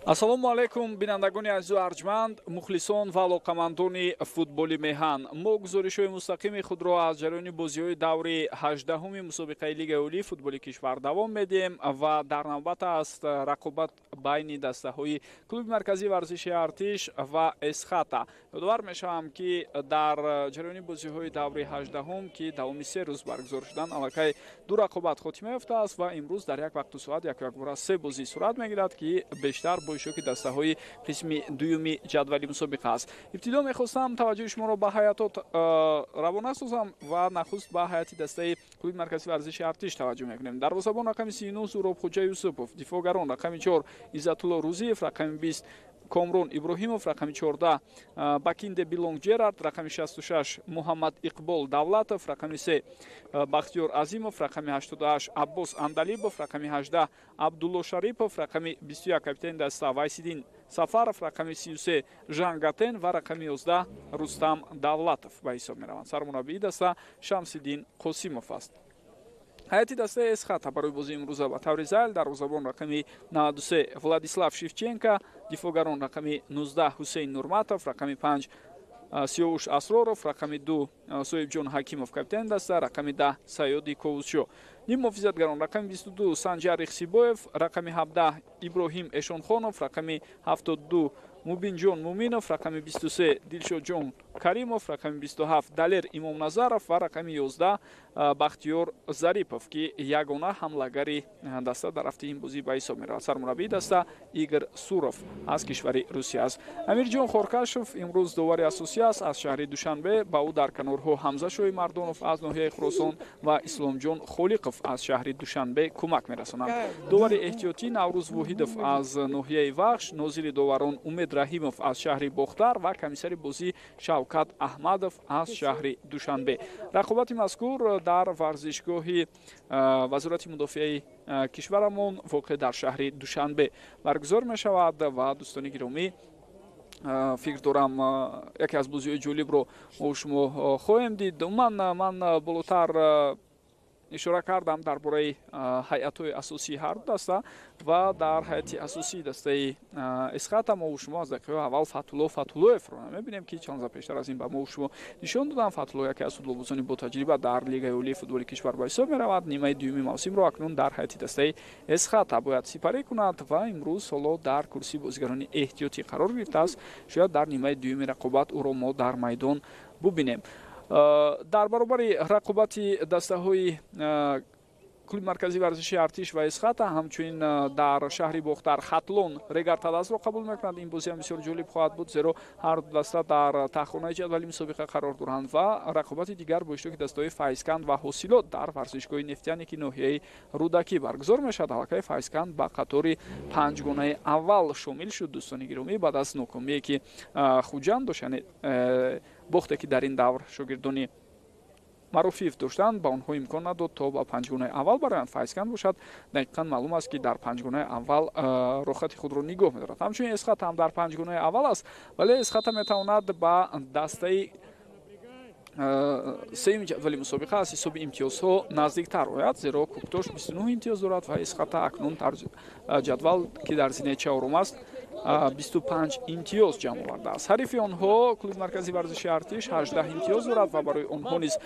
Ассалому алайкум, бинандагони азизу арҷманд, мухлисон ва алоқамандони футболи меҳан. Мо гузоришҳои мустақими худро аз ҷараёни бозиҳои даври 18-уми мусобиқаи Лигаи олии футболи кишвар давом медиҳем ва дар навбат аст рақобат байни дастаҳои клуби марказии варзиши Артиш ва Эсхата. Ёдовар мешавам, ки дар ҷараёни бозиҳои даври 18-ум, ки давоми 3 рӯз баргузор шуданд, аллакай 2 рақобат хотима ёфтааст ва имрӯз дар як вақту соат яку якбора 3 бозӣ сурат мегирад, ки бештар бо иштироки дастаҳои қисми дуюми ҷадвали мусобиқа аст. Ибтидо мехостам таваҷҷӯҳи шуморо ба ҳайатот равона созам ва нахуст ба ҳайати дастаи клуби марказии варзиши Артиш таваҷҷӯҳ мекунем. Дарвозабон рақами 39 Зуроб Хуҷа Юсупов, дифоъгарон рақами 4 Иззатулло Рузиев, рақами 20 Комрон Иброҳимов, рақами 14 Бакинде Билонг Ҷерард, рақами 66 Муҳаммад Иқбол Давлатов, рақами 3 Бахтиёр Азимов, рақами 88 Аббос Андалибов, рақами 18 Абдулло Шарипов, рақами 21 капитани даста Вайсиддин Сафаров, рақами 33 Жан Гатен ва рақами 11 Рустам Давлатов ба ҳисоб мераванд. Сармураббии даста Шамсиддин Қосимов аст. Ҳайати дастаи Эсхата барои бозии имрӯза ба таври зайл: дарвозабон рақами 93 Владислав Шевченко, дифоъгарон рақами 19 Ҳусейн Нурматов, рақами 5 Сиёвуш Асроров, рақами 2 Соҳибҷон Ҳакимов, капитани даста, рақами 10 Саёди Ковусшо. Ниммуҳофизатгарон рақами 22 Санҷар Ихсибоев, рақами 17 Иброҳим Эшонхонов, рақами 72 Мубинҷон Муминов, рақами 23 Дилшодҷон Каримов, рақами 27 Далер Имомназаров ва рақами 11 Бахтиёр Зарипов, ки ягона ҳамлагари даста дар рафти ин бозӣ ба ҳисоб меравад. Сармураббии даста Игор Суров аз кишвари Русия аст. Амирҷон Хоркашов имрӯз довари асосӣ аст аз шаҳри Душанбе. Ба ӯ дар канорҳо Ҳамза Шоҳимардонов аз ноҳияи Хуросон ва Исломҷон Холиқов аз шаҳри Душанбе кӯмак мерасонанд. Довари эҳтиётӣ Наврӯз Воҳидов аз ноҳияи Вахш, нозири доварон Умед Раҳимов аз шаҳри Бохтар ва комиссари бозӣ Шавкат Аҳмадов аз шаҳри Душанбе. Рақобати мазкур дар варзишгоҳи Вазорати мудофиаи кишварамон, воқеъ дар шаҳри Душанбе, баргузор мешавад. Ва дӯстони гиромӣ, фикр дорам, яке аз бозиҳои ҷолибро мо шумо хоҳем дид. Умуман, ман болотар ишора кардам дар бораи ҳайатҳои асосии ҳар ду даста ва дар ҳайати асосии дастаи Эсхата мо шумо аз дақиқаҳои аввал Фатулло Фатуллоевро мебинем, ки чанд лаҳза пештар аз ин ба мо шумо нишон додам. Фатулло яке аз футболбозони ботаҷриба дар Лигаи олии футболи кишвар ба ҳисоб меравад. Нимаи дуюми мавсимро акнун дар ҳайати дастаи Эсхата бояд сипарӣ кунад ва имрӯз ҳоло дар курсии бозигарони эҳтиётӣ қарор гирифтааст. Шояд дар нимаи дуюми рақобат ӯро мо дар майдон бубинем. Дар баробари рақобати дастаҳои клуби марказии варзиши Артиш ва Эсхата, ҳамчунин дар шаҳри Бохтар Хатлон Регартадазро қабул мекунад. Ин бозӣ ҳам бисёр ҷолиб хоҳад буд, зеро ҳар ду даста дар таҳхонаи ҷадвали мусобиқа қарор доранд. Ва рақобати дигар бо иштироки дастаҳои Файзканд ва Ҳосилот дар варзишгоҳи Нефтяник ноҳияи Рӯдакӣ баргузор мешавад. Аллакай Файзканд ба қатори панҷгонаи аввал шомил шуд, дӯстони гиромӣ, баъд аз нокомие, ки Хуҷанд дошт, яъне бохте, ки дар ин давр шогирдони Маруфиев доштанд, ба онҳо имкон надод, то ба панҷгонаи аввал бароянд. Файзканд бошад, дақиқан маълум аст, ки дар панҷгонаи аввал рохати худро нигоҳ медорад. Ҳамчунин Эсхата ҳам дар панҷгонаи аввал аст, вале Эсхата метавонад ба дастаи сеюми ҷадвали мусобиқа аз ҳисоби имтиёзҳо наздиктар ояд, зеро Куктош 29 имтиёз дорад ва Эсхата акнун дар ҷадвал, ки дар зинаи чаҳорум аст, 25 имтиёз ҷамъ овардааст. Ҳарифи онҳо, клуби марказии варзиши Артиш, 18 имтиёз дорад ва барои онҳо низ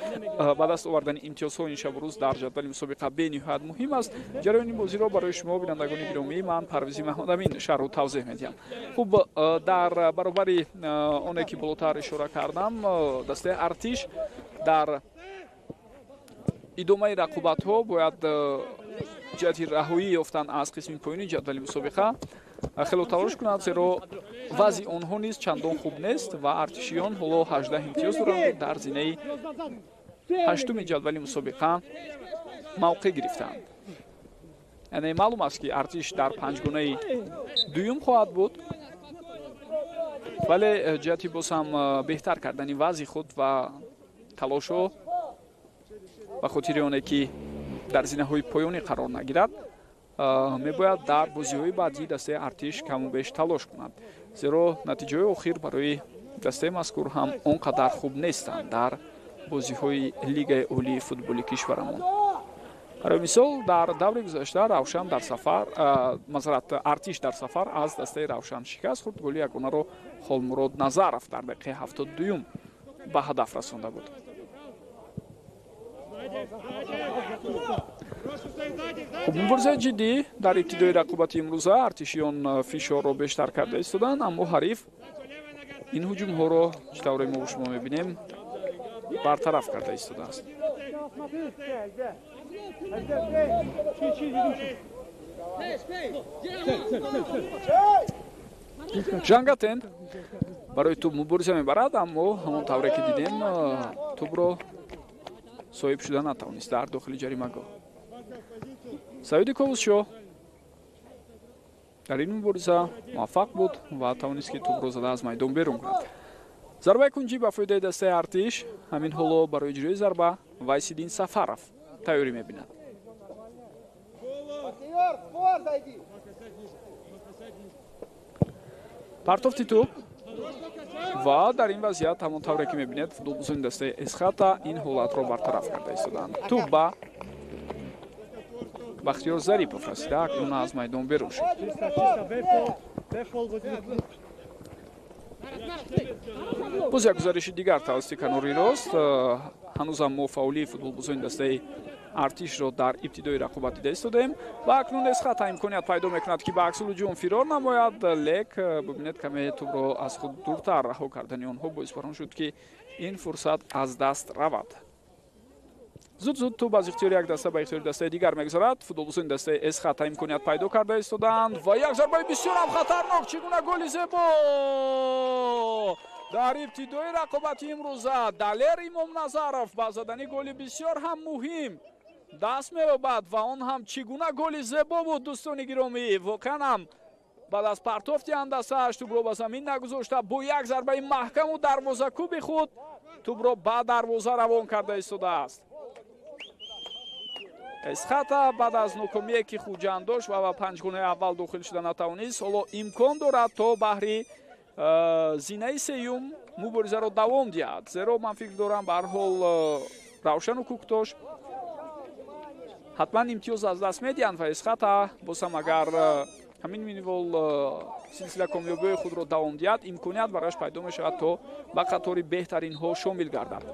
ба даст овардани имтиёзҳо ин шабу рӯз дар ҷадвали мусобиқа бениҳоят муҳим аст. Ҷараёни бозиро барои шумо, бинандагони гиромӣ, ман Парвизи Маҳмадамин шарҳу тавзеҳ медиҳам. Хуб, дар баробари оне, ки болотар ишора кардам, дастаи Артиш дар идомаи рақобатҳо бояд ҷиҳати раҳоӣ ёфтан аз қисми поёни ҷадвали мусобиқа хело талош кунад, зеро вазъи онҳо низ чандон хуб нест ва артишиён ҳоло 18 имтиёз доранд, дар зинаи ҳаштуми ҷадвали мусобиқа мавқеъ гирифтаанд. Яъне маълум аст, ки Артиш дар панҷгонаи дуюм хоҳад буд, вале ҷиҳати боз ҳам беҳтар кардани вазъи худ ва талошҳо ба хотири оне, ки дар зинаҳои поёнӣ қарор нагирад, мебояд дар бозиҳои баъдии дастаи Артиш каму беш талош кунад, зеро натиҷаҳои охир барои дастаи мазкур ҳам он қадар хуб нестанд дар бозиҳои Лигаи олии футболи кишварамон. Барои мисол, дар даври гузашта Равшан дар сафар, мазарат, Артиш дар сафар аз дастаи Равшан шикаст хӯрд. Голи ягонаро Холмурод Назаров дар дақиқаи 72 ба ҳадаф расонда буд. Хуб, муборизаи ҷиддӣ дар ибтидои рақобати имрӯза. Артишиён фишорро бештар карда истоданд, аммо ҳариф ин ҳуҷумҳоро, чӣ тавре мо шумо мебинем, бартараф карда истодааст. Жангатен барои тӯб мубориза мебарад, аммо ҳамон тавре ки дидем, тӯбро соҳиб шуда натавонист дар дохили ҷаримагоҳ. Саиди Ковусшоҳ дар ин мубориза муваффақ буд ва тавонист, ки тӯбро зада аз майдон берун кунад. Зарбаи кунҷӣ ба фоидаи дастаи Артиш. Ҳамин ҳоло барои иҷрои зарба Вайсиддин Сафаров тайёрӣ мебинад. Партофти тӯб ва дар ин вазъият, ҳамон тавре ки мебинед, футболбозони дастаи Эсхата ин ҳолатро бартараф карда истоданд. Тӯб ба Бахтиёр Зарипов расида, акнун аз майдон берун шуд. Боз як гузариши дигар тавассути канори рост. Ҳанӯзам мо фаъолии футболбозони дастаи Артишро дар ибтидои рақобат дида истодаем ва акнун Эсхата имконият пайдо мекунад, ки ба аксулҳуҷум фирор намояд. Лек бибинед, каме тӯбро аз худ дуртар раҳо кардани онҳо боис бар он шуд, ки ин фурсат аз даст равад. Зуд-зуд тӯб аз ихтиёри як даста ба ихтиёри дастаи дигар мегузарад. Футболбозони дастаи Эсхата имконият пайдо карда истодаанд ва як зарбаи бисёрам хатарнок. Чӣ гуна голи зебо! Дар ибтидои рақобати имрӯза Далер Имомназаров ба задани голи бисёр ҳам муҳим даст меёбад ва он ҳам чӣ гуна голи зебо буд, дӯстони гиромӣ. Воқеан ҳам баъд аз партофти ҳамдастааш тӯбро ба замин нагузошта, бо як зарбаи маҳкаму дарвозакӯби худ тӯбро ба дарвоза равон карда истодааст. Эсхата баъд аз нокомие, ки Хуҷанд дошт ва ба панҷгонаи аввал дохил шуда натавонист, ҳоло имкон дорад, то баҳри зинаи сеюм муборизаро давом диҳад. Зеро ман фикр дорам, ба ҳар ҳол Равшану Кӯктош ҳатман имтиёз аз даст медиҳанд ва Эсхата боз ҳам агар ҳамин минвол силсила комёбиҳои худро давом диҳад, имконият барояш пайдо мешавад, то ба қатори беҳтаринҳо шомил гардад.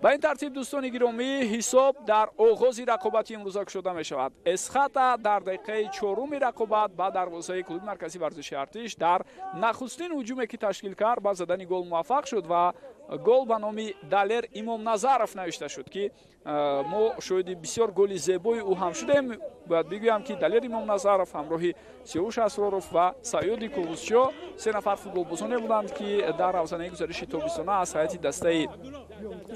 Ба ин тартиб, дӯстони гиромӣ, ҳисоб дар оғози рақобати имрӯза кушода мешавад. Эсхата дар дақиқаи чоруми рақобат ба дарвозаи клуби марказии варзиши Артиш дар нахустин ҳуҷуме, ки ташкил кард, ба задани гол муваффақ шуд ва гол ба номи Далер Имомназаров навишта шуд, ки мо шоҳиди бисёр голи зебои ӯ ҳам шудем. Бояд бигӯям, ки Далер Имомназаров ҳамроҳи Сиёвуш Асроров ва Саёди Ковусшоҳ се нафар футболбозоне буданд, ки дар равзанаи гузариши тобистона аз ҳайати дастаи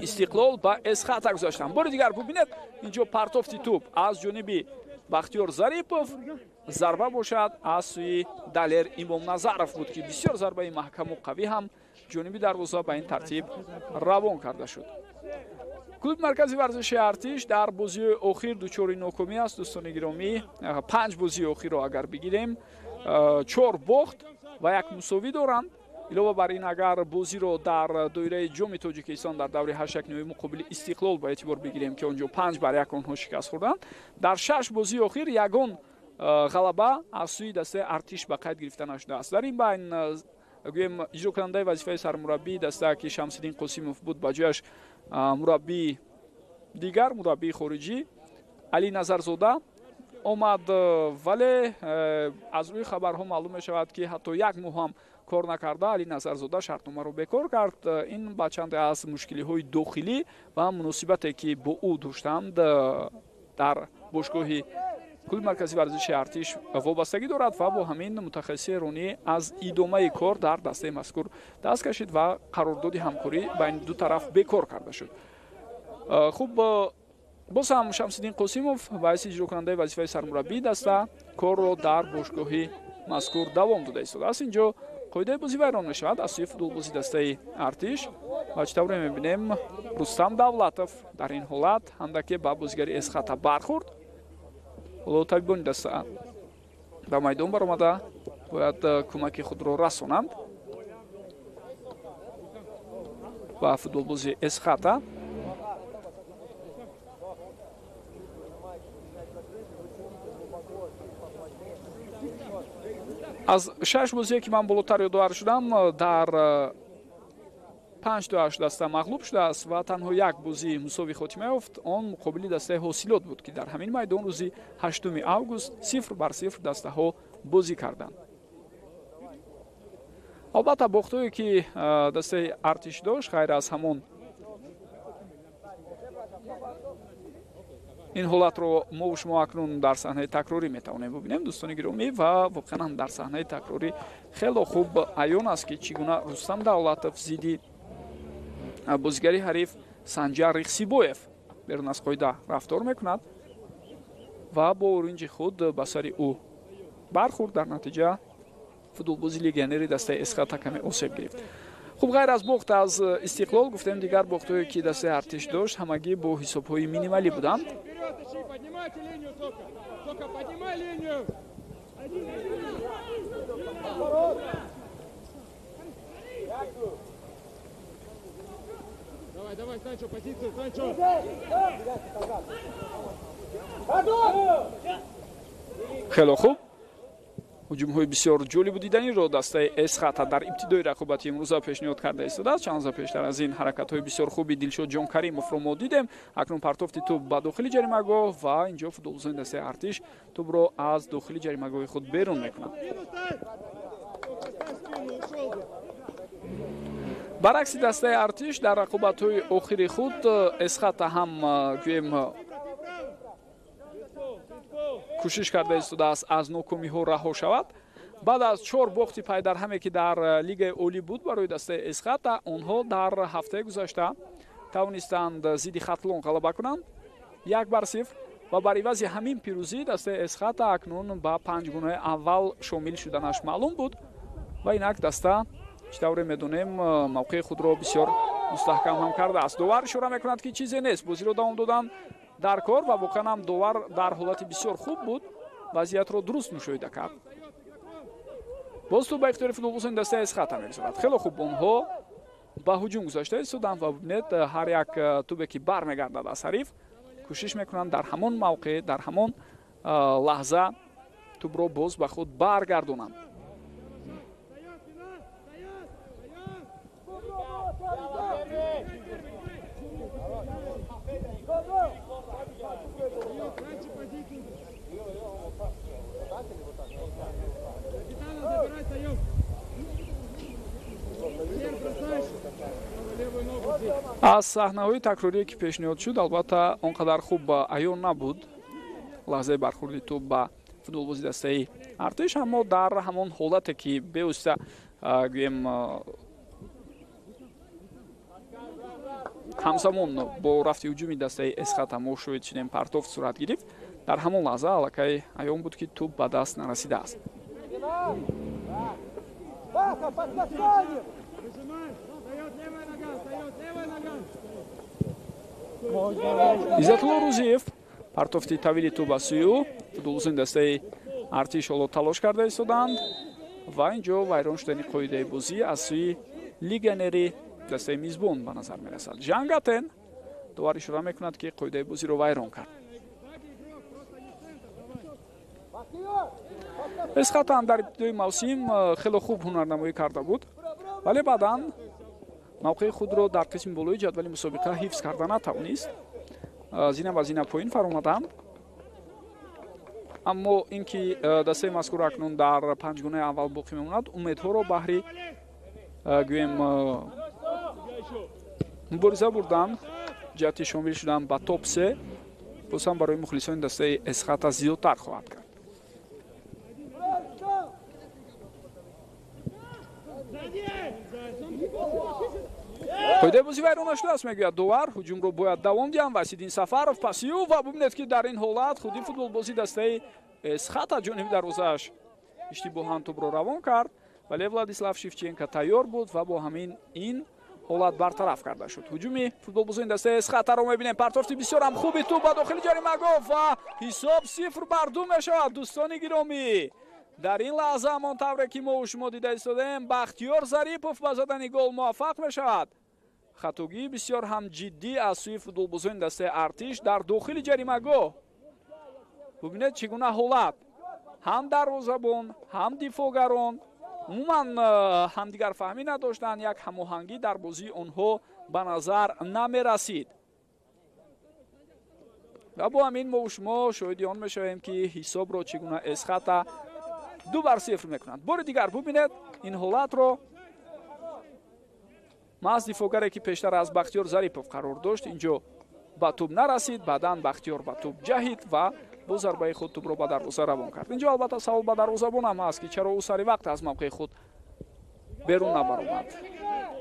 Истиқлол ба Эсхата гузаштанд. Бори дигар бубинед, инҷо партофти тӯб аз ҷониби Бахтиёр Зарипов, зарба бошад аз сӯи Далер Имомназаров буд, ки бисёр зарбаи маҳкаму қавӣ ҳам ҷониби дарвоза ба ин тартиб равон карда шуд. Клуби маркази варзиши Артиш дар бозиҳои охир дучори нокомӣ аст, дӯстони гиромӣ. 5 бозии охирро агар бигирем, 4 бохт ва як мусовӣ доранд. Илова бар ин, агар бозиро дар доираи ҷоми Тоҷикистон дар даври 8-1 муқобили Истиқлол ба эътибор бигирем, ки он ҷо 5-1 онҳо шикаст хӯрданд, дар 6 бозии охир ягон ғалаба аз сӯи дастаи Артиш ба қайд гирифта нашудааст. Дар ин байн, гӯем, иҷрокунандаи вазифаи сармураббии даста, ки Шамсиддин Қосимов буд, ба ҷояш мураббии дигар, мураббии хориҷӣ Али Назарзода омад, вале аз рӯи хабарҳо маълум мешавад, ки ҳатто як моҳ ҳам кор накарда Али Назарзода шартномаро бекор кард. Ин ба чанде аз мушкилиҳои дохилӣ ва муносибате, ки бо ӯ доштанд дар бошгоҳи клуби марказии варзиши Артиш вобастагӣ дорад ва бо ҳамин мутахассиси эронӣ аз идомаи кор дар дастаи мазкур даст кашид ва қарордоди ҳамкорӣ байни ду тараф бекор карда шуд. Хуб, боз ҳам Шамсиддин Қосимов ба ҳайси иҷрокунандаи вазифаи сармураббии даста корро дар бошгоҳи мазкур давом дода истодааст. Инҷо қоидаи бозӣ вайрон мешавад аз сӯи футболбози дастаи Артиш ва чӣ тавре мебинем, Рустам Давлатов дар ин ҳолат ҳандаке ба бозигари Эсхата бархӯрд. Ҳоло табибони даста ба майдон баромада бояд кӯмаки худро расонанд ба футболбози Эсхата. Аз 6 бозие ки ман болотар ёдовар шудам, дар 5-8 даста мағлуб шудааст ва танҳо як бозии мусовӣ хотима ёфт. Он муқобили дастаи Ҳосилот буд, ки дар ҳамин майдон рӯзи 8 август 0-0 дастаҳо бозӣ карданд. Албатта, бохтҳое ки дастаи Артиш дошт, ғайр аз ҳамон ин ҳолатро мо шумо акнун дар саҳнаи такрорӣ метавонем бубинем, дӯстони гиромӣ, ва воқеан ҳам дар саҳнаи такрорӣ хело хуб аён аст, ки чӣ гуна Рустам Давлатов зидди бозигари ҳариф Санҷар Рихсибоев берун аз қоида рафтор мекунад ва бо уринҷи худ ба сари ӯ бархӯрд. Дар натиҷа футболбози легионери дастаи Эсхата каме осеб гирифт. Хуб, ғайр аз бохт аз Истиқлол, гуфтем, дигар бохтҳое ки дастаи Артиш дошт, ҳамагӣ бо ҳисобҳои минималӣ буданд. Хело хуб, ҳуҷумҳои бисёр ҷолибу диданиро дастаи Эсхата дар ибтидои рақобати имрӯза пешниҳод карда истодааст. Чанд лаҳза пештар аз ин ҳаракатҳои бисёр хуби Дилшод Ҷонкаримовро мо дидем. Акнун партофти тӯб ба дохили ҷаримагоҳ ва инҷо футболбозони дастаи Артиш тӯбро аз дохили ҷаримагоҳи худ берун мекунанд. Баръакси дастаи Артиш, дар рақобатҳои охири худ Эсхата ҳам, гӯем, кӯшиш карда истодааст аз нокомиҳо раҳо шавад. Баъд аз 4 бохти пайдарҳаме, ки дар лигаи олӣ буд барои дастаи Эсхата, онҳо дар ҳафтаи гузашта тавонистанд зидди Хатлон ғалаба кунанд 1-0 ва бар ивази ҳамин пирӯзӣ дастаи Эсхата акнун ба панҷгунаи аввал шомил шуданаш маълум буд ва инак даста, чӣ тавре медонем, мавқеи худро бисёр мустаҳкам ҳам кардааст. Довар ишора мекунад, ки чизе нест, бозиро давом додан дар кор ва воқеан ҳам довар дар ҳолати бисёр хуб буд, вазъиятро дуруст мушоҳида кард. Боз тӯб ба ихтиёри футболбозони дастаи Эсхата мегузарад. Хело хуб онҳо ба ҳуҷум гузашта истоданд ва бибинед, ҳар як тӯбе ки бармегардад аз ҳариф, кӯшиш мекунанд дар ҳамон мавқеъ, дар ҳамон лаҳза тӯбро боз ба худ баргардонанд. Аз саҳнаҳои такрорие ки пешниҳод шуд, албатта, он қадар хуб аён набуд лаҳзаи бархӯрди тӯб ба футболбози дастаи Артиш, аммо дар ҳамон ҳолате ки бевосита, гӯем, ҳамзамон бо рафти ҳуҷуми дастаи Эсхата мо шоҳид шудем, партофт сурат гирифт, дар ҳамон лаҳза аллакай аён буд, ки тӯб ба даст нарасидааст. Иззатулло Рӯзиев, партофти тавили тӯб аз сӯи ӯ, футболбозони дастаи Артиш ҳоло талош карда истоданд ва инҷо вайрон шудани қоидаи бозӣ аз сӯи легионери дастаи мизбон ба назар мерасад. Жангатен, довар ишора мекунад, ки қоидаи бозиро вайрон кард. Эсхата ҳам дар ибтидои мавсим хело хуб ҳунарнамоӣ карда буд, вале баъдан мавқеи худро дар қисми болои ҷадвали мусобиқа ҳифз карда натавонист. Зина ба зина поин фаромаданд. Аммо ин ки дастаи мазкур акнун дар панҷгунаи аввал боқӣ мемонад, умедҳоро баҳри, гӯем, мубориза бурдан ҷиҳати шомил шудан ба топ 3 боз ҳам барои мухлисони дастаи Эсхата зиёдтар хоҳад кард. Қоидаи бозӣ вайрон нашудааст, мегӯяд довар. Ҳуҷумро бояд давом диҳанд. Васиддин Сафаров паси ӯ ва бубинед, ки дар ин ҳолат худи футболбози дастаи Эсхата ҷониби дарвозааш иштибоҳан тӯбро равон кард, вале Владислав Шевченко тайёр буд ва бо ҳамин ин ҳолат бартараф карда шуд. Ҳуҷуми футболбозони дастаи Эсхатаро мебинем. Партофти бисёр ҳам хуби тӯб ба дохили ҷаримагоҳ ва ҳисоб 0-2 мешавад. Дӯстони гиромӣ, дар ин лаҳза ҳамон тавре ки мо шумо дида истодаем, Бахтиёр Зарипов ба задани гол муваффақ мешавад. Хатогии бисёр ҳам ҷиддӣ аз сӯи футболбозони дастаи Артиш дар дохили ҷаримагоҳ. Бубинед, чӣ гуна ҳолат. Ҳам дарвозабон, ҳам дифоъгарон умуман ҳамдигарфаҳмӣ надоштанд, як ҳамоҳангӣ дар бозии онҳо ба назар намерасид. Ва бо ҳамин мо шумо шоҳиди он мешавем, ки ҳисобро чӣ гуна Эсхата 2-0 мекунанд. Бори дигар бубинед ин ҳолатро. Маҳз дифоъгаре, ки пештар аз Бахтиёр Зарипов қарор дошт, инҷо ба тӯб нарасид. Баъдан Бахтиёр ба тӯб ҷаҳид ва бо зарбаи худ тӯбро ба дарвоза равон кард. Инҷо албатта савол ба дарвозабон ҳам ҳаст, ки чаро ӯ сари вақт аз мавқеи худ берун набаромад.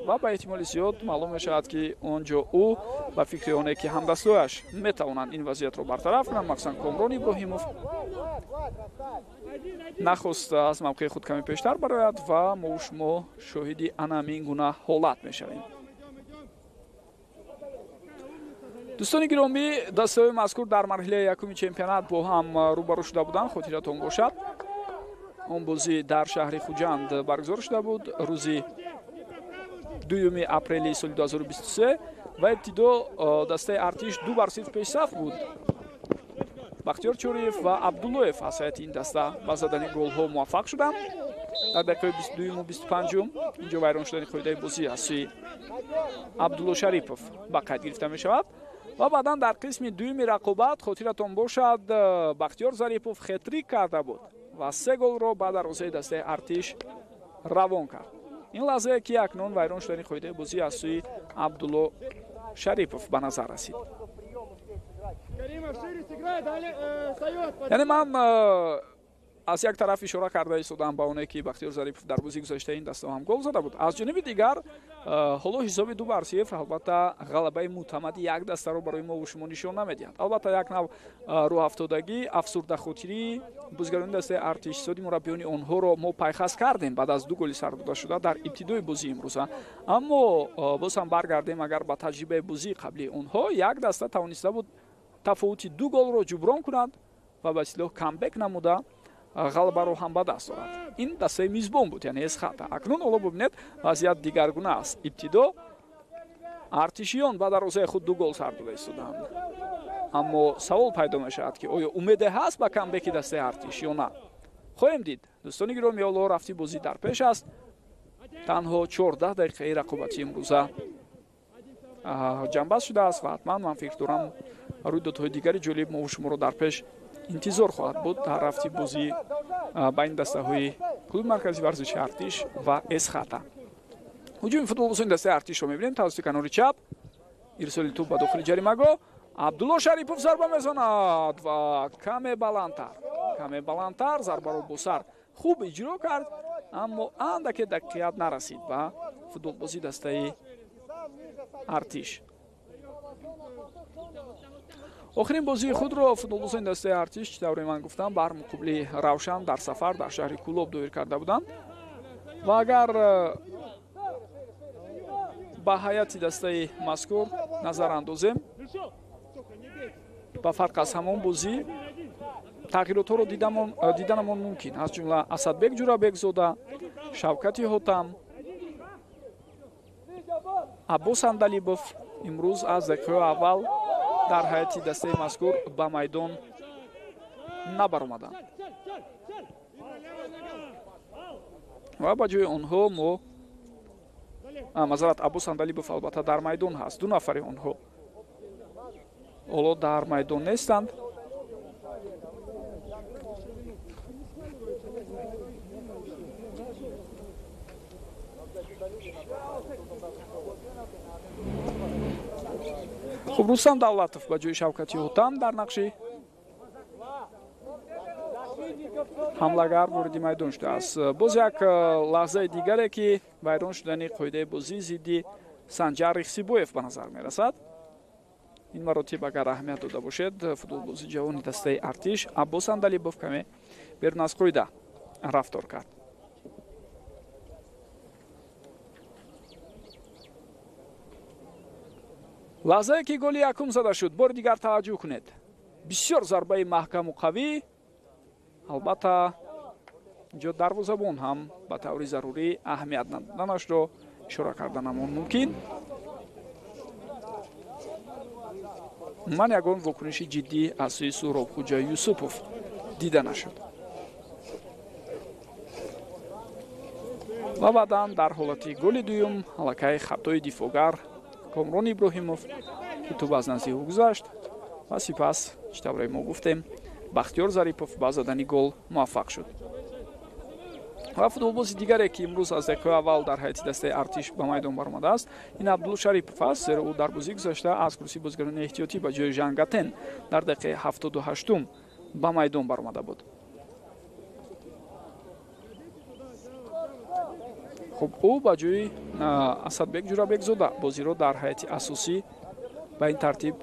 Ва ба эҳтимоли зиёд маълум мешавад, ки он ҷо ӯ ба фикри оне, ки ҳамдастояш метавонанд ин вазъиятро бартараф кунанд, махсусан Комрон Иброҳимов, нахост аз мавқеи худ каме пештар барояд ва мо шумо шоҳиди ана ҳамин гуна ҳолат мешавем. Дӯстони гиромӣ, дастаҳои мазкур дар марҳилаи якуми чемпионат бо ҳам рӯбарӯ шуда буданд. Хотиратон бошад, он бозӣ дар шаҳри Хуҷанд баргузор шуда буд рӯзи 2 апрели соли 2023 ва ибтидо дастаи Артиш 2-0 пешсаф буд. Бахтиёр Чориев ва Абдуллоев аз ҳайати ин даста ба задани голҳо муваффақ шуданд дар дақиқаи 22-юму 25-ум. Инҷо вайрон шудани қоидаи бозӣ аз сӯи Абдулло Шарипов ба қайд гирифта мешавад. Ва баъдан дар қисми дуюми рақобат, хотиратон бошад, Бахтиёр Зарипов хетрик карда буд ва 3 голро ба дарвозаи дастаи Артиш равон кард. Ин лаҳзае, ки акнун вайрон шудани қоидаи бозӣ аз сӯи Абдулло Шарипов ба назар расид. Яъне ман аз як тараф ишора карда истодам ба оне, ки Бахтиёр Зарипов дар бозии гузаштаи ин даста ҳам гол зада буд. Аз ҷониби дигар, ҳоло ҳисоби 2-0 албатта ғалабаи мӯътамади як дастаро барои мо шумо нишон намедиҳад. Албатта як нав рӯҳафтодагӣ, афсурдахотирии бозигарони дастаи Артиш, ҳисоди мураббиёни онҳоро мо пайхас кардем баъд аз 2 голи сар дода шуда дар ибтидои бозии имрӯза. Аммо боз ҳам баргардем агар ба таҷрибаи бозии қаблии онҳо, як даста тавониста буд тафовути 2 голро ҷуброн кунад ва ба истилоҳ камбек намуда ғалабаро ҳам ба даст орад. Ин дастаи мизбон буд, яъне Эсхата. Акнун ҳоло бубинед, вазъият дигаргуна аст. Ибтидо артишиён ба дарвозаи худ 2 гол сар дода истоданд. Аммо савол пайдо мешавад, ки оё умеде ҳаст ба камбеки дастаи Артиш ё на? Хоҳем дид. Дӯстони гиромӣ, ҳоло рафти бозӣ дар пеш аст. Танҳо 14 дақиқаи рақобати имрӯза ҷамъбаст шудааст ва ҳатман ман фикр дорам рӯйдодҳои дигари ҷолиб мо шуморо дар пеш интизор хоҳад буд дар рафти бозӣ байни дастаҳои клуби марказии варзиши Артиш ва Эсхата. Ҳуҷуми футболбозони дастаи Артишро мебинем тавассути канори чап. Ирсоли тӯб ба дохили ҷаримагоҳ. Абдулло Шарипов зарба мезанад ва каме баландтар, каме баландтар зарбаро бо сар хуб иҷро кард, аммо андаке дақиқият нарасид ба футболбози дастаи Артиш. Охирин бозии худро футболбозони дастаи Артиш, чӣ тавре ман гуфтам, бар муқобили Равшан дар сафар дар шаҳри Кӯлоб доир карда буданд. Ва агар ба ҳайати дастаи мазкур назар андозем, ба фарқ аз ҳамон бозӣ тағйиротҳоро диданамон мумкин, аз ҷумла Асадбек Ҷурабекзода, Шавкати Ҳотам, Аббос Андалибов имрӯз аз дақиқаҳои аввал дар ҳайати дастаи мазкур ба майдон набаромаданд ва ба ҷои онҳо мо мазарат Аббос Андалибов албатта дар майдон ҳаст. 2 нафари онҳо ҳоло дар майдон нестанд. Хуб, Рустам Давлатов ба ҷои Шавкати Ҳотам дар нақши ҳамлагар вориди майдон шудааст. Боз як лаҳзаи дигаре, ки вайрон шудани қоидаи бозӣ зидди Санҷар Рихсибоев ба назар мерасад. Ин маротиб агар аҳамият дода бошед, футболбози ҷавони дастаи Артиш Аббос Андалибов каме берун аз қоида рафтор кард. Лаҳзае ки голи якум зада шуд, бори дигар таваҷҷӯҳ кунед. Бисёр зарбаи маҳкаму қавӣ. Албатта инҷо дарвозабон ҳам ба таври зарурӣ аҳамият надоданашро ишора карданамон мумкин. Ман ягон вокуниши ҷиддӣ аз сӯи Суҳробхӯҷа Юсупов дида нашуд. Ва баъдан дар ҳолати голи дуюм аллакай хатои дифоъгар Комрон Иброҳимов, ки тӯб аз назди ӯ гузашт ва сипас, чӣ тавре мо гуфтем, Бахтиёр Зарипов ба задани гол муваффақ шуд. Ва футболбози дигаре, ки имрӯз аз дақиқаи аввал дар ҳайати дастаи Артиш ба майдон баромадааст, ин Абдулло Шарипов аст, зеро ӯ дар бозии гузашта аз курсии бозигарони эҳтиётӣ ба ҷои Жангатен дар дақиқаи 78-ум ба майдон баромада буд. Хуб, ӯ ба ҷои Асадбек Ҷурабекзода бозиро дар ҳайати асосӣ ба ин тартиб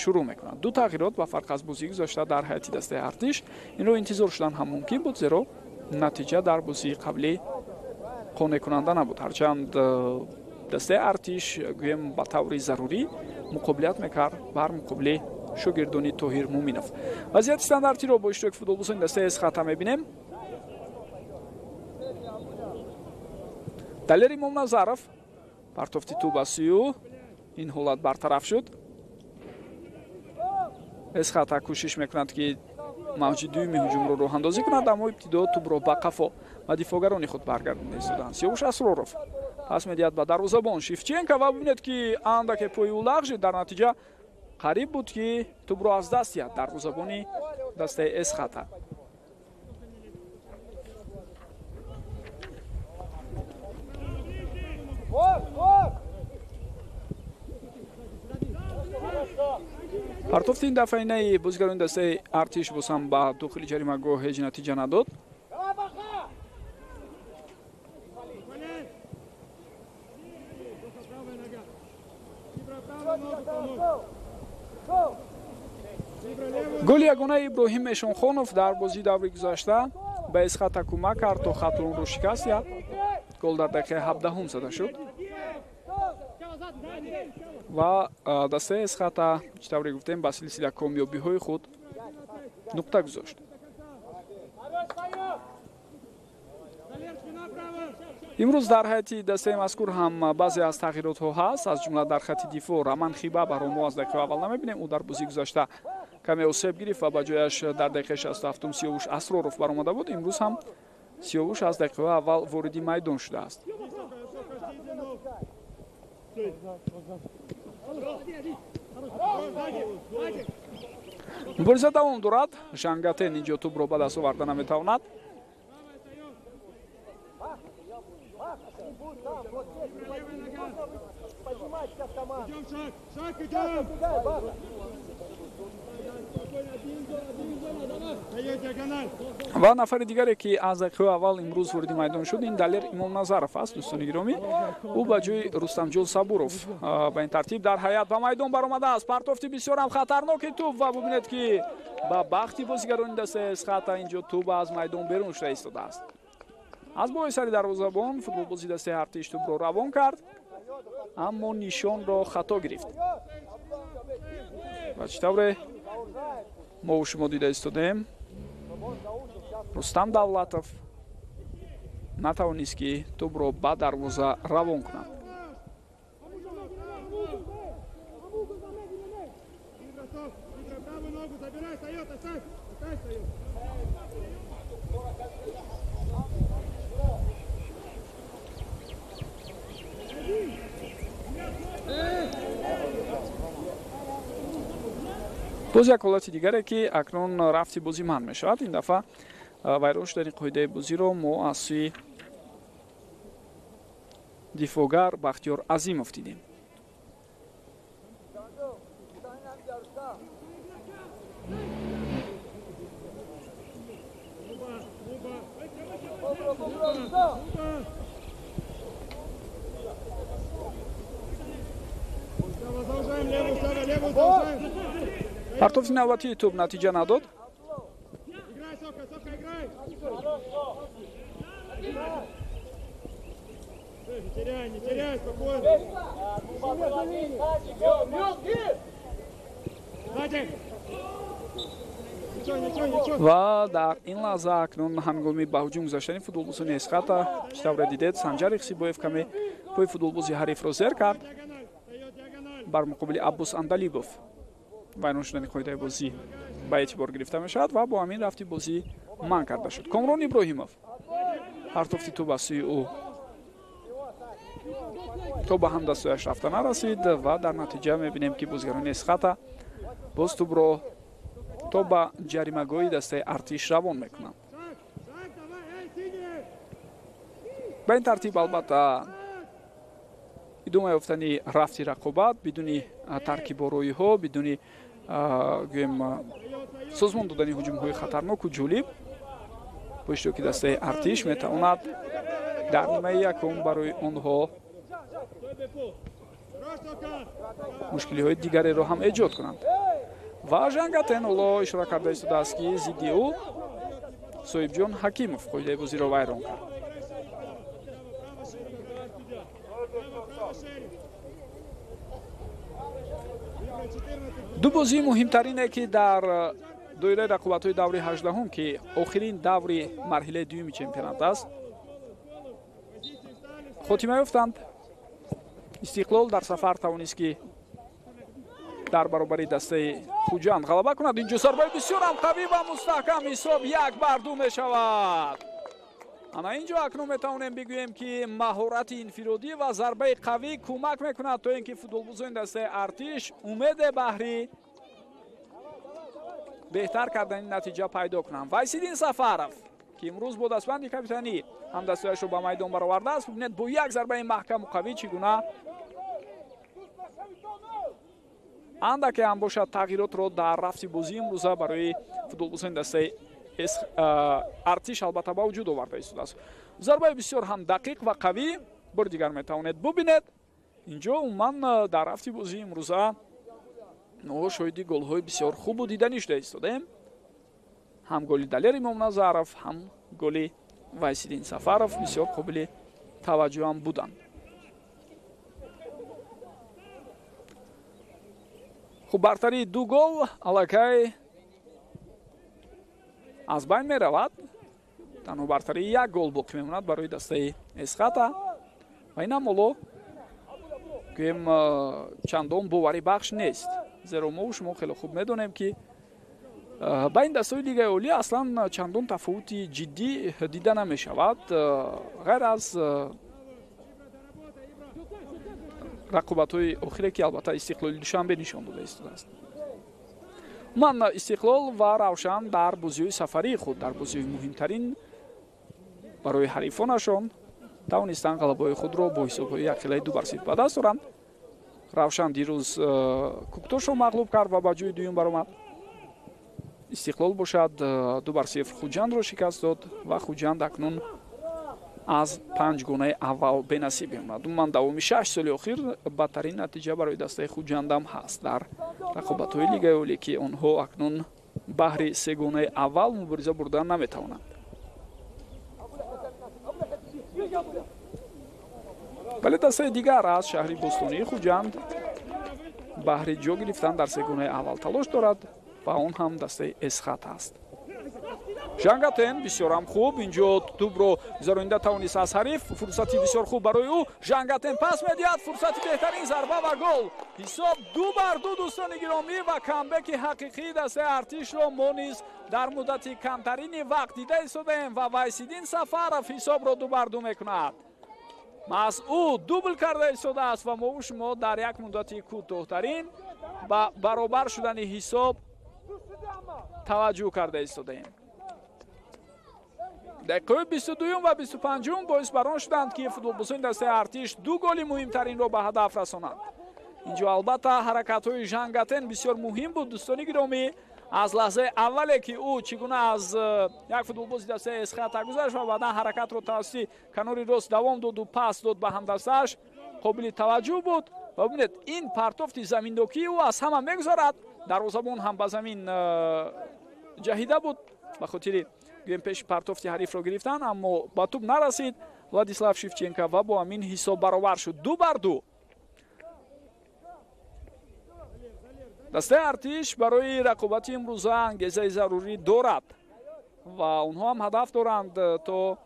шурӯъ мекунад. Ду тағйирот ба фарқ аз бозии гузашта дар ҳайати дастаи Артиш. Инро интизор шудан ҳам мумкин буд, зеро натиҷа дар бозии қаблӣ қонеъкунанда набуд. Ҳарчанд дастаи Артиш гӯем ба таври зарурӣ муқобилият мекард бар муқобили шогирдони Тоҳир Муминов. Вазъияти стандартиро бо иштироки футболбозони дастаи Эсхата мебинем. Далер Имомназаров партофти тӯб аз сӯи ӯ, ин ҳолат бартараф шуд. Эсхата кӯшиш мекунад, ки мавҷи дуюми ҳуҷумро роҳандозӣ кунад, аммо ибтидо тӯбро ба қафо ва дифоъгарони худ баргардонда истоданд. Сиёвуш Асроров пас медиҳад ба дарвозабон Шевченко ва бибинед, ки андаке пои ӯ лағжид, дар натиҷа қариб буд, ки тӯбро аз даст диҳад дарвозабони дастаи Эсхата. Партофти ин дафъаинаи бозигарони дастаи Артиш боз ҳам ба дохили ҷаримагоҳ ҳеҷ натиҷа надод. Голи ягонаи Иброҳим Эшонхонов дар бозии даври гузашта ба Эсхата кӯмак кард, то Хатлонро шикаст диҳад. Гол дар дақиқаи 17-ум зада шуд ва дастаи Эсхата, чӣ тавре гуфтем, ба силсила комёбиҳои худ нуқта гузошт. Имрӯз дар ҳайати дастаи мазкур ҳам баъзе аз тағйиротҳо ҳаст, аз ҷумла дар хати дифоъ Роман Хибабаро мо аз дақиқаи аввал намебинем. Ӯ дар бозии гузашта каме осеб гирифт ва ба ҷояш дар дақиқаи 67-ум Сиёвуш Асроров баромада буд. Имрӯз ҳам Сиёвуш аз дақиқаи аввал вориди майдон шудааст. Мубориза давом дорад. Жангатен инҷо тӯбро ба даст оварда наметавонад. Ва нафари дигаре, ки аз дақиқаи аввал имрӯз вориди майдон шуд, ин Далер Имомназаров аст. Дӯстони гиромӣ, ӯ ба ҷои Рустамҷон Сабуров ба ин тартиб дар ҳайат ба майдон баромадааст. Партофти бисёрам хатарноки тӯб ва бубинед, ки ба бахти бозигарони дастаи Эсхата инҷо тӯб аз майдон берун шуда истодааст. Аз бои сари дарвозабон футболбози дастаи Артиш тӯбро равон кард, аммо нишонро хато гирифт. Ва чӣ тавре мо шумо дида истодем, Рустам Давлатов натавонист, ки тӯбро ба дарвоза равон кунад. Боз як ҳолати дигаре, ки акнун рафти бозӣ манъ мешавад. Ин дафъа вайрон шудани қоидаи бозиро мо аз сӯи дифоъгар Бахтиёр Азимов дидем. Партофти навбатии тӯб натиҷа надод. Ва дар ин лаҳза акнун ҳангоми ба ҳуҷум гузаштани футболбозони Эсхата, чӣ тавре дидед, Санҷар Ихсибоев каме пои футболбози ҳарифро зер кард. Бар муқобили Аббос Андалибов вайрон шудани қоидаи бозӣ ба эътибор гирифта мешавад ва бо ҳамин рафти бозӣ манъ карда шуд. Комрон Иброҳимов партофти тӯб аз сӯи ӯ То ба ҳамдастҳояш рафта нарасид ва дар натиҷа мебинем, ки бозигарони Эсхата боз тӯбро то ба ҷаримагоҳи дастаи Артиш равон мекунанд. Ба ин тартиб, албатта, идома ёфтани рафти рақобат бидуни таркибороиҳо, бидуни, гӯем, созмон додани ҳуҷумҳои хатарноку ҷолиб бо иштироки дастаи Артиш метавонад дар нимаи якум барои онҳо мушкилиҳои дигареро ҳам эҷод кунанд. Ва Жангатен ҳоло ишора карда истодааст, ки зидди ӯ Соҳибҷон Ҳакимов қоидаи бозиро вайрон кард. Ду бозии муҳимтарине, ки дар доираи рақобатҳои даври 18-ум, ки охирин даври марҳилаи дуюми чемпионат аст, хотима ёфтанд. Истиқлол дар сафар тавонист, ки дар баробари дастаи Хуҷанд ғалаба кунад. Инҷо зарбаи бисёрам қавӣ ва мустаҳкам, ҳисоб 1-2 мешавад. Ана инҷо акнун метавонем бигӯем, ки маҳорати инфиродӣ ва зарбаи қавӣ кӯмак мекунад, то ин ки футболбозони дастаи Артиш умеде баҳри беҳтар кардани натиҷа пайдо кунанд. Вайсиддин Сафаров, ки имрӯз бо дастбанди капитанӣ ҳамдастҳояшро ба майдон баровардааст, бибинед, бо як зарбаи маҳкаму қавӣ чӣ гуна андаке ҳам бошад тағйиротро дар рафти бозии имрӯза барои футболбозони дастаи Артиш албатта ба вуҷуд оварда истодааст. Зарбаи бисёр ҳам дақиқ ва қавӣ бори дигар метавонед бубинед. Инҷо умуман дар рафти бозии имрӯза мо шоҳиди голҳои бисёр хубу диданӣ шуда истодаем. Ҳам голи Далер Имомназаров, ҳам голи Вайсиддин Сафаров бисёр қобили таваҷҷӯҳам буданд. Хуб, бартарии ду гол аллакай аз байн меравад. Танҳо бартарии як гол боқӣ мемонад барои дастаи Эсхата ва инам ҳоло, гӯем, чандон боварибахш нест, зеро мо шумо хеле хуб медонем, ки байни дастаҳои Лигаи Олӣ аслан чандон тафовути ҷиддӣ дида намешавад, ғайр аз рақобатҳои охире, ки албатта Истиқлоли Душанбе нишон дода истодааст. Ман Истиқлол ва Равшан дар бозиҳои сафарии худ, дар бозиҳои муҳимтарин барои ҳарифонашон, тавонистанд ғалабаҳои худро бо ҳисобҳои якхелаи 2-0 ба даст оранд. Равшан дирӯз Куктошро мағлуб кард ва ба ҷои дуюм баромад. Истиқлол бошад 2-0 Хуҷандро шикаст дод ва Хуҷанд акнун аз панҷгонаи аввал бенасиб мемонад. Умуман, давоми 6 соли охир бадтарин натиҷа барои дастаи Хуҷандам ҳаст дар рақобатҳои Лигаи Олӣ, ки онҳо акнун баҳри сегонаи аввал мубориза бурдан наметавонанд. Вале дастаи дигар аз шаҳри бостонии Хуҷанд баҳри ҷо гирифтан дар сегонаи аввал талош дорад ва он ҳам дастаи Эсхат аст. Жангатен бисёрам хуб инҷо тӯбро гузаронида тавонист аз ҳариф. Фурсати бисёр хуб барои ӯ. Жангатен пас медиҳад, фурсати беҳтарин, зарба ва гол! Ҳисоб 2-2, дӯстони гиромӣ, ва камбеки ҳақиқии дастаи Артишро мо низ дар муддати камтарини вақт дида истодаем ва Вайсиддин Сафаров ҳисобро 2-2 мекунад. Маҳз ӯ дубл карда истодааст ва мову шумо дар як муддати кӯтоҳтарин ба баробар шудани ҳисоб таваҷҷӯҳ карда истодаем. Дақиқаҳои 22-юм ва 25-ум боис бар он шуданд, ки футболбозони дастаи Артиш ду голи муҳимтаринро ба ҳадаф расонанд. Инҷо албатта ҳаракатҳои Жангатен бисёр муҳим буд, дӯстони гиромӣ. Аз лаҳзаи аввале, ки ӯ чӣ гуна аз як футболбози дастаи Эсхата гузашт ва баъдан ҳаракатро тавассути канори рост давом доду пас дод ба ҳамдастааш, қобили таваҷҷӯҳ буд. Ва бибинед, ин партофти заминнокии ӯ аз ҳама мегузарад. Дарвозабон ҳам ба замин ҷаҳида буд ба хотири, гӯем, пеши партофти ҳарифро гирифтан, аммо ба тӯб нарасид Владислав Шевченко ва бо ҳамин ҳисоб баробар шуд, 2-2. Дастаи Артиш барои рақобати имрӯза ангезаи зарурӣ дорад ва онҳо ҳам ҳадаф доранд, то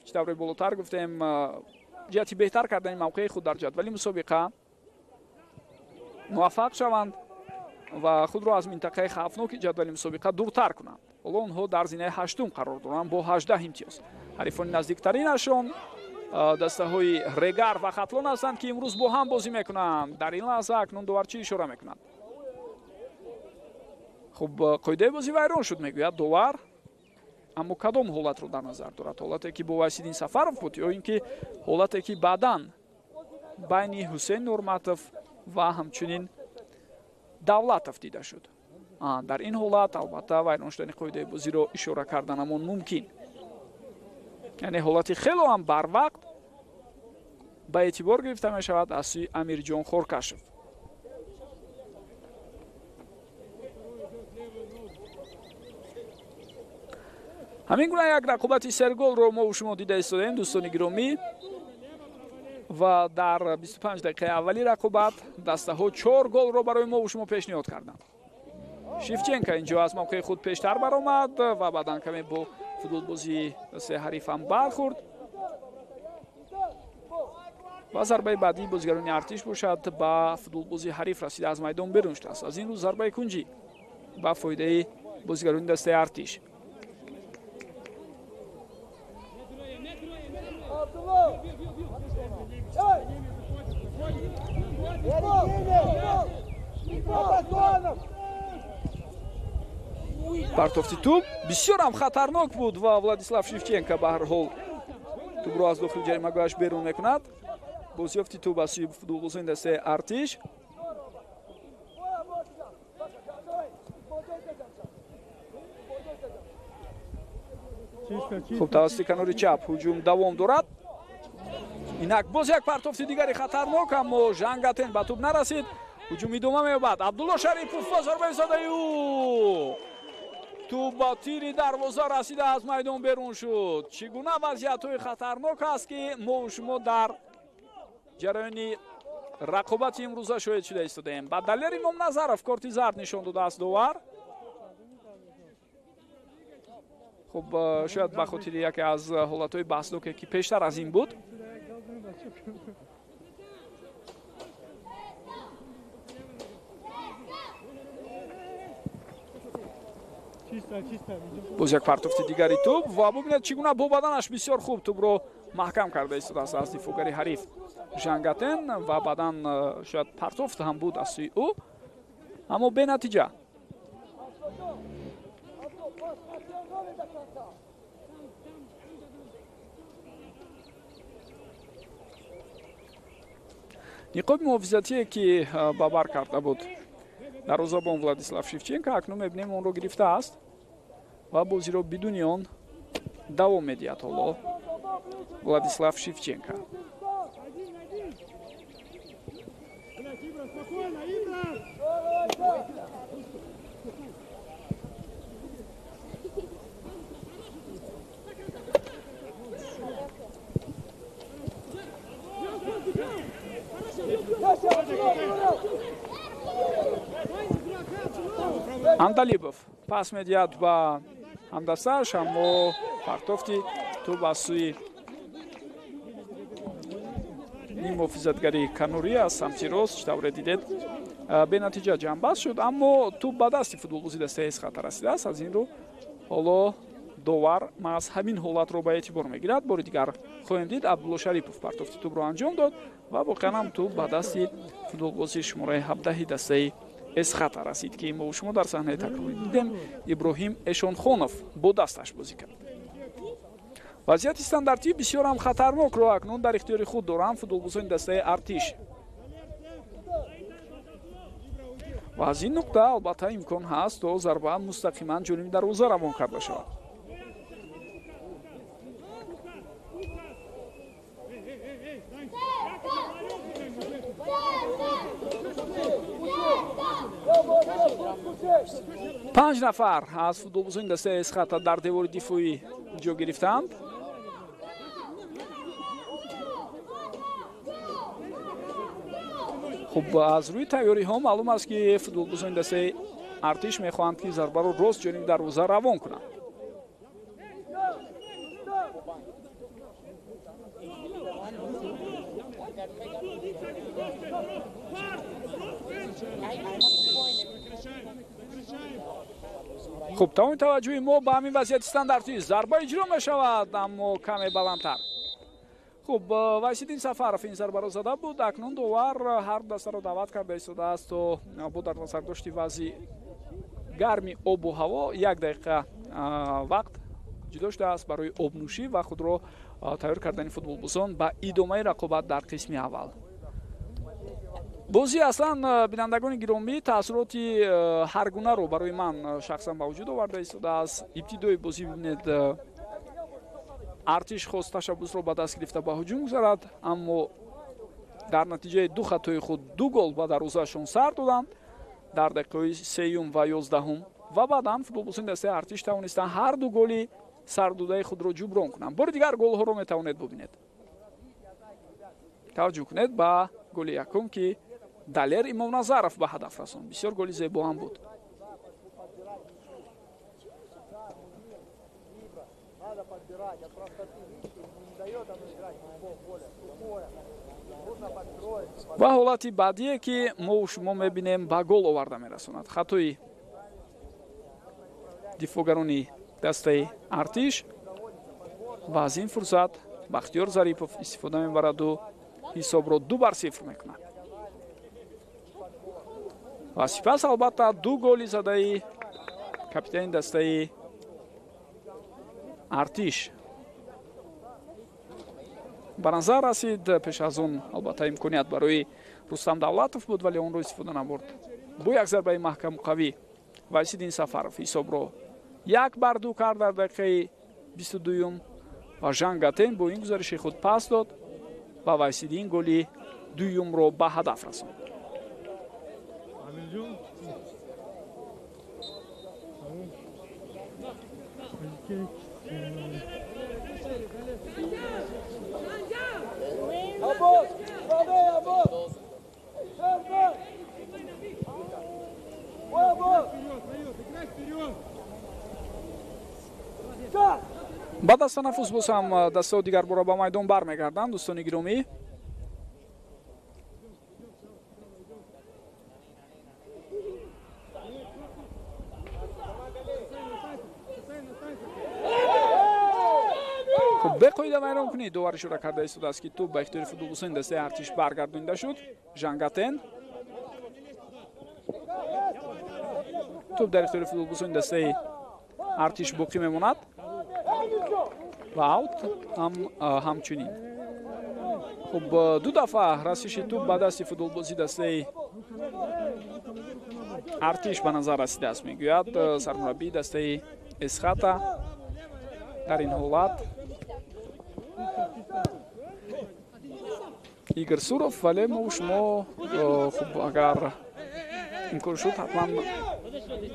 чӣ тавре болотар гуфтем, ҷиҳати беҳтар кардани мавқеи худ дар ҷадвали мусобиқа муваффақ шаванд ва худро аз минтақаи хавфноки ҷадвали мусобиқа дуртар кунанд. Ҳоло онҳо дар зинаи ҳаштум қарор доранд бо 18 имтиёз. Ҳарифони наздиктаринашон Дастаҳои Регар ва Хатлон ҳастанд, ки имрӯз бо ҳам бозӣ мекунанд. Дар ин лаҳза акнун довар чӣ ишора мекунад? Хуб, қоидаи бозӣ вайрон шуд, мегӯяд довар. Аммо кадом ҳолатро дар назар дорад? Ҳолате ки бо Вайсиддин Сафаров буд ё ин ки ҳолате ки баъдан байни Ҳусейн Нурматов ва ҳамчунин Давлатов дида шуд? Дар ин ҳолат албатта вайрон шудани қоидаи бозиро ишора карданамон мумкин. Яъне ҳолати хело ҳам барвақт ба эътибор гирифта мешавад аз сӯи Амирҷон Хоркашев. Ҳамин гуна як рақобати серголро мо шумо дида истодаем, дӯстони гиромӣ, ва дар 25 дақиқаи аввали рақобат дастаҳо 4 голро барои мо шумо пешниҳод карданд. Шевченко инҷо аз мавқеи худ пештар баромад ва баъдан каме бо футболбози дастаи ҳариф ҳам бархӯрд ва зарбаи баъдии бозигарони Артиш бошад ба футболбози ҳариф расида аз майдон берун шудааст. Аз ин рӯз зарбаи кунҷӣ ба фоидаи бозигарони дастаи Артиш. Партофти тӯб бисёр ҳам хатарнок буд ва Владислав Шевченко ба ҳар ҳол тӯбро аз дохили ҷаримагоҳаш берун мекунад. Бозёфти тӯб аз сӯи футболбозони дастаи Артиш. Хуб, тавассути канори чап ҳуҷум давом дорад. Инак боз як партофти дигари хатарнок, аммо Жангатен ба тӯб нарасид. Ҳуҷум идома меёбад. Абдулло Шарипов ва зарбаи задаи ӯ. Тӯб ба тири дарвоза расида аз майдон берун шуд. Чӣ гуна вазъиятҳои хатарнок аст, ки мо шумо дар ҷараёни рақобати имрӯза шоҳид шуда истодаем. Ба Далер Имомназаров корти зард нишон додааст довар. Хуб, шояд ба хотири яке аз ҳолатҳои баҳсноке ки пештар аз ин буд. Боз як партофти дигари тӯб ва бубинед чӣ гуна бо баданаш бисёр хуб тӯбро маҳкам карда истодааст аз дифоъгари ҳариф Жангатен ва баъдан шояд партофт ҳам буд аз сӯи ӯ, аммо бенатиҷа. Ниқоби муҳофизатие ки ба бар карда буд дарвозабон Владислав Шевченко, акнун мебинем онро гирифтааст ва бозиро бидуни он давом медиҳад ҳоло Владислав Шевченко. Андалибов пас медиҳад ба ҳамдастааш, аммо партофти тӯб аз сӯи ним муҳофизатгари канорӣ аз самти рост, чӣ тавре дидед, бенатиҷа ҷамъбаст шуд, аммо тӯб ба дасти футболбози дастаи Эсхата расидааст. Аз ин рӯ ҳоло довар маҳз ҳамин ҳолатро ба эътибор мегирад. Бори дигар хоҳем дид, Абдулло Шарипов партофти тӯбро анҷом дод ва воқеан ҳам тӯб ба дасти футболбози шумораи 17 дастаи Эсхата расид, ки мо шумо дар саҳнаи такрорӣ дидем. Иброҳим Эшонхонов бо дасташ бозӣ кард. Вазъияти стандартӣ бисёр ҳам хатарнокро акнун дар ихтиёри худ доранд футболбозони дастаи Артиш ва аз ин нуқта албатта имкон ҳаст то зарба мустақиман ҷониби дарвоза равон карда шавад. Панҷ нафар аз футболбозони дастаи Эсхата дар девори дифоӣ ҷо гирифтаанд. Хуб, аз рӯи тайёриҳо маълум аст, ки футболбозони дастаи Артиш мехоҳанд, ки зарбаро рост ҷониби дарвоза равон кунанд. Хуб, тамоми таваҷҷӯҳи мо ба ҳамин вазъияти стандартӣ. Зарба иҷро мешавад, аммо каме баландтар. Хуб, Вайсиддин Сафаров ин зарбаро зада буд. Акнун довар ҳар дастаро даъват карда истодааст, то бо дар назардошти вазъи гарми обу ҳаво як дақиқа вақт ҷудо шудааст барои обнӯшӣ ва худро тайёр кардани футболбозон ба идомаи рақобат дар қисми аввал. Бозӣ аслан, бинандагони гиромӣ, таассуроти ҳаргунаро барои ман шахсан ба вуҷуд оварда истодааст. Ибтидои бозӣ бибинед, Артиш хост ташаббусро ба даст гирифта ба ҳуҷум гузарад, аммо дар натиҷаи ду хатои худ ду гол ба дарвозаашон сар доданд дар дақиқаҳои сеюм ва 11-ум ва баъдан футболбозони дастаи Артиш тавонистанд ҳар ду голи сардодаи худро ҷуброн кунанд. Бори дигар голҳоро метавонед бубинед. Таваҷҷӯҳ кунед ба голи якум, ки Далер Имомназаров ба ҳадаф расонд. Бисёр голи зебо ҳам буд. Ва ҳолати баъдие, ки мо шумо мебинем, ба гол оварда мерасонад. Хатои дифоъгарони дастаи Артиш ва аз ин фурсат Бахтиёр Зарипов истифода мебараду ҳисобро 2-0 мекунад. Ва сипас албатта ду голи задаи капитани дастаи Артиш ба назар расид. Пеш аз он албатта имконият барои Рустам Давлатов буд, вале онро истифода набурд. Бо як зарбаи маҳкаму қавӣ Вайсиддин Сафаров ҳисобро 1-2 кард дар дақиқаи 22-юм ва Жан Гатен бо ин гузариши худ пас дод ва Вайсиддин голи дуюмро ба ҳадаф расонд. Баъд аз танаффус боз ҳам дастаҳо дигарбора ба майдон бармегарданд, дӯстони гиромӣ. Хуб, беқоида вайрон кунӣ довар ишора карда истодааст, ки тӯб ба ихтиёри футболбозони дастаи Артиш баргардонида шуд. Жан Гатен тӯб дар ихтиёри футболбозони дастаи Артиш боқӣ мемонад ва аут ҳам ҳамчунин. Хуб, ду дафъа расиши тӯб ба дасти футболбози дастаи Артиш ба назар расидааст, мегӯяд сармураббии дастаи Эсхата. Дар ин ҳолат Игор Суров, вале мо шумо хуб, агар имкон шуд, ҳатман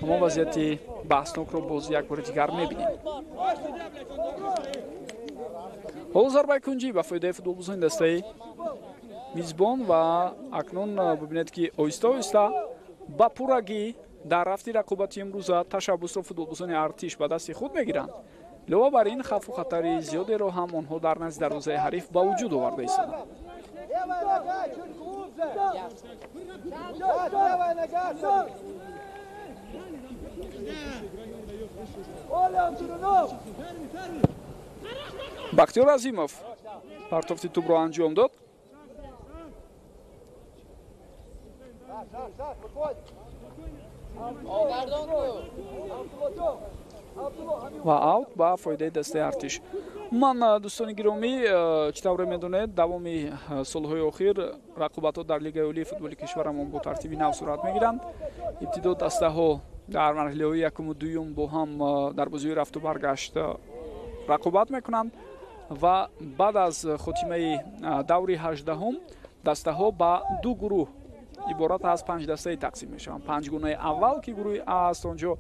ҳамон вазъияти баҳснокро боз як бори дигар мебинем. Ҳоло зарбаи кунҷӣ ба фоидаи футболбозони дастаи мизбон ва акнун бибинед, ки оҳиста оҳиста ба пуррагӣ дар рафти рақобати имрӯза ташаббусро футболбозони Артиш ба дасти худ мегиранд. Илова бар ин хавфу хатари зиёдеро ҳам онҳо дар назди дарвозаи ҳариф ба вуҷуд оварда истоданд. Бахтиёр Азимов партофти тӯбро анҷом дод. Ва аут ба фоидаи дастаи Артиш. Ман, дӯстони гиромӣ, чӣ тавре медонед, давоми солҳои охир рақобатҳо дар Лигаи олии футболи кишварамон бо тартиби нав сурат мегиранд. Ибтидо дастаҳо дар марҳилаҳои якуму дуюм бо ҳам дар бозиҳои рафту баргашт рақобат мекунанд ва баъд аз хотимаи даври 18-ум дастаҳо ба ду гурӯҳ иборат аз 5 дастаи тақсим мешаванд. Панҷгунаи аввал, ки гурӯҳи А аст, он ҷо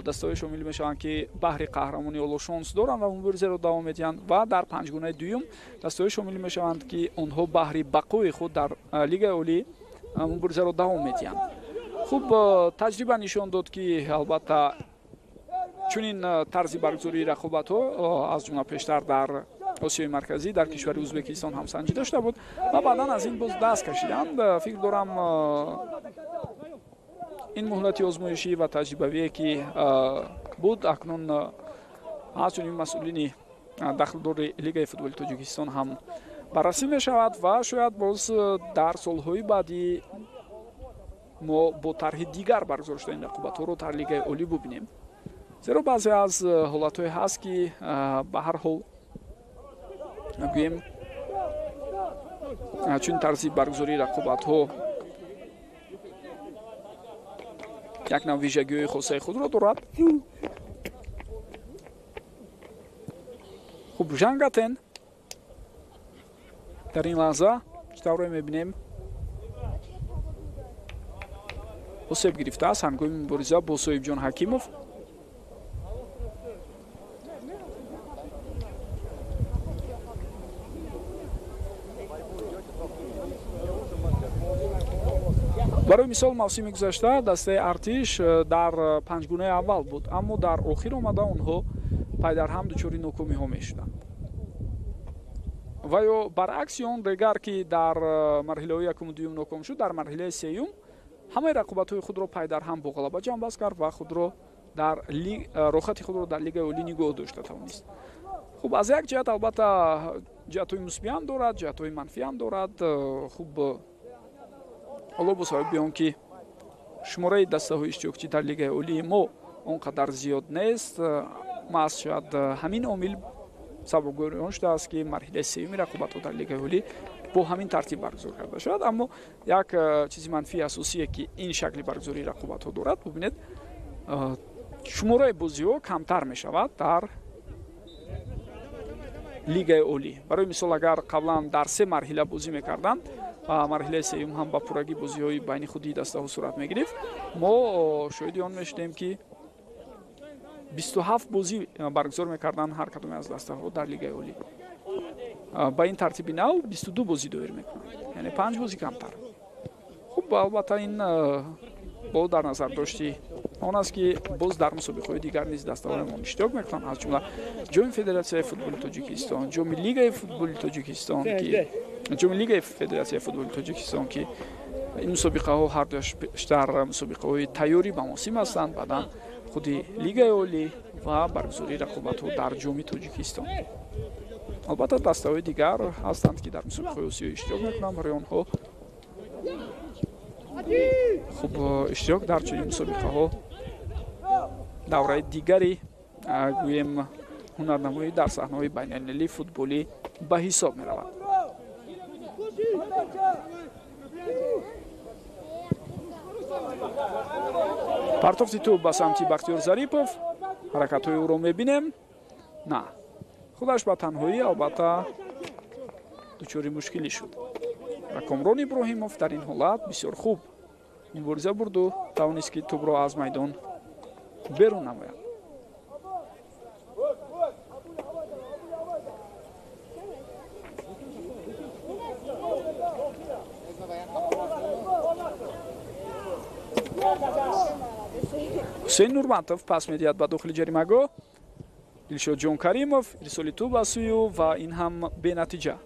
дастаҳое шомил мешаванд, ки баҳри қаҳрамонӣ ҳоло шонс доранд ва муборизаро давом медиҳанд, ва дар панҷгунаи дуюм дастаҳое шомил мешаванд, ки онҳо баҳри бақои худ дар Лигаи олӣ муборизаро давом медиҳанд. Хуб, таҷриба нишон дод, ки албатта чунин тарзи баргузории рақобатҳо аз ҷумла пештар дар Осиёи Марказӣ дар кишвари Ӯзбекистон ҳам санҷида шуда буд ва баъдан аз ин боз даст кашиданд. Фикр дорам, ин муҳлати озмоишӣ ва таҷрибавие, ки буд, акнун аз ҷониби масъулини дахлдори Лигаи футболи Тоҷикистон ҳам баррасӣ мешавад ва шояд боз дар солҳои баъдӣ мо бо тарҳи дигар баргузор шудани рақобатҳоро дар Лигаи Олӣ бубинем, зеро баъзе аз ҳолатҳое ҳаст, ки ба ҳар ҳол гӯем чун тарзи баргузории рақобатҳо як нав вижагиҳои хосаи худро дорад. Хуб, Жангатен дар ин лаҳза чӣ тавре мебинем осеб гирифтааст ҳангоми мубориза бо Соҳибҷон Ҳакимов. Барои мисол, мавсими гузашта дастаи Артиш дар панҷгунаи аввал буд, аммо дар охир омада онҳо пайдарҳам дучори нокомиҳо мешуданд. Ва ё баръакси он Регар, ки дар марҳилаҳои якуму дуюм ноком шуд, дар марҳилаи сеюм ҳамаи рақобатҳои худро пайдарҳам бо ғалаба ҷамъбаст кард ва худро дар рохати худро дар Лигаи Олӣ нигоҳ дошта тавонист. Хуб, аз як ҷиҳат албатта ҷиҳатҳои мусбиам дорад, ҷиҳатҳои манфиам дорад. Хуб, ҳоло бо сабаби он ки шумораи дастаҳои иштирокчӣ дар Лигаи Олии мо он қадар зиёд нест, маҳз шояд ҳамин омил сабабгори он шудааст, ки марҳилаи сеюми рақобатҳо дар Лигаи Олӣ бо ҳамин тартиб баргузор карда шавад. Аммо як чизи манфии асосие, ки ин шакли баргузории рақобатҳо дорад, бубинед, шумораи бозиҳо камтар мешавад дар Лигаи Олӣ. Барои мисол, агар қаблан дар се марҳила бозӣ мекарданд ва марҳилаи сеюм ҳам ба пуррагӣ бозиҳои байни худии дастаҳо сурат мегирифт, мо шоҳиди он мешудем, ки 27 бозӣ баргузор мекарданд ҳар кадоме аз дастаҳо дар Лигаи Олӣ. Ба ин тартиби нав 22 бозӣ доир мекунанд, яъне 5 бозӣ камтар. Хуб, албатта ин бо дар назар дошти он аст, ки боз дар мусобиқаҳои дигар низ дастаҳоямон иштирок мекунанд, аз ҷумла Ҷоми Федератсияи футболи Тоҷикистон, Ҷоми Лигаи футболи Тоҷикистон, ки Ҷоми Лигаи Федератсияи футболи Тоҷикистон, ки ин мусобиқаҳо ҳардуяш бештар мусобиқаҳои тайёрӣ ба мавсим ҳастанд, баъдан худи Лигаи Олӣ ва баргузории рақобатҳо дар Ҷоми Тоҷикистон. Албатта дастаҳои дигар ҳастанд, ки дар мусобиқаҳои Осиё иштирок мекунанд, барои онҳо хуб иштирок дар чунин мусобиқаҳо давраи дигари гӯем ҳунарнамоӣ дар саҳнаҳои байналмилалии футболӣ ба ҳисоб меравад. Партофти тӯб ба самти Бахтиёр Зарипов, ҳаракатҳои ӯро мебинем. На, худаш ба танҳоӣ албатта дучори мушкилӣ шуд ва Комрон Иброҳимов дар ин ҳолат бисёр хуб мубориза бурду тавонист, ки тӯбро аз майдон берун намояд. Ҳусейн Нурматов пас медиҳад ба дохили ҷаримагоҳ. Дилшодҷон Каримов ирсоли тӯб аз сӯи ӯ ва ин ҳам бенатиҷа.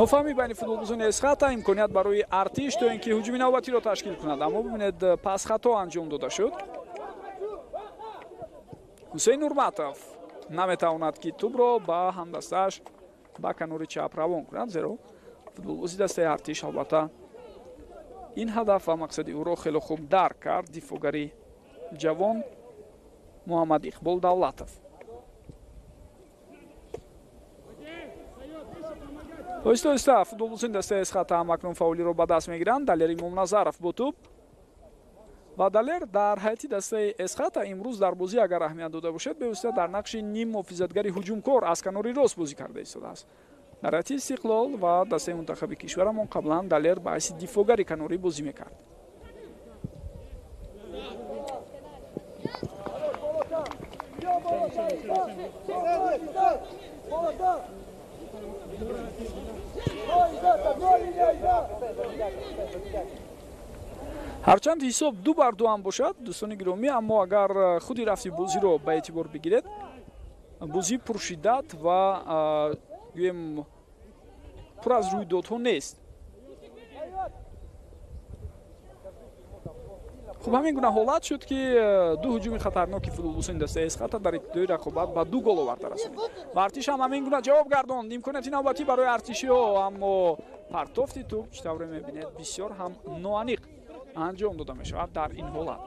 Нофаҳмӣ байни футболбозони Эсхата, имконият барои Артиш то ин ки ҳуҷуми навбатиро ташкил кунад, аммо бибинед, пас хато анҷом дода шуд. Ҳусейн Нурматов наметавонад, ки тӯбро ба ҳамдастааш ба канори чап равон кунад, зеро футболбози дастаи Артиш албатта ин ҳадаф ва мақсади ӯро хеле хуб дарк кард. Дифоъгари ҷавон Муҳаммад Иқбол Давлатов. Оҳиста оҳиста футболбозони дастаи Эсхата ҳам акнун фаъолиро ба даст мегиранд. Далер Имомназаров бо тӯб ва Далер дар ҳайати дастаи Эсхата имрӯз дар бозӣ, агар аҳамият дода бошед, бевосита дар нақши ниммуҳофизатгари ҳуҷумкор аз канори рост бозӣ карда истодааст. Дар ҳайати Истиқлол ва дастаи мунтахаби кишварамон қаблан Далер ба ҳайси дифоъгари канорӣ бозӣ мекард. Ҳарчанд ҳисоб 2-2 ҳам бошад, дӯстони гиромӣ, аммо агар худи рафти бозиро ба эътибор бигиред, Бозии пуршиддат ва гӯем пур аз рӯйдодҳо нест. Хуб, ҳамин гуна ҳолат шуд, ки ду ҳуҷуми хатарноки футболбозони дастаи Эсхата дар ибтидои рақобат ба ду гол оварда расонид ва Артиш ҳам ҳамин гуна ҷавоб гардонд. Имконияти навбатӣ барои артишиҳо, аммо партофти тӯб, чӣ тавре мебинед, бисёр ҳам ноаниқ анҷом дода мешавад дар ин ҳолат.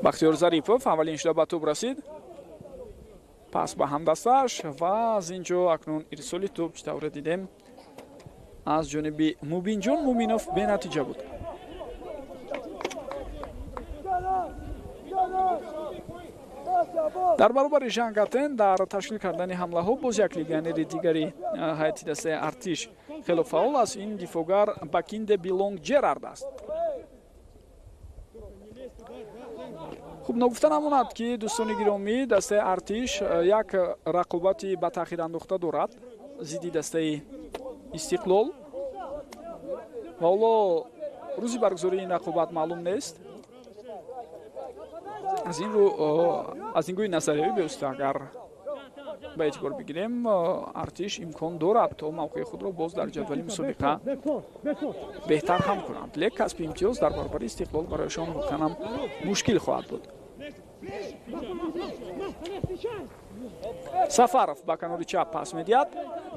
Бахтиёр Зарипов аввалин шуда ба тӯб расид, пас ба ҳамдастааш ва аз ин ҷо акнун ирсоли тӯб, чӣ тавре дидем, аз ҷониби Мубинҷон Муминов бенатиҷа буд. Дар баробари Жангатен дар ташкил кардани ҳамлаҳо боз як легионери дигари ҳайати дастаи Артиш хело фаъол аст. Ин дифогар Бакинде Билонг Ҷерард аст. Хуб, ногуфта намонад, ки дӯстони гиромӣ, дастаи Артиш як рақобати ба таъхир андохта дорад зидди дастаи Истиқлол ва ҳоло рӯзи баргузории ин рақобат маълум нест. Аз ин рӯ, аз нигоҳи назариявӣ беуста агар ба эътибор бигирем, Артиш имкон дорад то мавқеи худро боз дар ҷадвали мусобиқа беҳтар ҳам кунанд, лек касби имтиёз дар баробари Истиқлол барояшон воқеан ҳам мушкил хоҳад буд. Сафаров ба канори чап пас медиҳад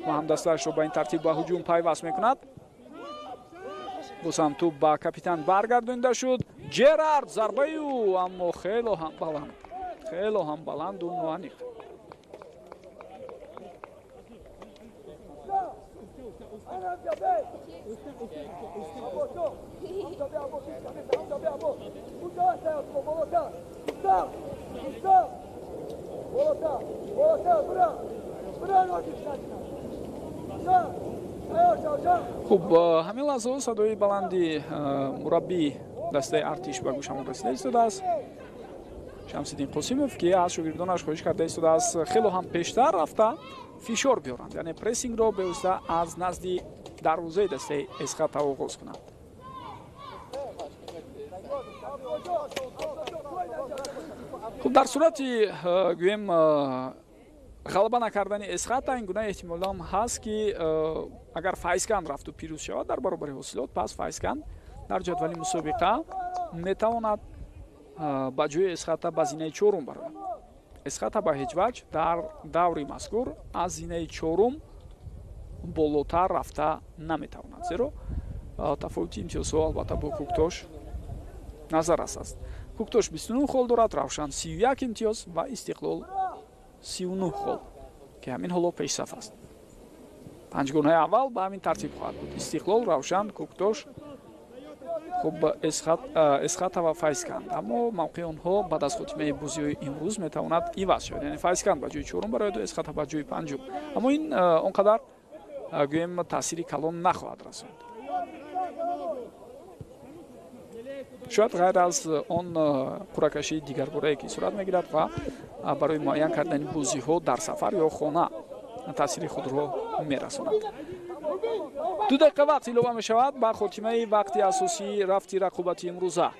ва ҳамдастаашро ба ин тартиб ба ҳуҷум пайваст мекунад. Боз ҳам тӯб ба капитан баргардонида шуд. Ҷерард, зарбаи ӯ, аммо хело ҳам баланд, хело ҳам баланду ноаниқ. Хуб, ҳамин лаҳзаҳо садои баланди мураббии дастаи Артиш ба гӯшамон расида истодааст. Шамсиддин Қосимов, ки аз шогирдонаш хоҳиш карда истодааст хело ҳам пештар рафта фишор биёранд, яъне прессингро бевосита аз назди дарвозаи дастаи Эсхата оғоз кунанд. Хуб, дар сурати гӯем ғалаба накардани Эсхата ин гуна эҳтимолам ҳаст, ки агар Файзканд рафту пирӯз шавад дар баробари Ҳосилот, пас Файзканд дар ҷадвали мусобиқа метавонад ба ҷои Эсхата ба зинаи чорум барояд. Эсхата ба ҳеҷ ваҷ дар даври мазкур аз зинаи чорум болотар рафта наметавонад, зеро тафовути имтиёзҳо албатта бо Куктош назаррас аст. Куктош 29 хол дорад, Равшан 31 имтиёз ва Истиқлол 39 хол, ки ҳамин ҳоло пешсаф аст. Панҷгонаи аввал ба ҳамин тартиб хоҳад буд: Истиқлол, Равшан, Куктош, хуб, Эсхата ва Файзканд. Аммо мавқеи онҳо баъд аз хотимаи бозиҳои имрӯз метавонад иваз шавад, яъне Файзканд ба ҷои чорум барояду Эсхата ба ҷои панҷум. Аммо ин он қадар гӯем таъсири калон нахоҳад расонд. Шояд ғайр аз он қуръакашии дигарборае, ки сурат мегирад ва барои муайян кардани бозиҳо дар сафар ё хона таъсири худро мерасонад. 2 дақиқа вақт илова мешавад ба хотимаи вақти асосии рафти рақобати имрӯза.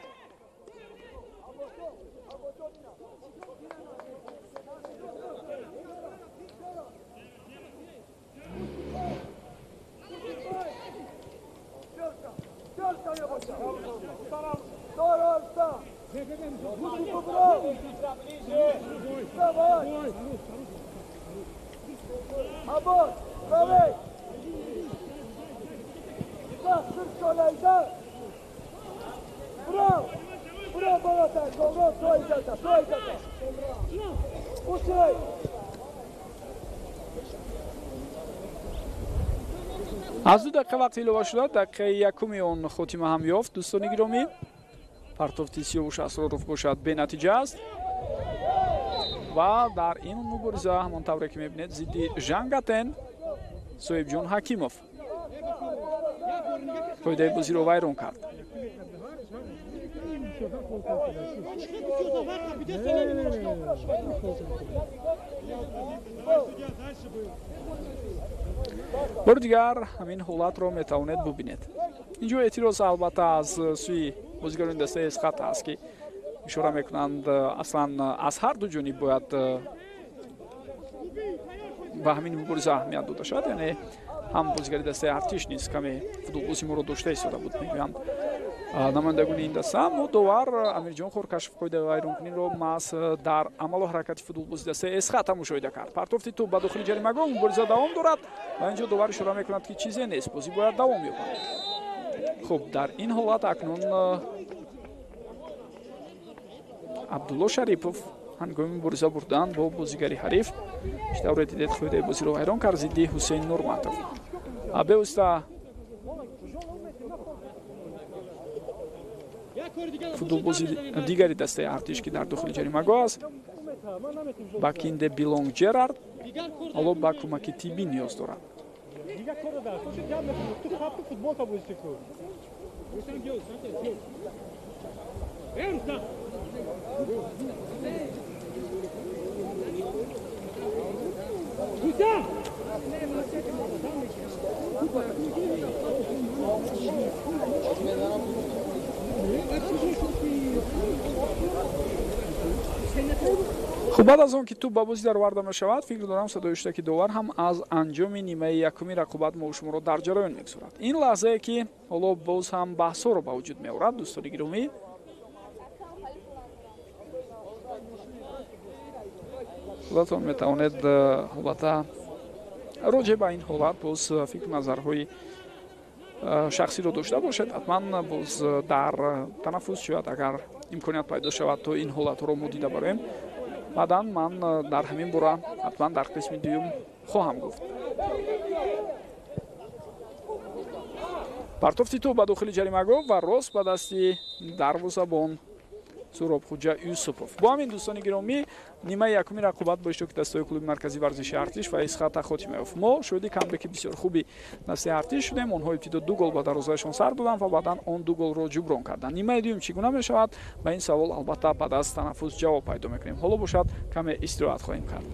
Аз 2 дақиқа вақт илова шуда, дақиқаи якуми он хотима ҳам ёфт. Дӯстони гиромӣ, партофти Сиёвуш Асроров бошад бенатиҷа аст ва дар ин мубориза ҳамон тавре ки мебинед зидди Жангатен Соҳибҷон Ҳакимов қоидаи бозиро вайрон кард. Бори дигар ҳамин ҳолатро метавонед бубинед. Инҷо эътироз албатта аз сӯи бозигарони дастаи Эсхата аст, ки ишора мекунанд, аслан аз ҳар ду ҷониб бояд ба ҳамин мубориза аҳамият дода шавад. Яъне ҳам бозигари дастаи Артиш низ каме футболбози моро дошта истода буд, мегӯянд намояндагони ин даста. Аммо довар Амирҷон Хоркашев қоидаи вайронкуниро маҳз дар амалу ҳаракати футболбози дастаи Эсхата мушоҳида кард. Партофти тӯб ба дохили ҷаримагоҳ, мубориза давом дорад ва инҷо довар ишора мекунад, ки чизе нест, бозӣ бояд давом ёбад. Хуб, дар ин ҳолат акнун Абдулло Шарипов ҳангоми мубориза бурдан бо бозигари ҳариф, чӣ тавре дидед, қоидаи бозиро вайрон кард зидди Ҳусейн Нурматов. Бевосита футболбози дигари дастаи Артиш, ки дар дохили ҷаримагоҳ аст, Бакинде Билонг Ҷерард, ҳоло ба кӯмаки тиббӣ ниёз дорад. Хуб, баъд аз он ки тӯб ба бозӣ дароварда мешавад, фикр дорам садои ҳуштаки довар ҳам аз анҷоми нимаи якуми рақобат мо шуморо дар ҷараён мегузорад. Ин лаҳзае ки ҳоло боз ҳам баҳсҳоро ба вуҷуд меорад, дӯстони гиромӣ. Худатон метавонед албатта роҷеъ ба ин ҳолат боз фикру назарҳои шахсиро дошта бошед. Ҳатман боз дар танаффус шояд агар имконият пайдо шавад, то ин ҳолатҳоро мо дида бароем. Баъдан ман дар ҳамин бора ҳатман дар қисми дуюм хоҳам гуфт. Партофти тӯб ба дохили ҷаримагоҳ ва рост ба дасти дарвозабон Суробхуҷа Юсупов. Бо ҳамин, дӯстони гиромӣ, нимаи якуми рақобат бо иштироки дастаҳои клуби марказии варзиши Артиш ва Эсхата хотима ёфт. Мо шоҳиди камбеки бисёр хуби дастаи Артиш шудем. Онҳо ибтидо 2 гол ба дарвозаашон сар доданд ва баъдан он 2 голро ҷуброн карданд. Нимаи дуюм чӣ гуна мешавад? Ба ин савол албатта баъд аз танаффус ҷавоб пайдо мекунем. Ҳоло бошад каме истироҳат хоҳем кард.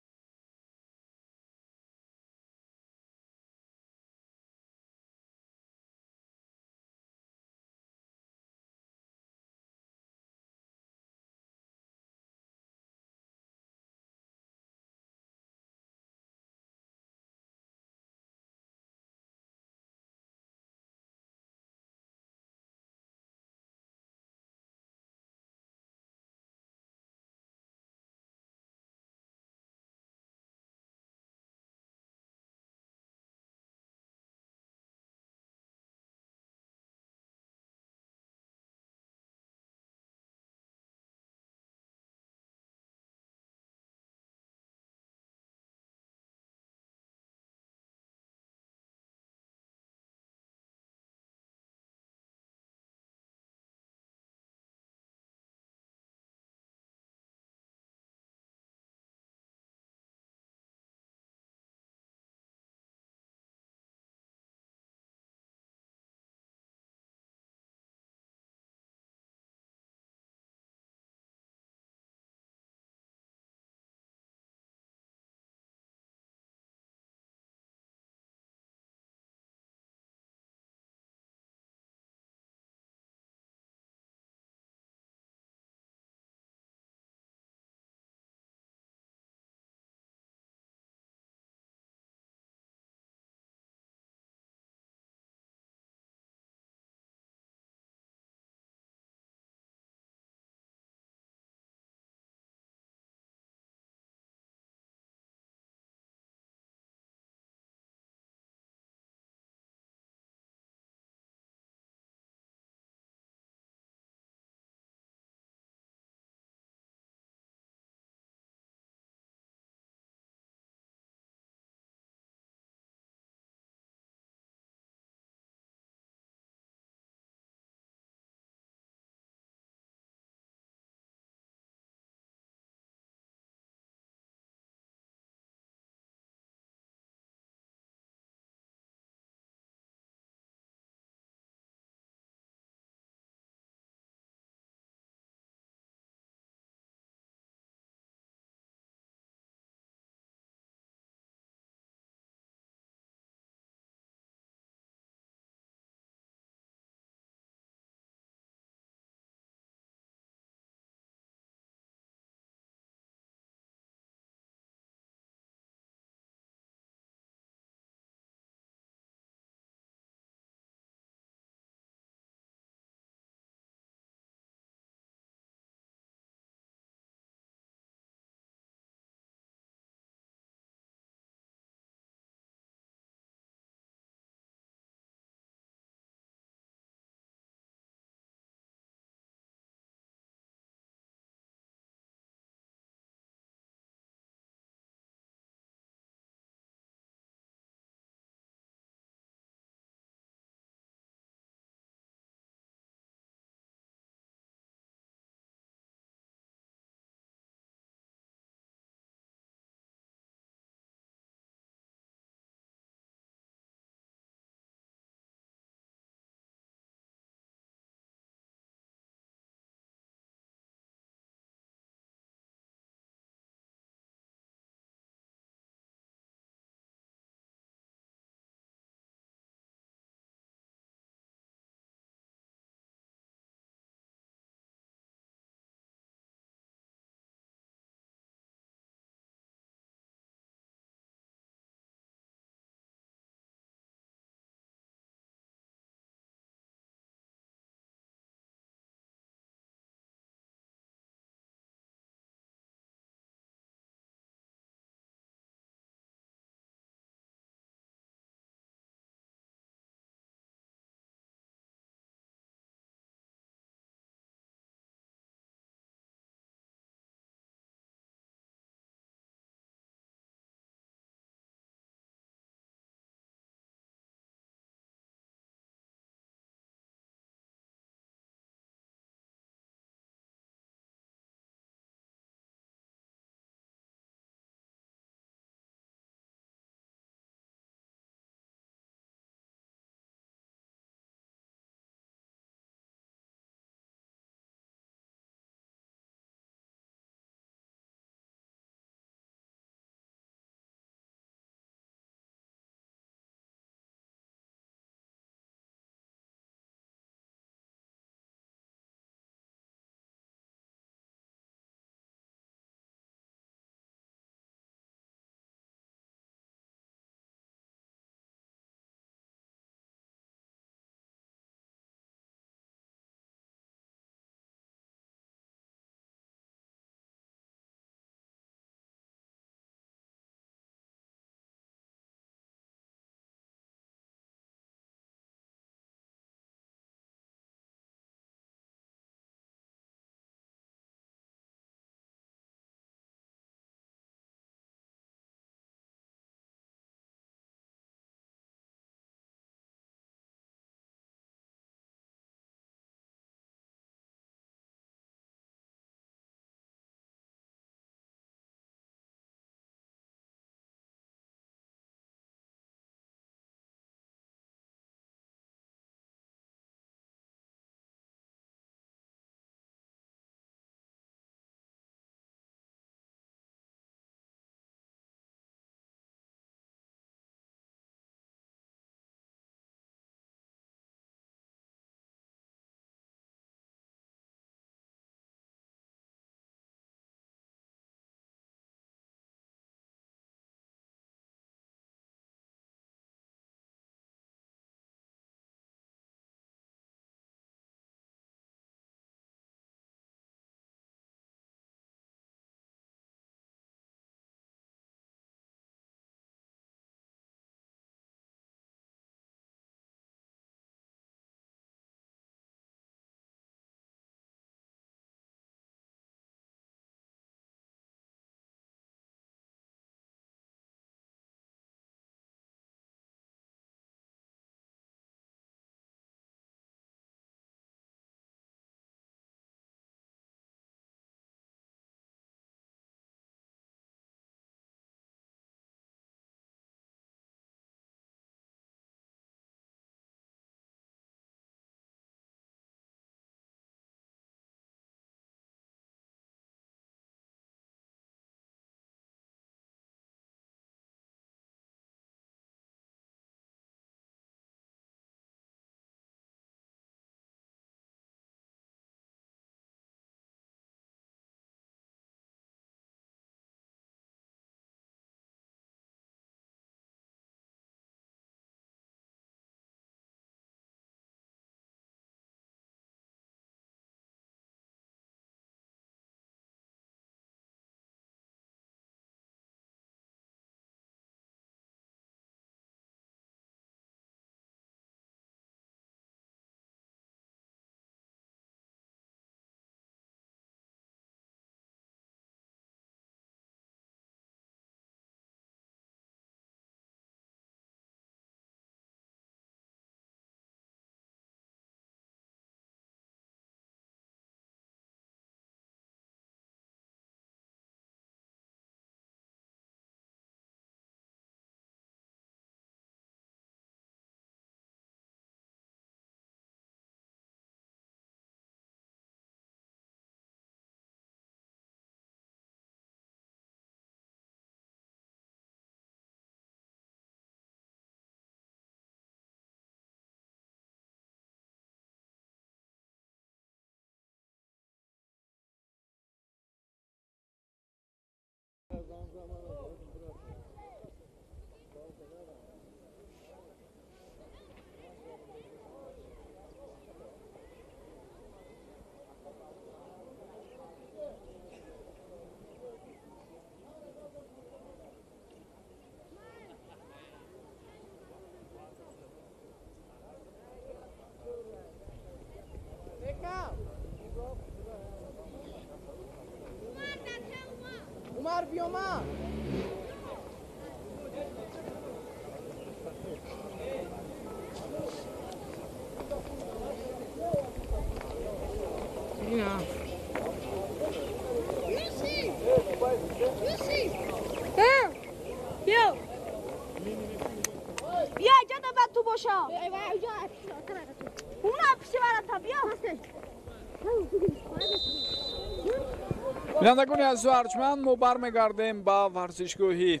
Бинандагони азизу арҷманд, мо бармегардем ба варзишгоҳи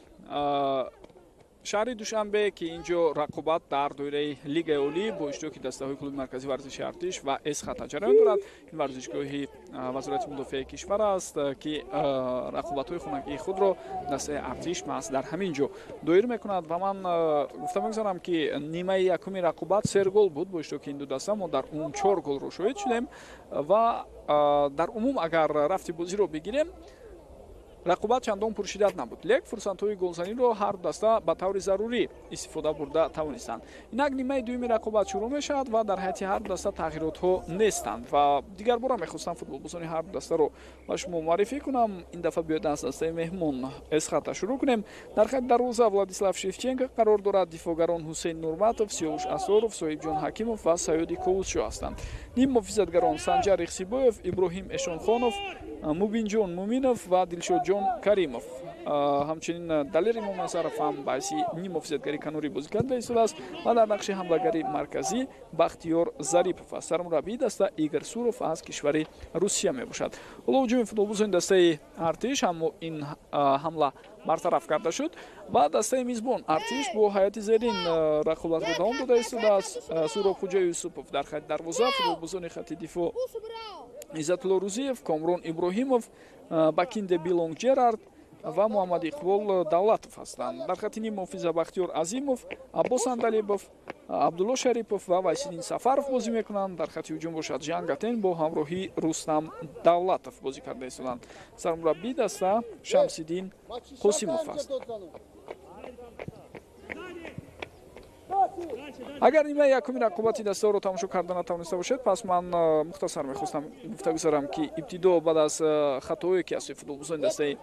шаҳри Душанбе, ки ин ҷо рақобат дар доираи Лигаи Олӣ бо иштироки дастаҳои клуби марказии варзиши Артиш ва Эсхата ҷараён дорад. Ин варзишгоҳи Вазорати мудофиаи кишвар аст, ки рақобатҳои хонагии худро дастаи Артиш маҳз дар ҳамин ҷо доир мекунад. Ва ман гуфта мегузарам, ки нимаи якуми рақобат сергол буд бо иштироки ин ду даста. Мо дар умум 4 голро шоҳид шудем ва дар умум агар рафти бозиро бигирем, рақобат чандон пуршиддат набуд, лек фурсатҳои голзаниро ҳар даста ба таври зарурӣ истифода бурда тавонистанд. Инак нимаи дуюми рақобат шурӯъ мешавад ва дар ҳайати ҳар даста тағйиротҳо нестанд. Ва дигар бора мехостам футболбозони ҳар дастаро ба шумо муаррифӣ кунам. Ин дафъа биёед аз дастаи меҳмон Эсхата шурӯъ кунем. Дар хати дарвоза Владислав Шевченко қарор дорад, дифоъгарон Ҳусейн Нурматов, Сиёвуш Асоров, Соҳибҷон Ҳакимов ва Саёди Ковусшо ҳастанд. Ним муҳофизатгарон Санҷар Ихсибоев, Иброҳим Эшонхонов, Мубинҷон Муминов ва Дилшодҷон Каримов. Ҳамчунин Далер Имомназаров ҳам ба ҳайси ним муҳофизатгари канорӣ бозӣ карда истодааст ва дар нақши ҳамлагари марказӣ Бахтиёр Зарипов аст. Сармураббии даста Игор Суров аз кишвари Русия мебошад. Ҳоло ҳуҷуми футболбозони дастаи Артиш, аммо ин ҳамла бартараф карда шуд ва дастаи мизбон Артиш бо ҳайати зерин рақобатро давом дода истодааст. Суроб Хуҷа Юсупов дар хати дарвоза, футболбозони хати дифоъ Иззатулло Рузиев, Комрон Иброҳимов, Бакинде Билонг Ҷерард ва Муҳаммад Иқбол Давлатов ҳастанд. Дар хати ним муҳофиза Бахтиёр Азимов, Аббос Андалибов, Абдулло Шарипов ва Вайсиддин Сафаров бозӣ мекунанд. Дар хати ҳуҷум бошад Жангатен бо ҳамроҳии Рустам Давлатов бозӣ карда истоданд. Сармураббии даста Шамсиддин Қосимов аст. Агар нимаи якуми рақобати дастаҳоро тамошо карда натавониста бошед, пас ман мухтасар мехостам гуфта гузарам, ки ибтидо баъд аз хатоое, ки аз сӯи футболбозони дастаи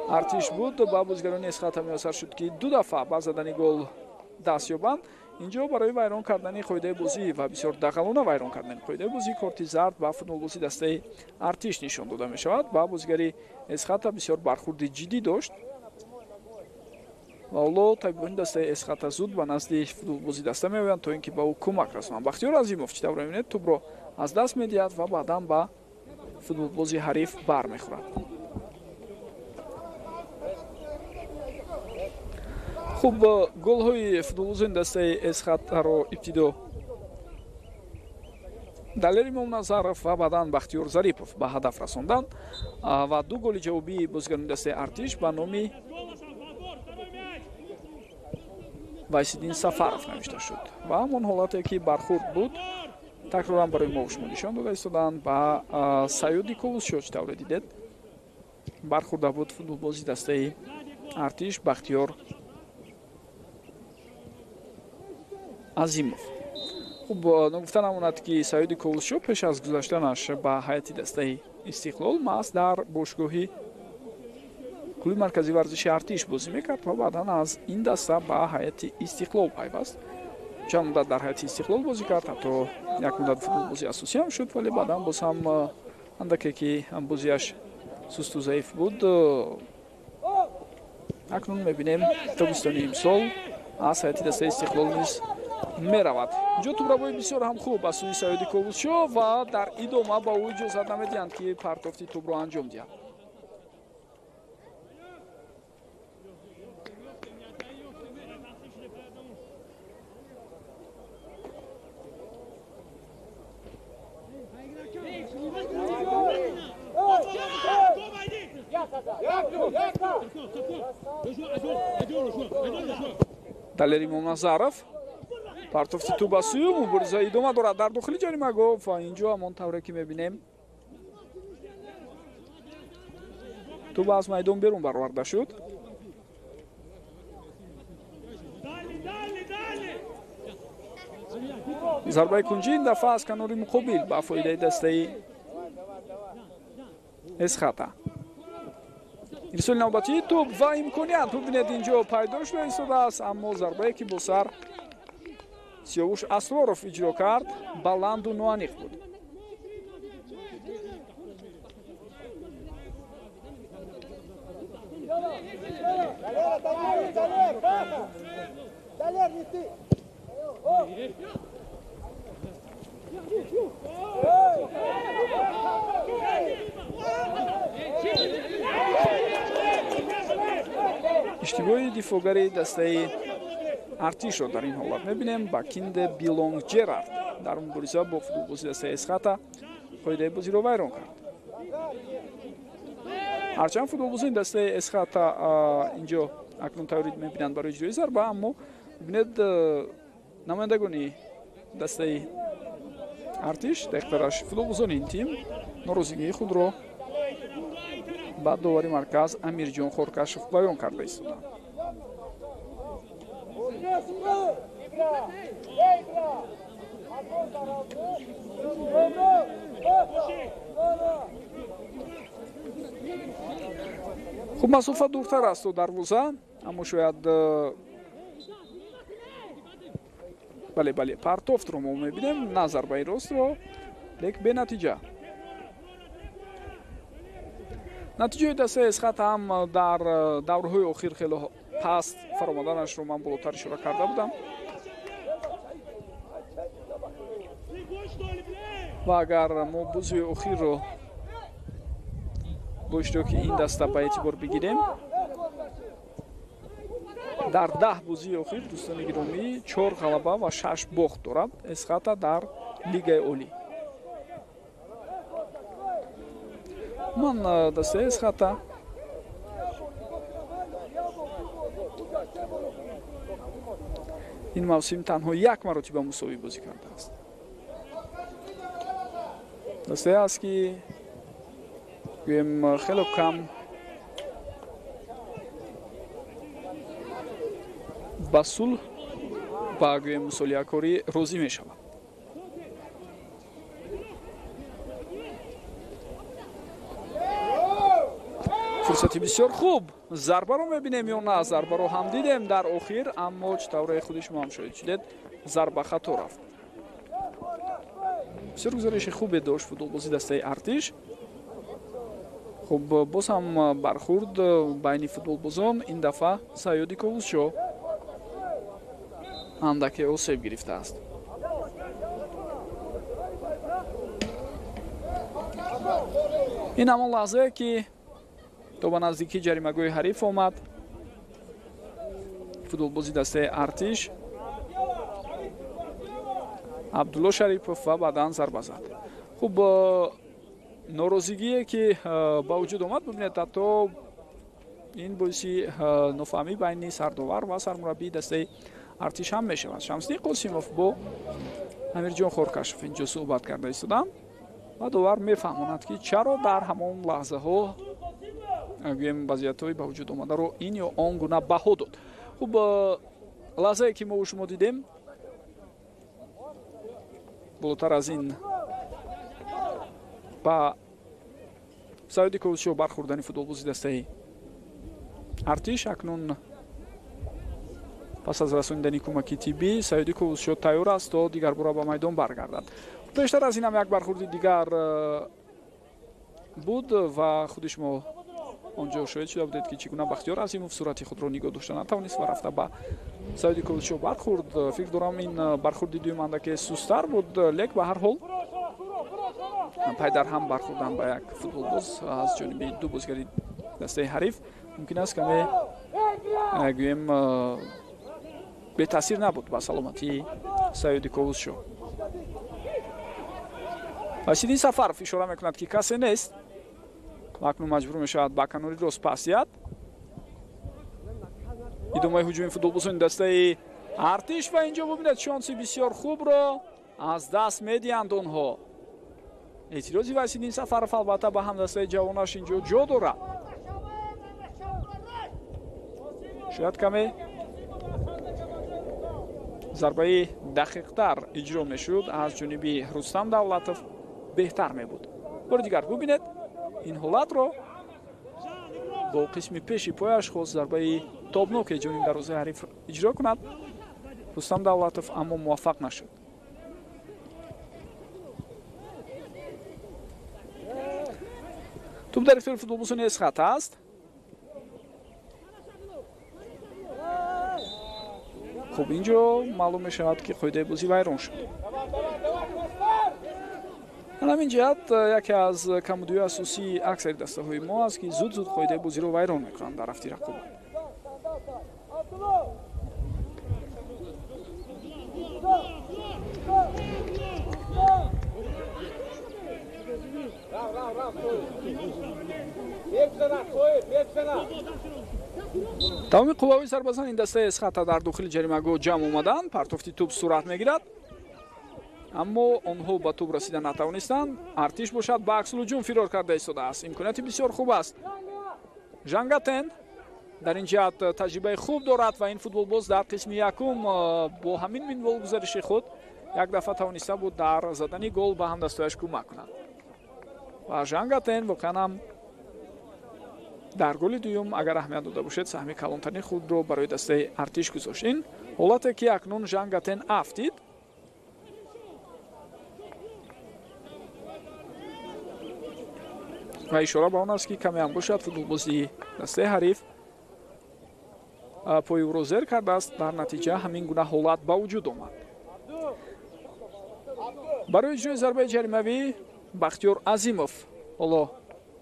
Артиш буд, ба бозигарони Эсхата муяссар шуд, ки ду дафъа ба задани гол даст ёбанд. Инҷо барои вайрон кардани қоидаи бозӣ ва бисёр дағалона вайрон кардани қоидаи бозӣ корти зард ба футболбози дастаи Артиш нишон дода мешавад. Ба бозигари Эсхата бисёр бархурди ҷиддӣ дошт ва ҳоло табибони дастаи Эсхата зуд ба назди футболбози даста меоянд, то ин ки ба ӯ кӯмак расонанд. Бахтиёр Азимов чӣ тавр мебинед, тӯбро аз даст медиҳад ва баъдан ба футболбози ҳариф бармехӯрад. Хуб, голҳои футболбозони дастаи Эсхатаро ибтидо Далер Имомназаров ва баъдан Бахтиёр Зарипов ба ҳадаф расонданд ва ду голи ҷавобии бозигарони дастаи Артиш ба номи Вайсиддин Сафаров навишта шуд. Ва ҳамон ҳолате, ки бархурд буд, такроран барои мо шумо нишон дода истоданд. Ба Саёди Ковусшо чӣ тавре дидед, бархурда буд футболбози дастаи Артиш Бахтиёр Азимов. Хуб, ногуфта намонад, ки Саёди Ковусшо пеш аз гузаштанаш ба ҳайати дастаи Истиқлол маҳз дар бошгоҳи клуби марказии варзиши Артиш бозӣ мекард ва баъдан аз ин даста ба ҳайати Истиқлол пайваст. Чанд муддат дар ҳайати Истиқлол бозӣ кард, ҳатто як муддат футболбози асосӣ ҳам шуд, вале баъдан боз ҳам андаке ки бозиаш сусту заиф буд. Акнун мебинем тобистони имсол аз ҳайати дастаи Истиқлол низ меравад. Инҷо тӯбрабои бисёр ҳам хуб аз сӯи Саёди Ковусшо ва дар идома ба ӯ иҷозат намедиҳанд, ки партофти тӯбро анҷом диҳад. Далер Имомназаров партофти тӯб ба сӯи мубориза идома дорад дар дохили ҷаримагоҳ ва инҷо ҳамон тавре ки мебинем тӯб аз майдон берун бароварда шуд. Зарбаи кунҷӣ ин дафъа аз канори муқобил ба фоидаи дастаи Эсхата. Ирсоли навбатии тӯб ва имконият бубинед инҷо пайдо шуда истодааст, аммо зарбае ки бо сар Сиёвуш Асроров иҷро кард баланду ноаниқ буд. Иштибоҳи дифоъгари дастаи Артишро дар ин ҳолат мебинем. Бакинде Билонг Ҷерард дар мубориза бо футболбози дастаи Эсхата қоидаи бозиро вайрон кард. Ҳарчанд футболбозони дастаи Эсхата инҷо акнун тайёрӣ мебинанд барои иҷрои зарба, аммо бибинед, намояндагони дастаи Артиш, дақиқтараш футболбозони ин тим, норозигии худро ба довари марказ Амирҷон Хоркашов баён карда истоданд. Хуб, масофа дуртар аст то дарвоза, аммо шояд бале, бале, партофтро мо мебинем, на зарбаи ростро, лек бенатиҷа. Натиҷаи дастаи Эсхат ҳам дар даврҳои охир хеле паст фаромаданашро ман болотар ишора карда будам. Ва агар мо бозии охирро бо иштироки ин даста ба эътибор бигирем, дар 10 бозии охир, дӯстони гиромӣ, 4 ғалаба ва 6 бохт дорад Эсхата дар Лигаи Олӣ. Ман дастаи Эсхата ин мавсим танҳо як маротиба мусовӣ бозӣ кардааст. Дастае аст, ки гӯем хело кам ба сулҳ, ба гӯем мусолиҳакорӣ розӣ мешавад. Фурсати бисёр хуб, зарбаро мебинем ё на? Зарбаро ҳам дидем дар охир, аммо чӣ тавре худи шумо ҳам шоҳид шудед, зарба хато рафт. Бисёр гузариши хубе дошт футболбози дастаи Артиш. Хуб, боз ҳам бархурд байни футболбозон, ин дафъа Саёди Ковусшо андаке осеб гирифтааст. Ин ҳамон лаҳзае, ки то ба наздикии ҷаримагоҳи ҳариф омад футболбози дастаи Артиш Абдулло Шарипов ва баъдан зарба зад. Хуб, норозигие, ки ба вуҷуд омад, бибинед, ҳатто ин боиси нофаҳмӣ байни сардовар ва сармураббии дастаи Артиш ҳам мешавад. Шамсиддин Қосимов бо Амирҷон Хоркашов инҷо суҳбат карда истоданд ва довар мефаҳмонад, ки чаро дар ҳамон лаҳзаҳо гӯем вазъиятҳои ба вуҷуд омадаро ин ё он гуна баҳо дод. Хуб, лаҳзае, ки мо шумо дидем, болотар аз ин ба Саёди Ковусшо бархӯрдани футболбози дастаи Артиш. Акнун пас аз расонидани кӯмаки тиббӣ Саёди Ковусшо тайёр аст, то дигарбора ба майдон баргардад. Пештар аз ин ҳам як бархӯрди дигар буд ва худи шумо онҷо шоҳид шуда будед, ки чӣ гуна Бахтиёр Азимов сурати худро нигоҳ дошта натавонист ва рафта ба Саёди Ковусшо бархӯрд. Фикр дорам, ин бархӯрди дуюм андаке сустар буд, лек ба ҳар ҳол пайдарҳам бархӯрдан ба як футболбоз аз ҷониби ду бозигари дастаи ҳариф мумкин аст каме гӯем бетаъсир набуд ба саломатии Саёди Ковусшо. Васиддин Сафаров ишора мекунад, ки касе нест ва акнун маҷбур мешавад ба канори рост пас диҳад. Идомаи ҳуҷуми футболбозони дастаи Артиш ва инҷо бубинед, шонси бисёр хубро аз даст медиҳанд онҳо. Эътирози Васиддин Сафаров албатта ба ҳамдастаи ҷавонаш инҷо ҷо дорад. Шояд каме зарбаи дақиқтар иҷро мешуд аз ҷониби Рустам Давлатов, беҳтар мебуд. Бори дигар бубинед ин ҳолатро, бо қисми пеши пояш хост зарбаи тобноке ҷониби дарвозаи ҳариф иҷро кунад Рустам Давлатов, аммо муваффақ нашуд. Туп дар ихтиёри футболбозони Эсхат аст. Хуб, инҷо маълум мешавад, ки қоидаи бозӣ вайрон шуд. Ҳамин ҷиҳат яке аз камбудиҳои асосии аксари дастаҳои мо аст, ки зуд-зуд қоидаи бозиро вайрон мекунанд дар рафти рақобат. Тамоми қувваҳои зарбазан ин дастаи Эсхата дар дохили ҷаримагоҳ ҷамъ омаданд. Партофти тӯб сурат мегирад, аммо онҳо ба тӯб расида натавонистанд. Артиш бошад ба аксулҳуҷум фирор карда истодааст. Имконияти бисёр хуб аст. Жангатен дар ин ҷиҳат таҷрибаи хуб дорад ва ин футболбоз дар қисми якум бо ҳамин минвол гузариши худ як дафъа тавониста буд дар задани гол ба ҳамдастояш кӯмак кунад. Ва Жангатен воқеан ҳам дар голи дуюм, агар аҳамият дода бошед, саҳми калонтарини худро барои дастаи Артиш гузошт. Ин ҳолате ки акнун Жангатен афтид, ва ишора ба он аст, ки каме ҳам бошад футболбози дастаи ҳариф пои ӯро зер кардааст. Дар натиҷа ҳамин гуна ҳолат ба вуҷуд омад. Барои иҷрои зарбаи ҷаримавӣ Бахтиёр Азимов ҳоло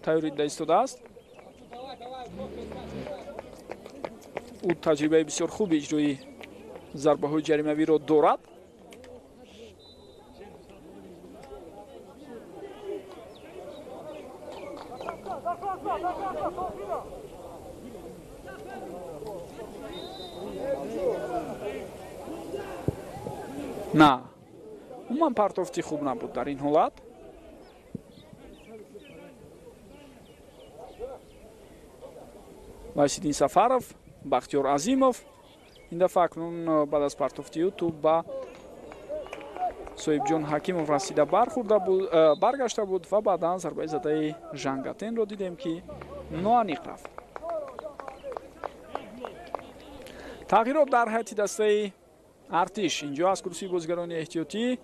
тайёрӣ дида истодааст. Ӯ таҷрибаи бисёр хуби иҷрои зарбаҳои ҷаримавиро дорад. На, умуман партофти хуб набуд дар ин ҳолат. Вайсиддин Сафаров, Бахтиёр Азимов ин дафъа акнун баъд аз партофти ӯ тӯб ба Соҳибҷон Ҳакимов расида баргашта буд ва баъдан зарбаи задаи Жангатенро дидем, ки ноаниқ рафт. Тағйирот дар ҳайати дастаи Артиш. Инҷо аз курсии бозигарони эҳтиётӣ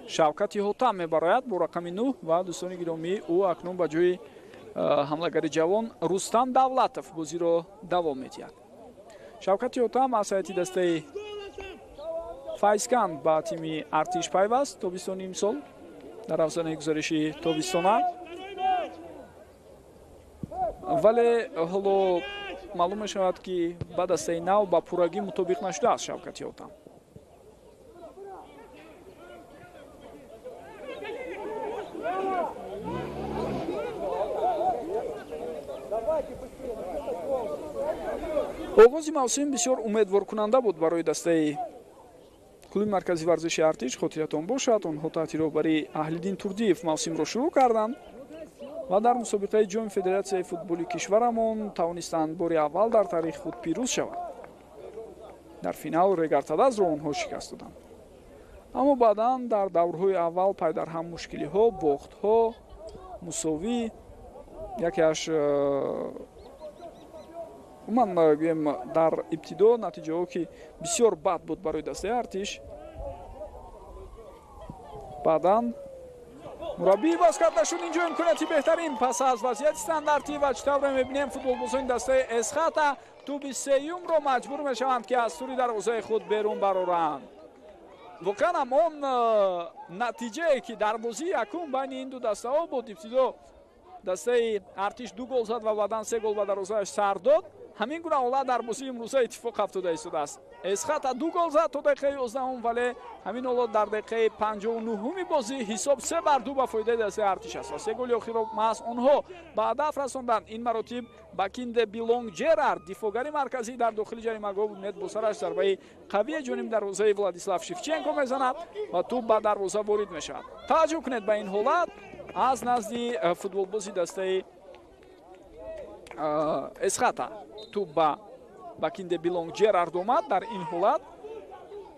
Шавкати Ҳотам мебарояд бо рақами 9 ва дӯстони гиромӣ, ӯ акнун ба ҷои ҳамлагари ҷавон Рустам Давлатов бозиро давом медиҳад. Шавкати Ҳотам аз ҳайати дастаи Файзканд ба тими Артиш пайваст тобистони имсол дар афзонаи гузариши тобистона, вале ҳоло маълум мешавад, ки ба дастаи нав ба пуррагӣ мутобиқ нашудааст Шавкати Ҳотам. Оғози мавсим бисёр умедворкунанда буд барои дастаи клуби марказии варзиши Артиш. Хотиратон бошад, онҳо таҳти роҳбарии Аҳлиддин Турдиев мавсимро шурӯъ карданд ва дар мусобиқаи ҷоми федератсияи футболи кишварамон тавонистанд бори аввал дар таърихи худ пирӯз шаванд. Дар финал Регартадазро онҳо шикаст доданд. Аммо баъдан дар даврҳои аввал пайдарҳам мушкилиҳо, бохтҳо, мусовӣ, якеаш умуман гӯем дар ибтидо натиҷаҳо, ки бисёр бад буд барои дастаи Артиш. Баъдан мураббӣ иваз карда шуд. Инҷо имконияти беҳтарин пас аз вазъияти стандартӣ ва чӣ тавре мебинем, футболбозони дастаи Эсхата тӯби сеюмро маҷбур мешаванд, ки аз тури дарвозаи худ берун бароранд. Воқеан ҳам он натиҷае, ки дар бозии якум байни ин ду дастаҳо буд, ибтидо дастаи Артиш 2 гол зад ва баъдан 3 гол ба дарвозааш сар дод. Ҳамин гуна ҳолат дар бозии имрӯза иттифоқ афтода истодааст. Эсхата 2 гол зад то дақиқаи 11, вале ҳамин ҳолат дар дақиқаи 59-уми бозӣ ҳисоб 3-2 ба фоидаи дастаи Артиш аст ва 3 голи охирро маҳз онҳо ба ҳадаф расонданд. Ин маротиб Бакинде Билонг Ҷерард, дифоъгари марказӣ дар дохили ҷаримагоҳ, бубинед, бо сараш зарбаи қавии ҷониби дарвозаи Владислав Шевченко мезанад ва тӯб ба дарвоза ворид мешавад. Таваҷҷӯҳ кунед ба ин ҳолат аз назди футболбози дастаи Эсхата тӯб ба Бакинде Билонг Ҷерард омад. Дар ин ҳолат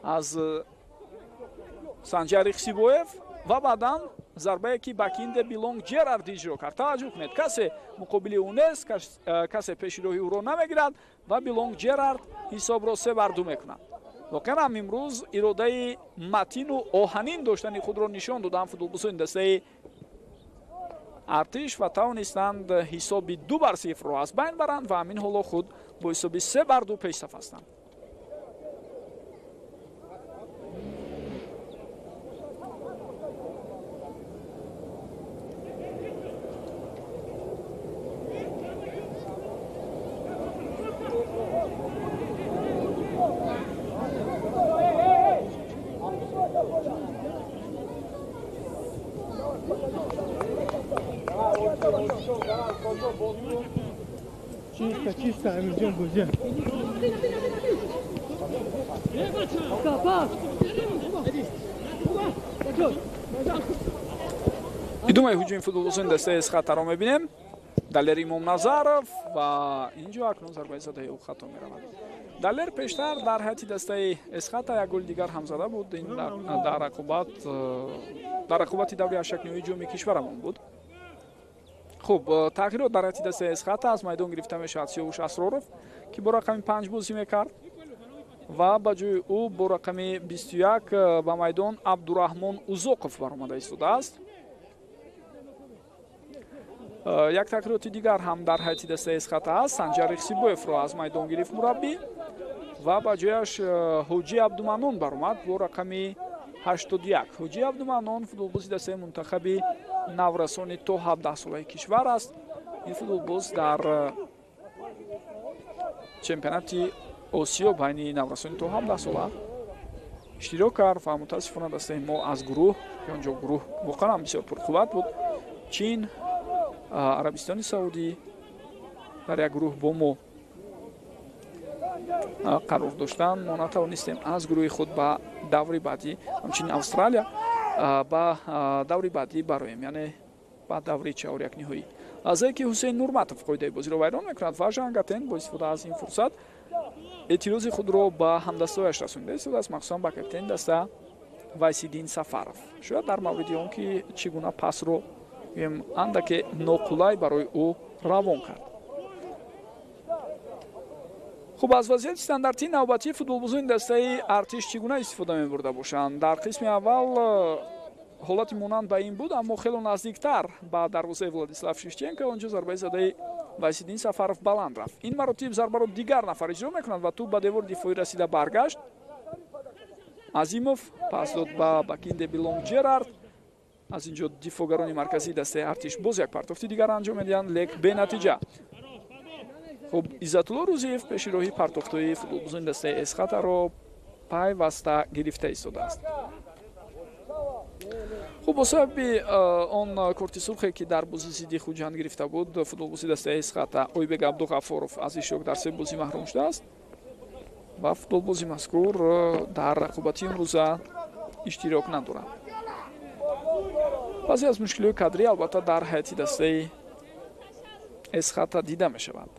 аз Санҷар Ихсибоев ва баъдан зарбае, ки Бакинде Билонг Ҷерард иҷро кард. Таваҷҷӯҳ кунед, касе муқобили ӯ нест, касе пеши роҳи ӯро намегирад ва Билонг Ҷерард ҳисобро 3-2 мекунад. Воқеан ҳам имрӯз иродаи матину оҳанин доштани худро нишон доданд футболбозони дастаи Артиш ва тавонистанд ҳисоби 2-0-ро аз байн баранд ва ҳамин ҳоло худ бо ҳисоби 3-2 пешсаф ҳастанд. Чисто, чисто, Амирҷон бозӣ. Идомаи ҳуҷуми футболбозони дастаи Эсхатаро мебинем. Далер Имомназаров ва инҷо акнун зарбаи задаи ӯ хато меравад. Далер пештар дар ҳайати дастаи Эсхата як гол дигар ҳам зада буд. Ин дар рақобати даври ҳаштякниҳои ҷоми кишварамон буд. Хуб, тағйирот дар ҳайати дастаи Эсхата аз майдон гирифта мешавад Сиёвуш Асроров, ки бо рақами 5 бозӣ мекард ва ба ҷои ӯ бо рақами 21 ба майдон Абдураҳмон Узоқов баромада истодааст. Як тағйироти дигар ҳам дар ҳайати дастаи Эсхата аст. Санҷар Ихсибоевро аз майдон гирифт мураббӣ ва ба ҷояш Ҳоҷи Абдуманнон баромад бо рақами 81. Ҳоҷи Абдуманнон футболбози дастаи мунтахаби наврасони то 17 солаи кишвар аст. Ин футболбоз дар чемпионати Осиё байни наврасони то 17 сола иштирок кард ва мутаассифона дастаи мо аз гурӯҳ, ки он ҷо гурӯҳ воқеан ҳам бисёр пурқувват буд, Чин, Арабистони Саудӣ дар як гурӯҳ бо мо қарор доштанд. Мо натавонистем аз гурӯҳи худ ба даври баъдӣ, ҳамчунин Австралия, ба даври баъдӣ бароем, яъне ба даври чаҳорякниҳоӣ. Лаҳзае ки Ҳусейн Нурматов қоидаи бозиро вайрон мекунад ва Жангатен бо истифода аз ин фурсат эътирози худро ба ҳамдастояш расонида истодааст, махсусан ба капитани даста Вайсиддин Сафаров. Шояд дар мавриди он ки чӣ гуна пасро андаке ноқулай барои ӯ равон кард. Хуб, аз вазъияти стандартии навбатии футболбозони дастаи Артиш чӣ гуна истифода мебурда бошанд? Дар қисми аввал ҳолати монанд ба ин буд, аммо хело наздиктар ба дарвозаи Владислав Шевченко. Он ҷо зарбаи задаи Вайсиддин Сафаров баланд рафт. Ин маротиб зарбаро дигар нафар иҷро мекунад ва тӯб ба девори дифоӣ расида баргашт. Азимов пас дод ба Бакинде Билонг Джерард. Аз ин ҷо дифоъгарони марказии дастаи Артиш боз як партофти дигар анҷом медиҳанд, лек бенатиҷа. Хуб, Иззатулло Рӯзиев пеши роҳи партофтҳои футболбозони дастаи Эсхатаро пайваста гирифта истодааст. Хуб, бо сабаби он корти сурхе ки дар бозӣ зидди Хуҷанд гирифта буд, футболбози дастаи Эсхата Ойбек Абдуғаффоров аз иштирок дар се бозӣ маҳрум шудааст ва футболбози мазкур дар рақобати имрӯза иштирок надорад. Баъзе аз мушкилиҳои кадрӣ албатта дар ҳайати дастаи Эсхата дида мешаванд.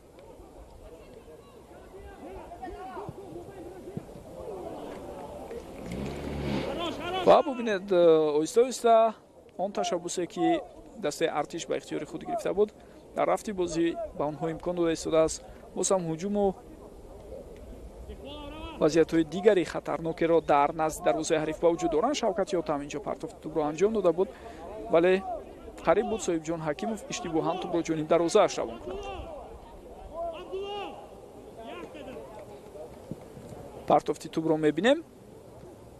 Ва бубинед, оҳиста оҳиста он ташаббусе ки дастаи Артиш ба ихтиёри худ гирифта буд, дар рафти бозӣ ба онҳо имкон дода истодааст боз ҳам ҳуҷуму вазъиятҳои дигари хатарнокеро дар назди дарвозаи ҳариф ба вуҷуд доранд. Шавкат Ётам инҷо партофти тӯбро анҷом дода буд, вале қариб буд Соҳибҷон Ҳакимов иштибоҳан тӯбро ҷониби дарвозааш равон кунад. Партофти тӯбро мебинем.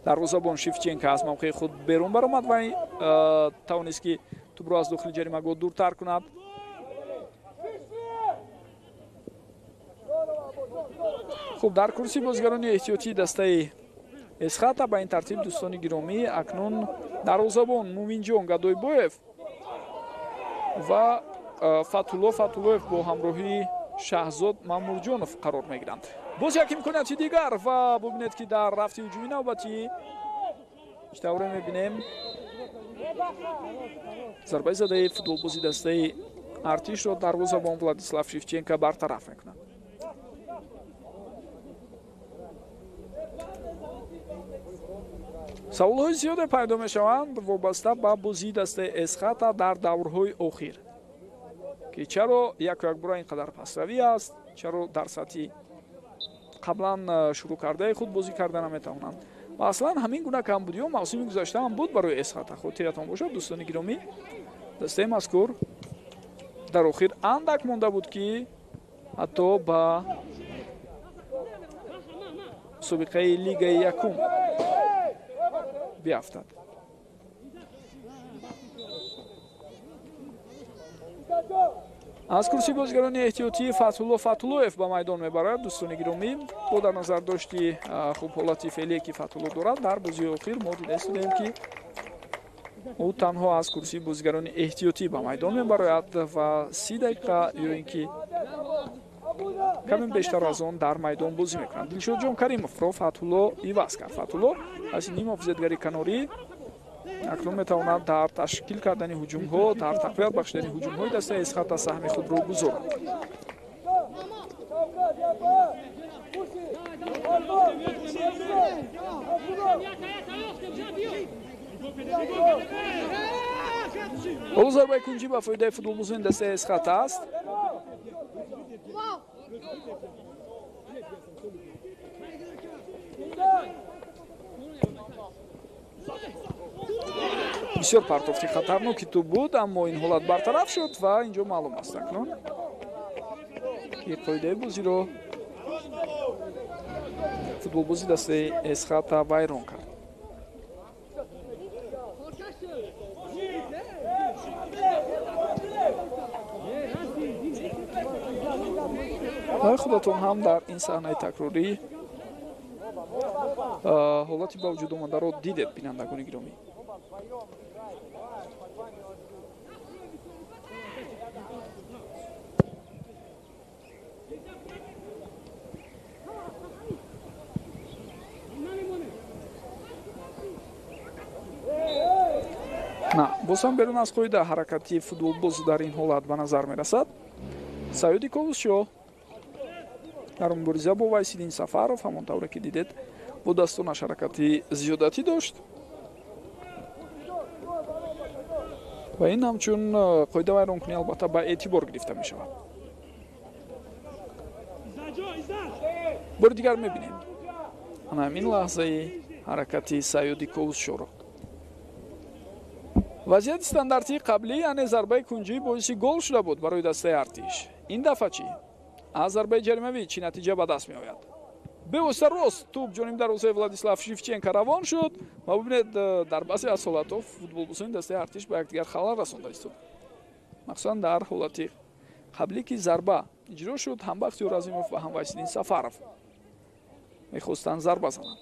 Дарвозабон Шевченко аз мавқеи худ берун баромад ва тавонист ки тӯбро аз дохили ҷаримагоҳ дуртар кунад. Хуб, дар курсии бозигарони эҳтиётии дастаи Эсхата ба ин тартиб, дӯстони гиромӣ, акнун дарвозабон Муминҷон Гадойбоев ва Фатулло Фатуллоев бо ҳамроҳии Шаҳзод Мамурҷонов қарор мегиранд. Боз як имконияти дигар ва бубинед ки дар рафти ҳуҷуми навбатӣ чӣ тавре мебинем, зарбаи задаи футболбози дастаи Артишро дарвозабон Владислав Шевченко бартараф мекунад. Саволҳои зиёде пайдо мешаванд вобаста ба бозии дастаи Эсхата дар даврҳои охир, ки чаро яку якбора ин қадар пасравӣ аст, чаро дар сатҳи қаблан шурӯъ кардаи худ бозӣ карда наметавонанд. Ва аслан ҳамин гуна камбудиҳо мавсими гузашта ҳам буд барои Эсхата. Хотиратон бошад, дӯстони гиромӣ, дастаи мазкур дар охир андак монда буд ки ҳатто ба мусобиқаи лигаи якум биафтад. Аз курсии бозигарони эҳтиётии Фатҳулло Фатҳуллоев ба майдон мебарад, дӯстони гиромӣ. Бо дар назар дошти хуб ҳолати феълие ки Фатҳулло дорад, дар бозии охир мо дида истодем ки Ӯ танҳо аз курсии бозигарони эҳтиётӣ ба майдон мебарояд ва 30 дақиқа ё ин ки каме бештар аз он дар майдон бозӣ мекунад. Дилшодҷон Каримовро Фатҳулло иваз кард. Фатҳулло аз нимҳофизатгари канорӣ акнун метавонад дар ташкил кардани ҳуҷумҳо, дар тақвият бахшидани ҳуҷумҳои дастаи Эсхата саҳми худро гузорад. Ҳоло зарбаи кунҷӣ ба фоидаи футболбозони дастаи Эсхата аст. Бисёр партофти хатарноки тӯб буд, аммо ин ҳолат бартараф шуд ва инҷо маълум аст акнун ки қоидаи бозиро футболбози дастаи Эсхата вайрон кард. Ва худатон ҳам дар ин саҳнаи такрорӣ ҳолати ба вуҷуд омадаро дидед, бинандагони гиромӣ. На, боз ҳам берун аз қоида ҳаракати футболбоз дар ин ҳолат ба назар мерасад. Саёди Ковусшоҳ дар мубориза бо Вайсиддин Сафаров, ҳамон тавре ки дидед, бо дастонаш ҳаракати зиёдатӣ дошт ва ин ҳамчун қоида вайронкунӣ албатта ба эътибор гирифта мешавад. Бори дигар мебинем ана ҳамин лаҳзаи ҳаракати Саёди Ковусшоҳро. Вазъияти стандартии қаблӣ, яъне зарбаи кунҷӣ, боиси гол шуда буд барои дастаи Артиш. Ин дафъа чӣ? Аз зарбаи ҷаримавӣ чӣ натиҷа ба даст меояд? Бевосита рост тӯб ҷониби дарвозаи Владислав Шевченко равон шуд ва бибинед, дар баъзе аз ҳолатҳо футболбозони дастаи Артиш ба якдигар халал расонда истоданд. Махсусан дар ҳолати қаблӣ ки зарба иҷро шуд, ҳам Бахтиёр Азимов ва ҳам Вайсиддин Сафаров мехостанд зарба зананд.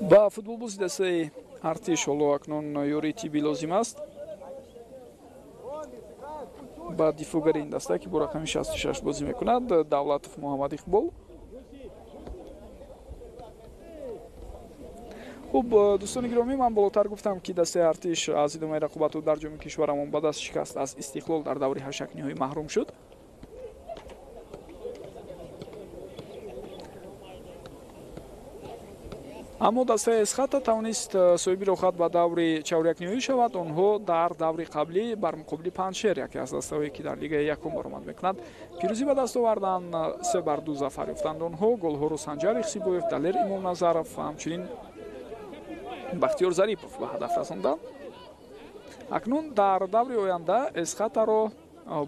Ба футболбози дастаи Артиш ҳоло акнун ёрии тиббӣ лозим аст. Ба дифоъгари ин даста, ки бо рақами 66 бозӣ мекунад, Давлатов Муҳаммад Иқбол. Хуб, дӯстони гиромӣ, ман болотар гуфтам, ки дастаи Артиш аз идомаи рақобатҳо дар ҷоми кишварамон ба даст шикаст аз Истиқлол дар даври ҳашакниҳоӣ маҳрум шуд. Аммо дастаи Эсхата тавонист соҳиби роҳхат ба даври чаҳорякниҳоӣ шавад. Онҳо дар даври қаблӣ бар муқобили Панҷшер, яке аз дастаҳое ки дар лигаи якум баромад мекунад, пирӯзӣ ба даст оварданд. 3-2 зафар ёфтанд онҳо. Голҳоро Санҷар Ихсибоев, Далер Имомназаров ва ҳамчунин Бахтиёр Зарипов ба ҳадаф расонданд. Акнун дар даври оянда Эсхатаро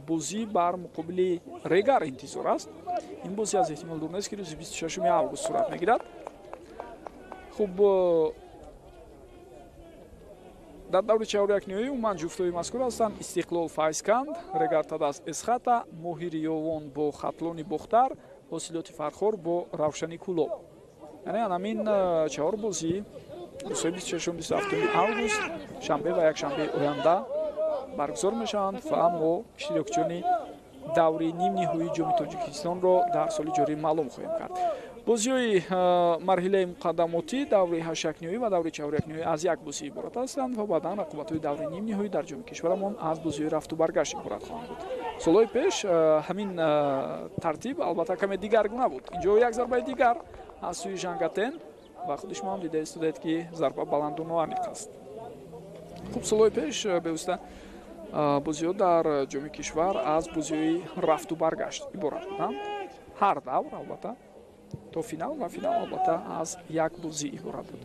бозӣ бар муқобили Регар интизор аст. Ин бозӣ аз эҳтимол дур нест, ки рӯзи 26 август сурат мегирад. Хуб, дар даври чаҳорякниҳоӣ умуман ҷуфтҳои мазкур ҳастанд: Истиқлол Файзканд, Регар Тадас Эсхата, Моҳири Ёвон бо Хатлони Бохтар, Ҳосилоти Фархор бо Равшани Кӯлоб. Яъне ҳамин чаҳор бозӣ рӯзҳои 26, 27 август, шанбе ва якшанбеи оянда баргузор мешаванд ва мо иштирокчиёни даври нимниҳоии ҷоми Тоҷикистонро дар соли ҷорӣ маълум хоҳем кард. Бозиҳои марҳилаи муқаддамотӣ даври ҳашякниҳоӣ ва даври чаҳорякниҳоӣ аз як бозӣ иборат ҳастанд ва баъдан рақобатҳои даври нимниҳоӣ дар ҷоми кишварамон аз бозиҳои рафту баргашт иборат хоҳанд буд. Солҳои пеш ҳамин тартиб албатта каме дигаргуна буд. Инҷо як зарбаи дигар аз сӯи Жангатен ва худи шумо ҳам дида истодаед, ки зарба баланду ноаниқ аст. Хуб, солҳои пеш бевосита бозиҳо дар ҷоми кишвар аз бозиҳои рафту баргашт иборат буданд. Ҳар давр албатта то финал ва финал албатта аз як бозӣ иборат буд.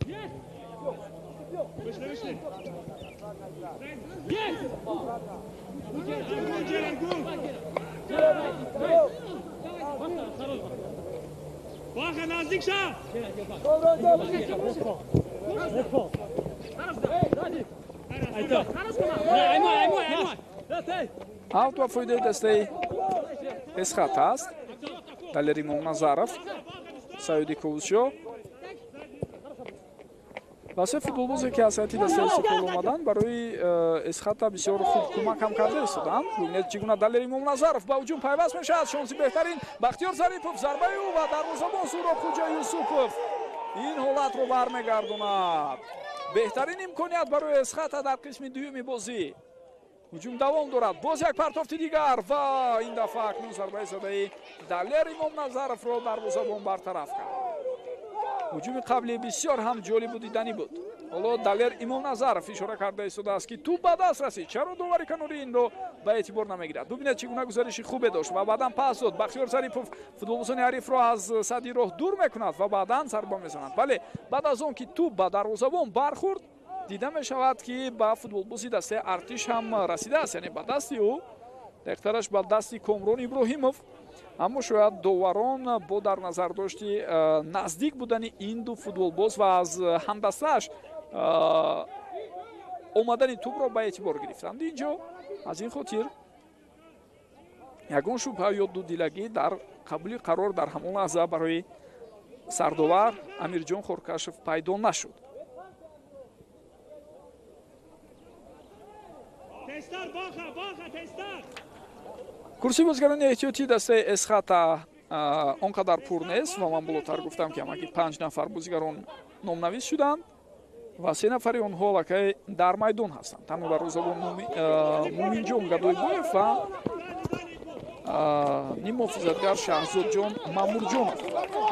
Аут ба фоидаи дастаи Эсхат аст. Далер Имомназаров, Саиди Ковусшо ва се футболбозе, ки аз ҳайати дастаи Истиқлол омаданд, барои Эсхата бисёр хуб кӯмак ҳам карда истоданд. Бубинед, чӣ гуна Далер Имомназаров ба ҳуҷум пайваст мешавад. Шонси беҳтарин Бахтиёр Зарипов, зарбаи ӯ ва дарвозабон Суроб Хуҷа Юсупов ин ҳолатро бармегардонад. Беҳтарин имконият барои Эсхата дар қисми дуюми бозӣ. Ҳуҷум давом дорад. Боз як партофти дигар ва ин дафъа акнун зарбаи задаи Далер Имомназаровро дарвозабон бартараф кард. Ҳуҷуми қабли бисёр ҳам ҷолибу диданӣ буд. Ҳоло Далер Имомназаров ишора карда истодааст, ки тӯб ба даст расид. Чаро довари канори инро ба эътибор намегирад? Бубинед, чӣ гуна гузариши хубе дошт ва баъдан пас дод. Бахтиёр Зарипов футболбозони ҳарифро аз садди роҳ дур мекунад ва баъдан зарба мезанад. Бале, баъд аз он ки тӯб ба дарвозабон бархӯрд, дида мешавад, ки ба футболбози дастаи Артиш ҳам расидааст, яъне ба дасти ӯ, дақиқтараш ба дасти Комрон Иброҳимов. Аммо шояд доварон бо дар назардошти наздик будани ин ду футболбоз ва аз ҳамдастааш омадани тӯбро ба эътибор гирифтанд. Инҷо аз ин хотир ягон шубҳа ё дудилагӣ дар қабули қарор дар ҳамон лаҳза барои сардовар Амирҷон Хоркашев пайдо нашуд. Курсии бозигарони эҳтиётии дастаи Эсхата он қадар пур нест ва ман болотар гуфтам, ки ҳамагӣ 5 нафар бозигарон номнавис шуданд ва 3 нафари онҳо аллакай дар майдон ҳастанд. Танҳо дарвозабон Муминҷон Гадойбоев ва ниммуҳофизатгар Шаҳзодҷон Мамурҷонов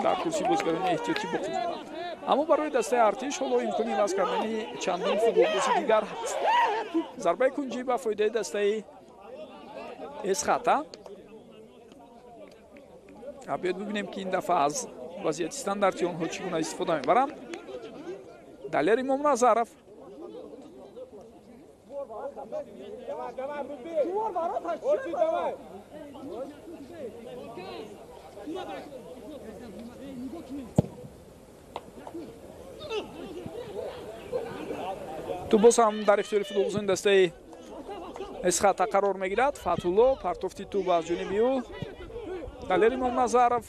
дар курсии бозигарони эҳтиётӣ боқӣ монданд. Аммо барои дастаи Артиш ҳоло имкони иваз кардани чандин футболбози дигар ҳаст. Зарбаи кунҷӣ ба фоидаи дастаи Эсхата. Биёед бибинем, ки ин дафъа аз вазъияти стандарти онҳо чӣ гуна истифода мебаранд. Далер Имомназаров тӯб боз ҳам дар ихтиёри футболбозони дастаи Эсхата қарор мегирад. Фатҳулло партофти тӯб аз ҷониби ӯ. Далер Имомназаров.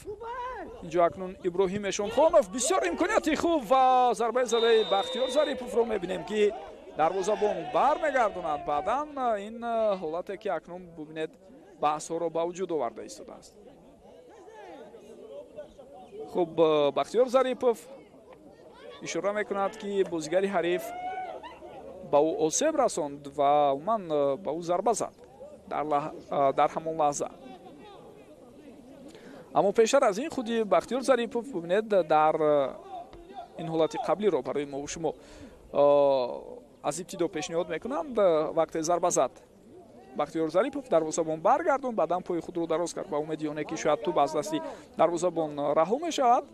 Инҷо акнун Иброҳим Эшонхонов бисёр имконияти хуб ва зарбаи задаи Бахтиёр Зариповро мебинем, ки дарвозабон бармегардонад. Баъдан ин ҳолате, ки акнун бубинед, баҳсҳоро ба вуҷуд оварда истодааст. Хуб, Бахтиёр Зарипов ишора мекунад, ки бозигари ҳариф ба ӯ осеб расонд ва умуман ба ӯ зарба зад дар ҳамон лаҳза. Аммо пештар аз ин худи Бахтиёр Зарипов, бубинед, дар ин ҳолати қаблиро барои мову шумо аз ибтидо пешниҳод мекунанд. Вақте зарба зад Бахтиёр Зарипов, дарвозабон баргардонд, баъдан пои худро дароз кард ба умеди оне, ки шояд тӯб аз дасти дарвозабон раҳо мешавад.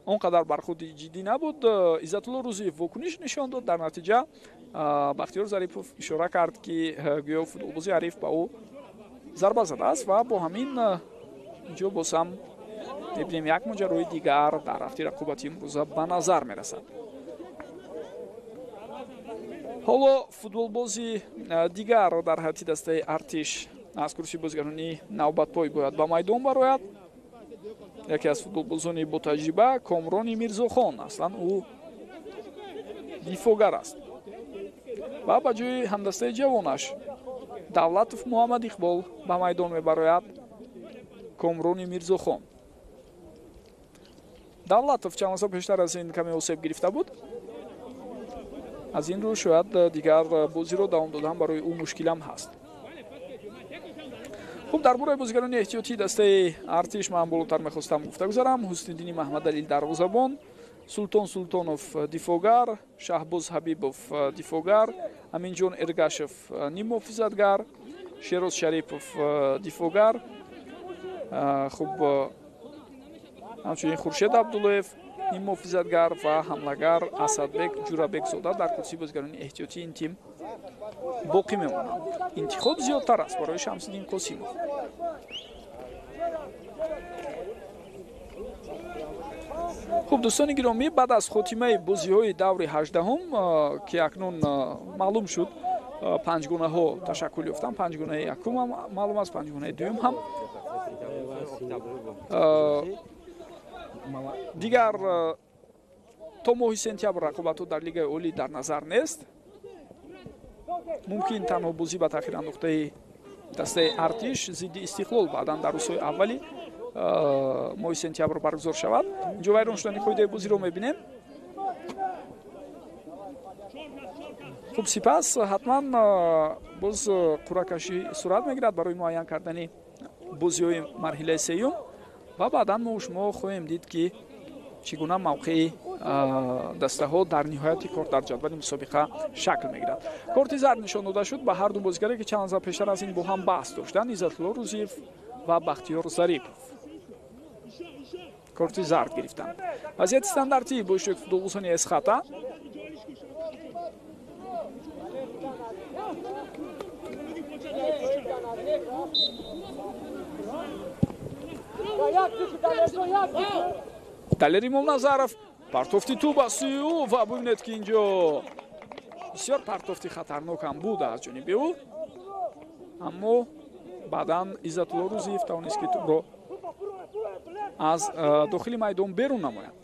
Он қадар бархӯрди ҷиддӣ набуд. Иззатулло Рӯзиев вокуниш нишон дод. Дар натиҷа Бахтиёр Зарипов ишора кард, ки гӯё футболбози ҳариф ба ӯ зарба задааст ва бо ҳамин инҷо боз ҳам мебинем як моҷарои дигар дар рафти рақобати имрӯза ба назар мерасад. Ҳоло футболбози дигар дар ҳайати дастаи Артиш аз курсии бозигарони навбатпой бояд ба майдон барояд. Яке аз футболбозони ботаҷриба Комрони Мирзохон, аслан ӯ дифоъгар аст ва ба ҷои ҳамдастаи ҷавонаш Давлатов Муҳаммад Иқбол ба майдон мебарояд Комрони Мирзохон. Давлатов чанд лаҳза пештар аз ин каме осеб гирифта буд. Аз ин рӯ шояд дигар бозиро давом додан барои ӯ мушкилам ҳаст. Хуб, дар бораи бозигарони эҳтиётии дастаи Артиш ман болотар мехостам гуфта гузарам. Ҳусниддини Маҳмадалил дарвозабон, Султон Султонов дифогар, Шаҳбоз Ҳабибов дифогар, Аминҷон Эргашев ниммуҳофизатгар, Шероз Шарипов дифогар, хуб, ҳамчунин Хуршед Абдуллоев ниммуҳофизатгар ва ҳамлагар Асадбек Ҷурабекзода дар курсии бозигарони эҳтиётии ин тим боқӣ мемонанд. Интихоб зиёдтар аст барои Шамсиддин Қосимов. Хуб, дӯстони гиромӣ, баъд аз хотимаи бозиҳои даври 18-ум, ки акнун маълум шуд, панҷгунаҳо ташаккул ёфтанд. Панҷгунаи якум ҳам маълум аст, панҷгунаи дуюм ҳам. Дигар то моҳи сентябр рақобатҳо дар Лигаи Олӣ дар назар нест. Мумкин танҳо бозӣ ба таъхир андохтаи дастаи Артиш зидди Истиқлол баъдан дар рӯзҳои аввали моҳи сентябр баргузор шавад. Инҷо вайрон шудани қоидаи бозиро мебинем. Хуб, сипас ҳатман боз қуръакашӣ сурат мегирад барои муайян кардани бозиҳои марҳилаи сеюм ва баъдан мо шумо хоҳем дид, ки чӣ гуна мавқеи дастаҳо дар ниҳояти кор дар ҷадвали мусобиқа шакл мегирад. Корти зард нишон дода шуд ба ҳар ду бозигаре, ки чанд лаҳза пештар аз ин бо ҳам баҳс доштанд: Иззатулло Рӯзиев ва Бахтиёр Зарипов. Корти зард гирифтанд. Вазъияти стандартӣ бо иштироки футболбозони Эсхата. Далер Имомназаров партофти тӯб аз сӯи ӯ ва бубинед, ки инҷо бисёр партофти хатарнок ҳам буд аз ҷониби ӯ, аммо баъдан Иззатулло Рӯзиев тавонист, ки тӯбро аз дохили майдон берун намояд.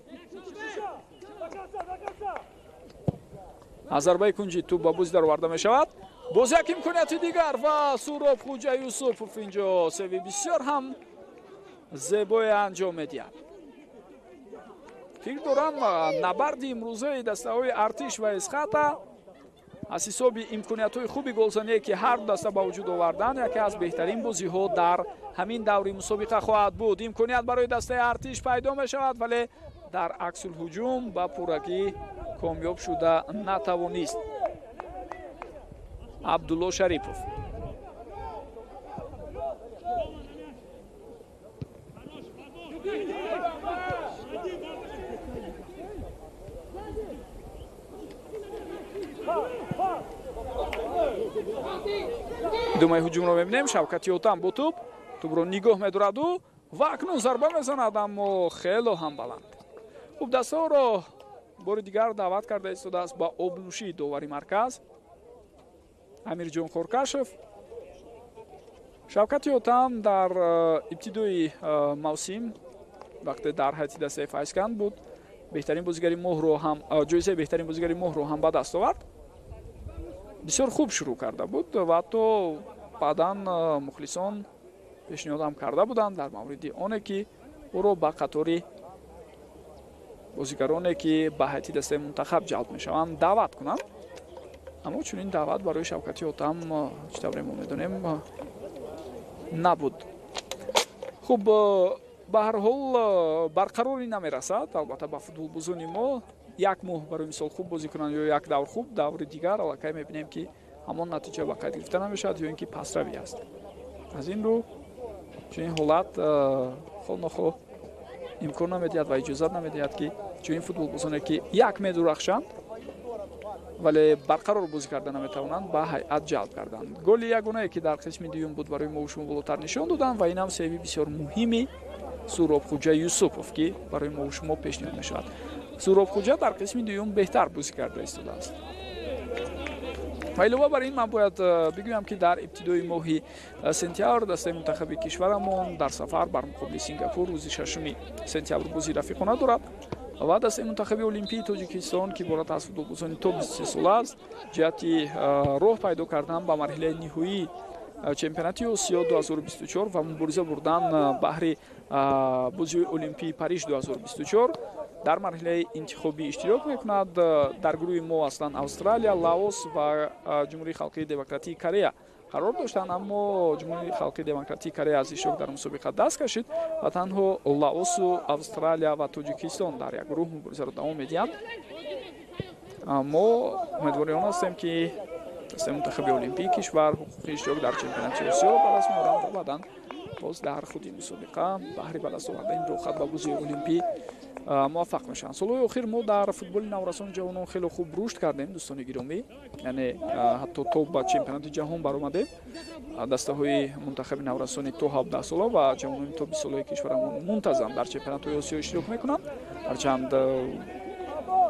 Аз зарбаи кунҷи тӯб ба бозӣ дароварда мешавад. Боз як имконияти дигар ва Суроб Хуҷа Юсупов инҷо севи бисёр ҳам зебое анҷом медиҳад. Фикр дорам, набарди имрӯзаи дастаҳои Артиш ва Эсхата аз ҳисоби имкониятҳои хуби голзание, ки ҳар ду даста ба вуҷуд оварданд, яке аз беҳтарин бозиҳо дар ҳамин даври мусобиқа хоҳад буд. Имконият барои дастаи Артиш пайдо мешавад, вале дар аксулҳуҷум ба пуррагӣ комёб шуда натавонист Абдулло Шарипов. Идомаи ҳуҷумро мебинем. Шавкати Отам бо тӯб, тӯбро нигоҳ медораду ва акнун зарба мезанад, аммо хело ҳам баланд. Хуб, дастаҳоро бори дигар даъват карда истодааст ба обнӯшии довари марказ Амирҷон Хоркашев. Шавкати Отам дар ибтидои мавсим, вақте дар ҳайати дастаи Файзканд буд, беҳтарин бозигари моҳро ҳам, ҷоизаи беҳтарин бозигари моҳро ҳам ба даст овард. Бисёр хуб шурӯъ карда буд ва ҳатто баъдан мухлисон пешниҳодам карда буданд дар мавриди оне, ки ӯро ба қатори бозигароне, ки ба ҳайати дастаи мунтахаб ҷалб мешаванд, даъват кунанд. Аммо чунин даъват барои Шавкати Отам, чӣ тавре мо медонем, набуд. Хуб, ба ҳар ҳол барқарорӣ намерасад албатта ба футболбозони мо. Як моҳ барои мисол хуб бозӣ кунанд ё як давр хуб, даври дигар аллакай мебинем, ки ҳамон натиҷа ба қайд гирифта намешавад ё ин ки пасравӣ аст. Аз ин рӯ чунин ҳолат хоҳ нохоҳ имкон намедиҳад ва иҷозат намедиҳад, ки чунин футболбозоне, ки як медурахшанд, вале барқарор бозӣ карда наметавонанд, ба ҳайат ҷалб карданд. Голи ягонае, ки дар қисми дуюм буд, барои мо шумо болотар нишон доданд ва инам севи бисёр муҳими Суроб Хуҷа Юсупов, ки барои мо шумо пешниҳод мешавад. Суроб Хуҷа дар қисми дуюм беҳтар бозӣ карда истодааст. Ва илова бар ин ман бояд бигӯям, ки дар ибтидои моҳи сентябр дастаи мунтахаби кишварамон дар сафар бар муқобили Сингапур рӯзи 6 сентябр бозии рафиқона дорад ва дастаи мунтахаби олимпии Тоҷикистон, ки иборат аз футболбозони то 23 сола аст, ҷиҳати роҳ пайдо кардан ба марҳилаи ниҳоии чемпионати Осиё 2024 ва мубориза бурдан баҳри бозиҳои Олимпии Париж 2024 дар марҳилаи интихобӣ иштирок мекунад. Дар гурӯҳи мо аслан Австралия, Лаос ва Ҷумҳурии Халқии Демократии Корея қарор доштанд, аммо Ҷумҳурии Халқии Демократии Корея аз иштирок дар мусобиқа даст кашид ва танҳо Лаосу Австралия ва Тоҷикистон дар як гурӯҳ муборизаро давом медиҳанд. Мо умедвори он ҳастем, ки дастаи мунтахаби олимпии кишвар ҳуқуқи иштирок дар чемпионати Осиёро ба даст меоранд ва баъдан боз дар худи мусобиқа баҳри ба даст овардани роҳхат ба бозии олимпӣ муваффақ мешаванд. Солҳои охир мо дар футболи наврасону ҷавонон хеле хуб рушд кардем, дӯстони гиромӣ, яъне ҳатто то ба чемпионати ҷаҳон баромадем. Дастаҳои мунтахаби наврасони то 17 сола ва ҷавонони то 20 солаи кишварамон мунтазам дар чемпионатҳои Осиё иштирок мекунанд. Ҳарчанд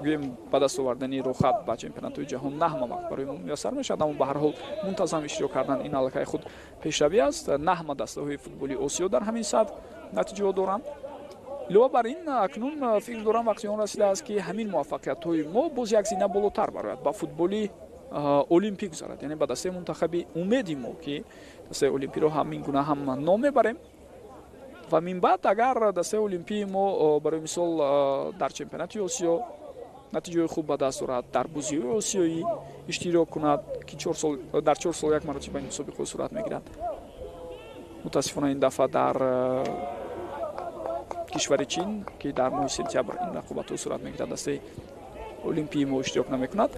гӯем ба даст овардани роҳхат ба чемпионатҳои ҷаҳон на ҳама вақт барои мо муяссар мешавад, аммо ба ҳар ҳол мунтазам иштирок кардан ин аллакай худ пешравӣ аст. На ҳама дастаҳои футболи Осиё дар ҳамин сатҳ натиҷаҳо доранд. Илова бар ин, акнун фикр дорам вақти он расидааст, ки ҳамин муваффақиятҳои мо боз як зина болотар барояд, ба футболи олимпӣ гузарад, яъне ба дастаи мунтахаби умеди мо, ки дастаи олимпиро ҳамин гуна ҳам ном мебарем. Ва минбаъд агар дастаи олимпии мо барои мисол дар чемпионати Осиё натиҷаҳои хуб ба даст орад, дар бозиҳои осиёӣ иштирок кунад, ки дар 4 сол як маротиба ин мусобиқаҳо сурат мегирад. Мутаассифона ин дафъа дар кишвари Чин, ки дар моҳи сентябр ин рақобатҳо сурат мегирад, дастаи олимпии мо иштирок намекунад.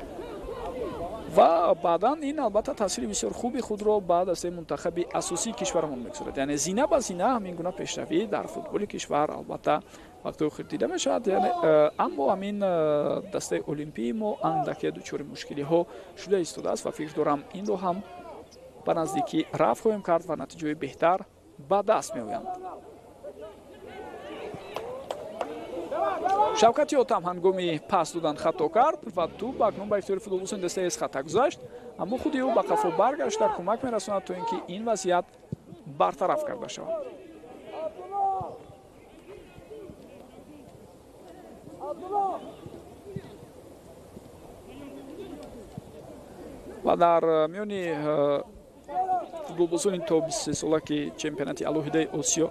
Ва баъдан ин албатта таъсири бисёр хуби худро ба дастаи мунтахаби асосии кишварамон мегузорад. Яъне зина ба зина ҳамин гуна пешравӣ дар футболи кишвар албатта вақтҳои охир дида мешавад. Аммо ҳамин дастаи олимпии мо андаке дучори мушкилиҳо шуда истодааст ва фикр дорам инро ҳам ба наздикӣ рафт хоҳем кард ва натиҷаҳои беҳтар ба даст меоянд. Шавкати Отам ҳангоми пас додан хато кард ва тӯб акнун ба ихтиёри футболбозони дастаи Эсхата гузашт, аммо худи ӯ ба қафо баргашта кӯмак мерасонад, то ин ки ин вазъият бартараф карда шавад. Ва дар миёни футболбозони то 23 сола, ки чемпионати алоҳидаи Осиё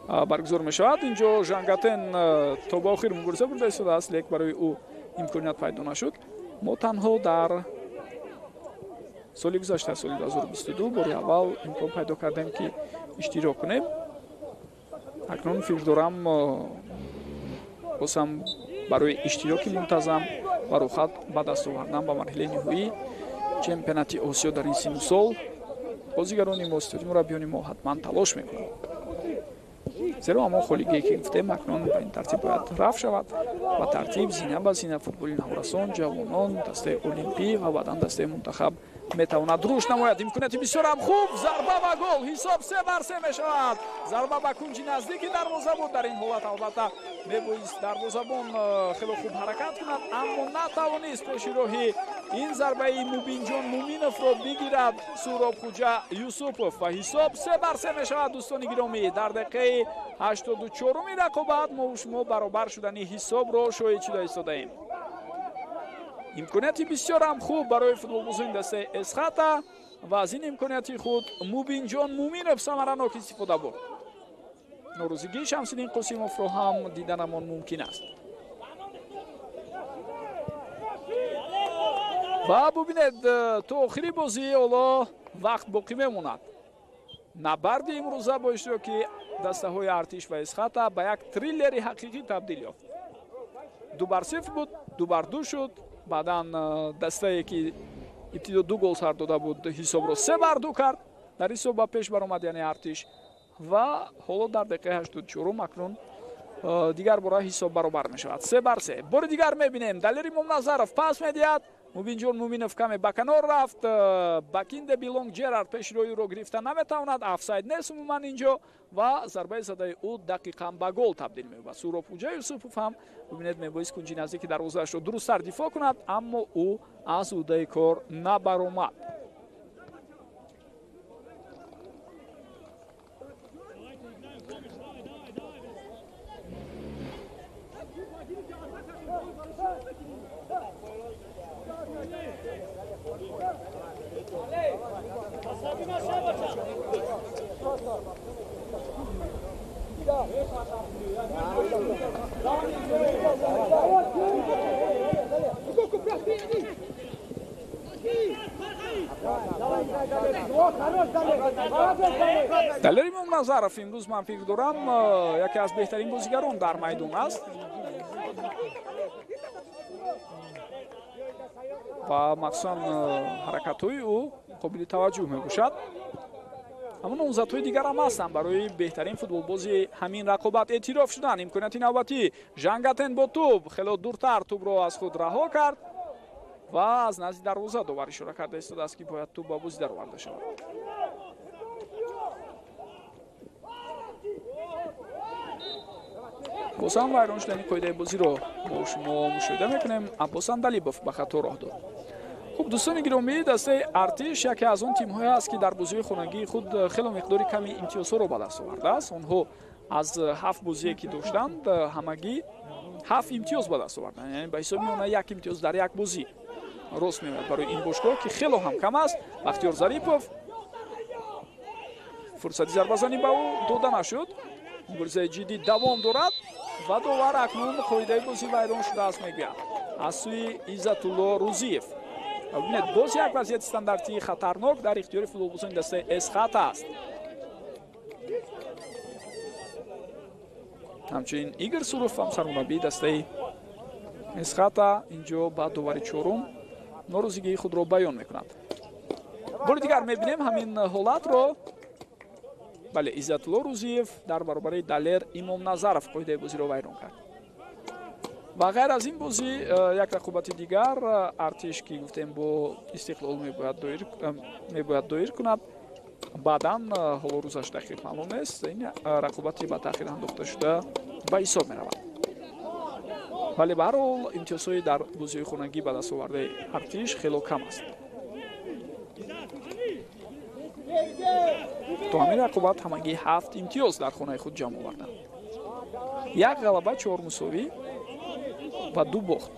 баргузор мешавад, инҷо Жангатен то ба охир мубориза бурда истодааст, лек барои ӯ имконият пайдо нашуд. Мо танҳо дар соли гузашта, соли 2022, бори аввал имкон пайдо кардем, ки иштирок кунем. Акнун фикр дорам боз ҳам барои иштироки мунтазам ва рӯхат ба даст овардан ба марҳилаи ниҳоии чемпионати Осиё дар ин синну сол бозигарони мо, истоди мураббиёни мо ҳатман талош мекунанд. Зеро ҳамон холигие, ки гуфтем, акнун ба ин тартиб бояд рафт шавад. Ба тартиб зина ба зина футболи наврасон, ҷавонон, дастаи олимпӣ ва баъдан дастаи мунтахаб метавонад рушд намояд. Имконияти бисёрам хуб, зарба ва гол. Ҳисоб 3-3 мешавад. Зарба ба кунҷи наздики дарвоза буд. Дар ин ҳолат албатта мебоист дарвозабон хеле хуб ҳаракат кунад, аммо натавонист пеши роҳи ин зарбаи Мубинҷон Муминовро бигирад Суробхуҷа Юсупов ва ҳисоб 3-3 мешавад. Дӯстони гиромӣ, дар дақиқаи 84-уми рақобат мо шумо баробар шудани ҳисобро шоҳид шуда истодаем. Имконияти бисёрам хуб барои футболбозони дастаи Эсхата ва аз ин имконияти худ Мубинҷон Муминов самаранок истифода бурд. Норӯзигии Шамсиддин Қосимовро ҳам диданамон мумкин аст. Ва бубинед, то охири бозӣ ҳоло вақт боқӣ мемонад. Набарди имрӯза бо иштироки дастаҳои Артиш ва Эсхата ба як триллери ҳақиқӣ табдил ёфт. 2-0 буд, 2-2 шуд. Баъдан дастае, ки ибтидо 2 гол сар дода буд, ҳисобро 3-2 кард. Дар ҳисоб ба пеш баромад, яъне Артиш. Ва ҳоло дар дақиқаи 84-ум акнун дигар бора ҳисоб баробар мешавад. 3-3. Бори дигар мебинем, Далери Момназаров пас медиҳад. Мубинҷон Муминов каме ба канор рафт. Бакинде Билонг Ҷерард пеши роҳи ӯро гирифта наметавонад. Офсайд нест умуман инҷо ва зарбаи задаи ӯ дақиқан ба гол табдил меёбад. Суробхуҷа Юсупов ҳам бубинед, мебоист кунҷи наздики дарвозаашро дурусттар дифоъ кунад, аммо ӯ аз ӯҳдаи кор набаромад. Далер Имомназаров имрӯз ман фикр дорам яке аз беҳтарин бозигарон дар майдон аст ва махсусан ҳаракатҳои ӯ қобили таваҷҷӯҳ мебошад. Аммо номзадҳои дигар ҳам ҳастанд барои беҳтарин футболбози ҳамин рақобат эътироф шудан. Имконияти навбатӣ, Жангатен бо тӯб хело дуртар тӯбро аз худ раҳо кард ва аз назди дарвоза довар ишора карда истодааст, ки бояд тӯб ба бозӣ дароварда шавад. Боз ҳам вайрон шудани қоидаи бозиро бо шумо мушоҳида мекунем. Аббос Андалибов ба хато роҳ дод. Хуб, дӯстони гиромӣ, дастаи Артиш яке аз он тимҳое аст, ки дар бозиҳои хонагии худ хело миқдори ками имтиёзҳоро ба даст овардааст. Онҳо аз 7 бозие ки доштанд, ҳамагӣ 7 имтиёз ба даст оварданд, яъне ба ҳисоби миёна 1 имтиёз дар як бозӣ рост меояд барои ин бошгоҳ, ки хело ҳам кам аст. Бахтиёр Зарипов, фурсати зарбазанӣ ба ӯ дода нашуд. Муборизаи ҷиддӣ давом дорад ва довар акнун қоидаи бозӣ вайрон шудааст мегӯяд аз сӯи Иззатулло Рӯзиев. Бубинед, боз як вазъияти стандартии хатарнок дар ихтиёри футболбозони дастаи Эсхата аст. Ҳамчунин Игор Суров ҳам сармураббии дастаи Эсхата инҷо ба довари чорум норозигии худро баён мекунад. Бори дигар мебинем ҳамин ҳолатро. Бале, Иззатулло Рӯзиев дар баробари Далер Имомназаров қоидаи бозиро вайрон кард. Ва ғайр аз ин бозӣ як рақобати дигар Артиш, ки гуфтем бо Истиқлол мебояд доир кунад. Баъдан ҳоло рӯзаш дақиқ маълум нест. Ин рақобати ба таъхир андохта шуда ба ҳисоб меравад. Вале ба ҳар ҳол имтиёзҳои дар бозиҳои хонагӣ ба даст овардаи Артиш хело кам аст. То ҳамин рақобат ҳамагӣ 7 имтиёз дар хонаи худ ҷамъ оварданд. 1 ғалаба, 4 мусовӣ ва 2 бохт.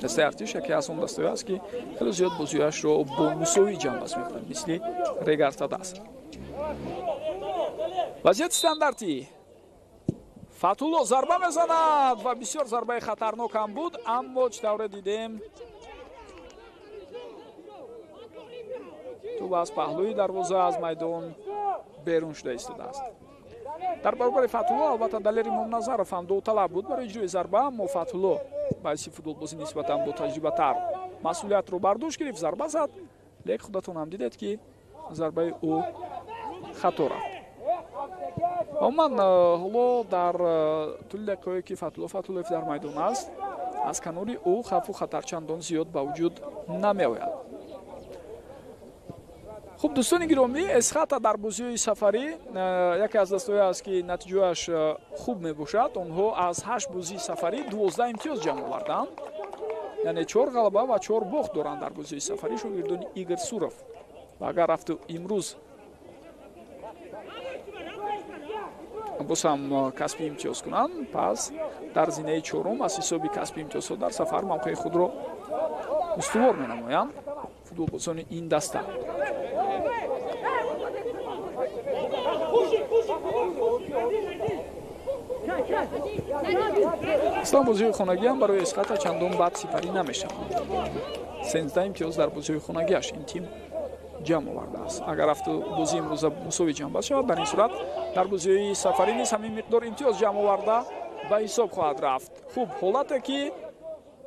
Дастаи Артиш яке аз он дастаҳое аст, ки хеле зиёд бозиҳояшро бо мусовӣ ҷамъбаст мекунад, мисли Регартадас. Вазъияти стандартӣ. Фатулло зарба мезанад ва бисёр зарбаи хатарнок ҳам буд, аммо чӣ тавре дидем, тӯб аз паҳлӯи дарвоза аз майдон берун шуда истодааст. Дар баробари Фатулло албатта Далер Имомназаров ҳам довталаб буд барои иҷрои зарба, аммо Фатулло ба ҳайси футболбозӣ нисбатан ботаҷрибатар масъулиятро бар дӯш гирифт, зарба зад, лек худатон ҳам дидед, ки зарбаи ӯ хато рафт. Умуман ҳоло дар тӯли дақиқаҳое ки Фатулло Фатуллоев дар майдон аст, аз канори ӯ хавфу хатар чандон зиёд ба вуҷуд намеояд. Хуб, дӯстони гиромӣ, Эсхата дар бозиҳои сафарӣ яке аз дастаҳое аст, ки натиҷааш хуб мебошад. Онҳо аз 8 бозии сафарӣ 12 имтиёз ҷамъ оварданд, яъне 4 ғалаба ва 4 бохт доранд дар бозиҳои сафарӣ шогирдони Игор Суров. Ва агар рафту имрӯз боз ҳам касби имтиёз кунанд, пас дар зинаи чорум аз ҳисоби касби имтиёзҳо дар сафар мавқеи худро устувор менамоянд футболбозони ин даста. Аслан бозиҳои хонагиам барои Эсхата чандон бад сипарӣ намешавад. 13 имтиёз дар бозиҳои хонагиаш ин тим ҷамъ овардааст. Агар рафту бозии имрӯза мусовӣ ҷамъбаст шавад, дар ин сурат дар бозиҳои сафарӣ низ ҳамин миқдор имтиёз ҷамъ оварда ба ҳисоб хоҳад рафт. Хуб, ҳолате ки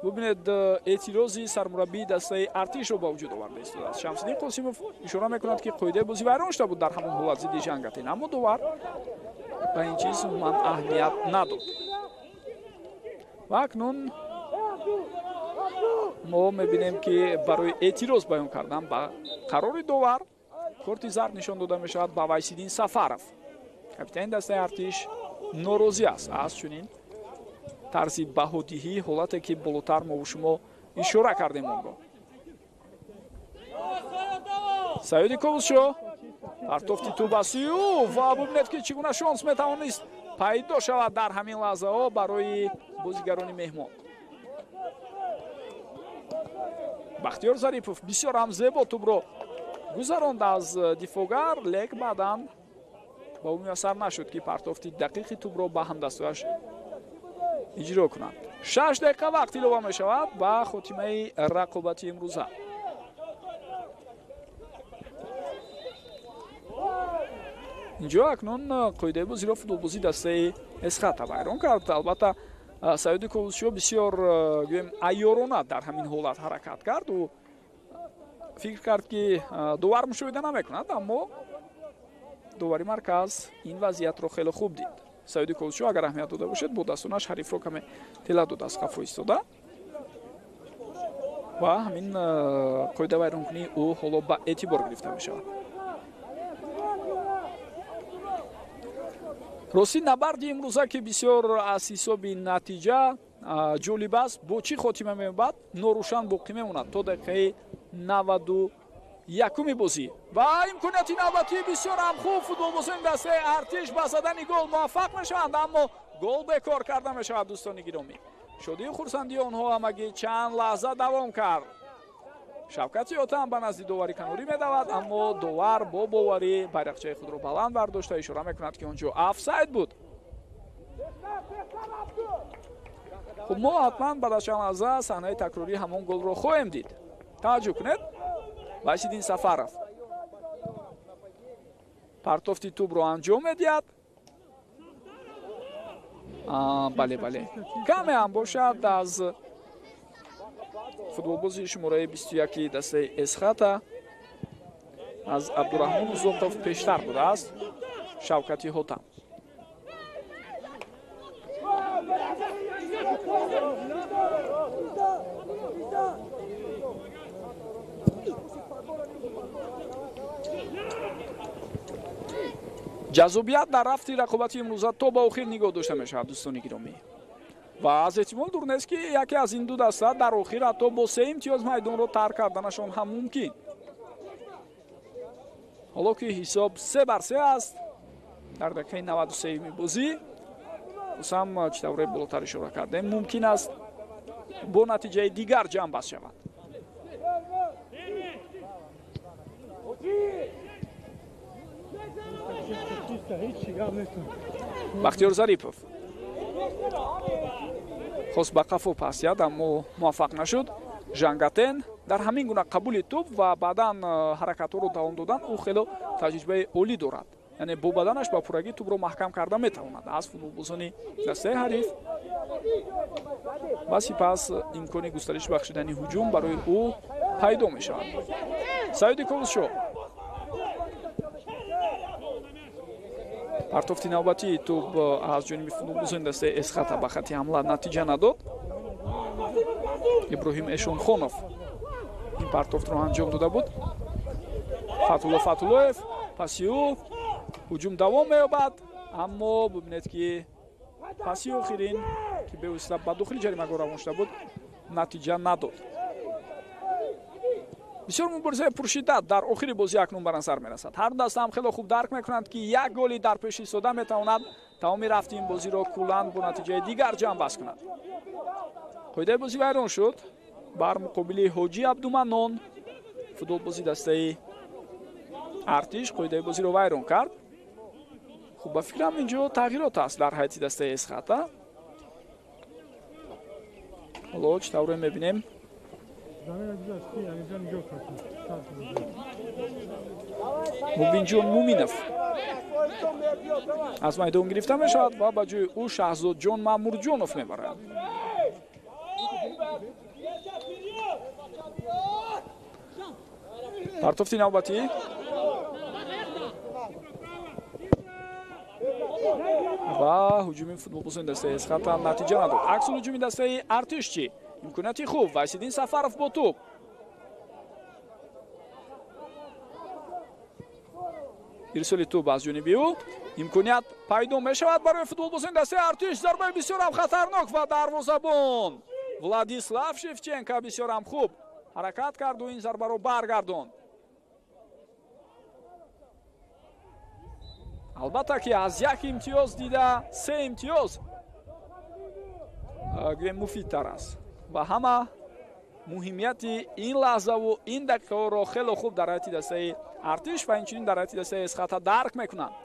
бубинед, эътирози сармураббии дастаи Артишро ба вуҷуд оварда истодааст. Шамсиддин Қосимов ишора мекунад, ки қоидаи бозӣ вайрон шуда буд дар ҳамон ҳолат зидди Жангатин, аммо довар ба ин чиз умуман аҳамият надод. Ва акнун мо мебинем, ки барои эътироз баён кардан ба қарори довар корти зард нишон дода мешавад ба Вайсиддин Сафаров. Капитани дастаи Артиш норозӣ аст аз чунин тарзи баҳодиҳӣ, ҳолате ки болотар мову шумо ишора кардем онро. Саёди Ковусшо партофти тӯб ба сӯи ӯ ва бубинед, ки чӣ гуна шонс метавонист пайдо шавад дар ҳамин лаҳзаҳо барои бозигарони меҳмон. Бахтиёр Зарипов бисёр ҳам зебо тӯбро гузаронд аз дифоъгар, лек баъдан ба ӯ муяссар нашуд, ки партофти дақиқи тӯбро ба ҳамдастояш иҷро кунад. 6 дақиқа вақт илова мешавад ба хотимаи рақобати имрӯза. Инҷо акнун қоидаи бозиро футболбози дастаи Эсхата вайрон кард. Албатта, Саёди Ковусшо бисёр, гӯем, айёрона дар ҳамин ҳолат ҳаракат кард. Ӯ фикр кард, ки довар мушоҳида намекунад, аммо довари марказ ин вазъиятро хеле хуб дид. Саёди Ковусшо, агар аҳамият дода бошед, бо дастонаш ҳарифро каме тела дод, аз қафо истода, ва ҳамин қоида вайронкунии ӯ ҳоло ба эътибор гирифта мешавад. Рости, набарди имрӯза, ки бисёр аз ҳисоби натиҷа ҷолиб аст, бо чӣ хотима меёбад, норӯшан боқӣ мемонад то дақиқаи 91-уми бозӣ. Ва имконияти навбатии бисёр ҳам хуб, футболбозони дастаи Артиш ба задани гол муваффақ мешаванд, аммо гол бекор карда мешавад. Дӯстони гиромӣ, шодию хурсандии онҳо ҳамагӣ чанд лаҳза давом кард. Шавкати Отам ба назди довари канорӣ медавад, аммо довар бо боварӣ байрақчаи худро баланд бардошта ишора мекунад, ки он ҷо офсайд буд. Хуб, мо ҳатман баъд аз чанд лаҳза саҳнаи такрории ҳамон голро хоҳем дид. Таваҷҷӯҳ кунед, Вайсиддин Сафаров партофти тӯбро анҷом медиҳад. Бале, бале, каме ҳам бошад аз футболбози шумораи 21 дастаи Эсхата, аз Абдураҳмон Узоқов пештар будааст Шавкати Ҳотам. Ҷаззобият дар рафти рақобати имрӯза то ба охир нигоҳ дошта мешавад, дӯстони гиромӣ, ва аз эҳтимол дур нест, ки яке аз ин ду даста дар охир ҳатто бо 3 имтиёз майдонро тарк карданашон ҳам мумкин. Ҳоло ки ҳисоб 3-3 аст дар дақиқаи 93-юми бозӣ, усам чӣ тавре болотар ишора кардем, мумкин аст бо натиҷаи дигар ҷамъбаст шавад. Бахтиёр Зарипов хост ба қафо пас диҳад, аммо муваффақ нашуд. Жангатен дар ҳамин гуна қабули тӯб ва баъдан ҳаракатҳоро давом додан ӯ хело таҷрибаи олӣ дорад, яъне бо баданаш ба пуррагӣ тӯбро маҳкам карда метавонад аз футболбозони дастаи ҳариф ва сипас имкони густариш бахшидани ҳуҷум барои ӯ пайдо мешавад. Саиди Ковусшо, партофти навбатии тӯб аз ҷониби футболбозони дастаи Эсхата ба хати ҳамла натиҷа надод. Иброҳим Эшонхонов ин партофтро анҷом дода буд. Фатулло Фатуллоев паси ӯ, ҳуҷум давом меёбад, аммо бибинед, ки паси охирин, ки бевосита ба дохили ҷаримагоҳ равон шуда буд, натиҷа надод. Бисёр муборизаи пуршиддат дар охири бозӣ акнун ба назар мерасад. Ҳар ду даста ҳам хело хуб дарк мекунанд, ки як голи дар пеш истода метавонад тамоми рафти ин бозиро куллан бо натиҷаи дигар ҷамъбаст кунад. Қоидаи бозӣ вайрон шуд бар муқобили Ҳоҷи Абдуманнон. Футболбози дастаи Артиш қоидаи бозиро вайрон кард. Хуб, ба фикрам, инҷо тағйирот аст дар ҳайати дастаи Эсхата. Ҳоло чӣ тавре мебинем, Мубинҷон Муминов аз майдон гирифта мешавад ва ба ҷои ӯ Шаҳзодҷон Маъмурҷонов мебарад. Партофти навбатӣ ва ҳуҷуми футболбозони дастаи Эсхата натиҷа надод. Аксул ҳуҷуми дастаи Артиш чӣ? Имконияти хуб, Вайсиддин Сафаров бо тӯб. Ирсоли тӯб аз ҷониби ӯ, имконият пайдо мешавад барои футболбозони дастаи Артиш. Зарбаи бисёр ҳам хатарнок ва дарвозабон Владислав Шевченко бисёр ҳам хуб ҳаракат карду ин зарбаро баргардонд. Албатта, ки аз як имтиёз дида се имтиёз, гӯем, муфидтар аст ва ҳама Муҳимияти ин лаҳзаву ин дақиқаҳоро хеле хуб дар ҳайати дастаи Артиш ва инчунин дар ҳайати дастаи Эсхата дарк мекунанд.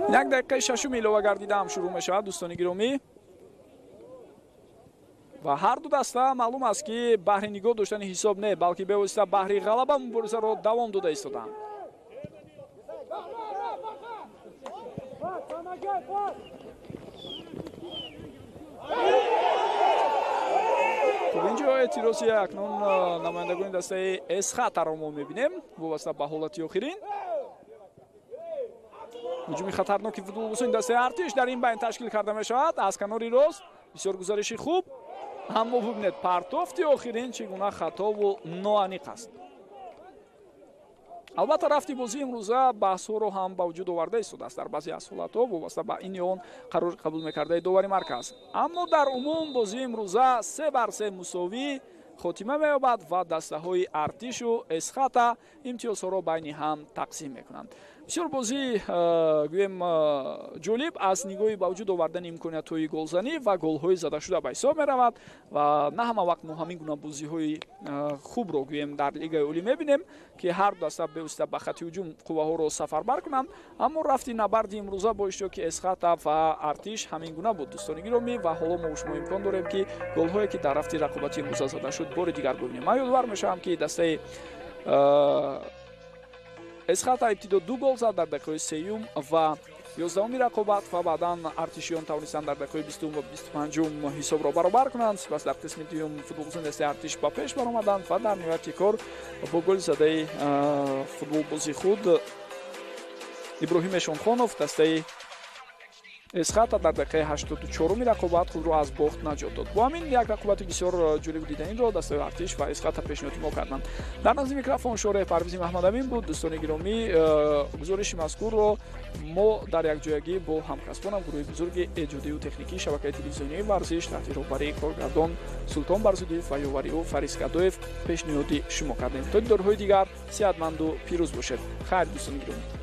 Як дақиқаи шашум илова гардида ҳам шурӯъ мешавад, дӯстони гиромӣ. Ва ҳар ду даста маълум аст, ки баҳри нигоҳ доштани ҳисоб не, балки бевосита баҳри ғалаба муборизаро давом дода истодаанд. Хуб, инҷо эътирози акнун намояндагони дастаи Эсхатаро мо мебинем вобаста ба ҳолати охирин. Ҳуҷуми хатарноки футболбозони дастаи Артиш дар ин байн ташкил карда мешавад аз канори рост. Бисёр гузариши хуб, аммо бубинед, партофти охирин чӣ гуна хатову ноаниқ аст. Албатта, рафти бозии имрӯза баҳсҳоро ҳам ба вуҷуд оварда истодааст дар баъзе аз ҳолатҳо вобаста ба ин ё он қарор қабул мекардаи довари марказ. Аммо дар умум бозии имрӯза 3-3 мусовӣ хотима меёбад ва дастаҳои Артишу Эсхата имтиёзҳоро байни ҳам тақсим мекунанд. Бисёр бозӣ гӯем ҷолиб аз нигоҳи ба вуҷуд овардани имкониятҳои голзанӣ ва голҳои задашуда ба ҳисоб меравад ва на ҳама вақт мо ҳамин гуна бозиҳои хубро гӯем дар Лигаи Олӣ мебинем, ки ҳар даста бевосита ба хати ҳуҷум қувваҳоро сафарбар кунанд. Аммо рафти набарди имрӯза бо иштироки Эсхата ва Артиш ҳамин гуна буд, дӯстони гиромӣ. Ва ҳоло мо шумо имкон дорем, ки голҳое, ки дар рафти рақобати имрӯза зада шуд, бори дигар бибинем. Ман ёдовар мешавам, ки дастаи Эсхата ибтидо 2 гол зад дар дақиқаи сеюм ва 11-уми рақобат ва баъдан артишиён тавонистанд дар дақиқаи 20 ва 25-ум ҳисобро баробар кунанд. Сипас дар қисми дуюм футболбозони дастаи Артиш ба пеш баромаданд ва дар ниҳояти кор бо голи задаи футболбози худ Иброҳим Эшонхонов дастаи Эсхата дар дақиқаи 84-уми рақобат худро аз бохт наҷот дод. Бо ҳамин як рақобати бисёр ҷолибу диданиро дастаи Артиш ва Эсхата пешниҳоди мо карданд. Дар назди микрофон шореҳ Парвизи Маҳмадамин буд. Дӯстони гиромӣ, гузориши мазкурро мо дар якҷоягӣ бо ҳамкасбонам, гурӯҳи бузурги эҷодию техникии шабакаи телевизионии Варзиш таҳти роҳбарии коргардон Султон Барзудиев ва ёвари ӯ Фарис Гадоев пешниҳоди шумо кардем. То дидорҳои дигар сеҳатманду пирӯз бошед. Хайр, дӯстони гиромӣ.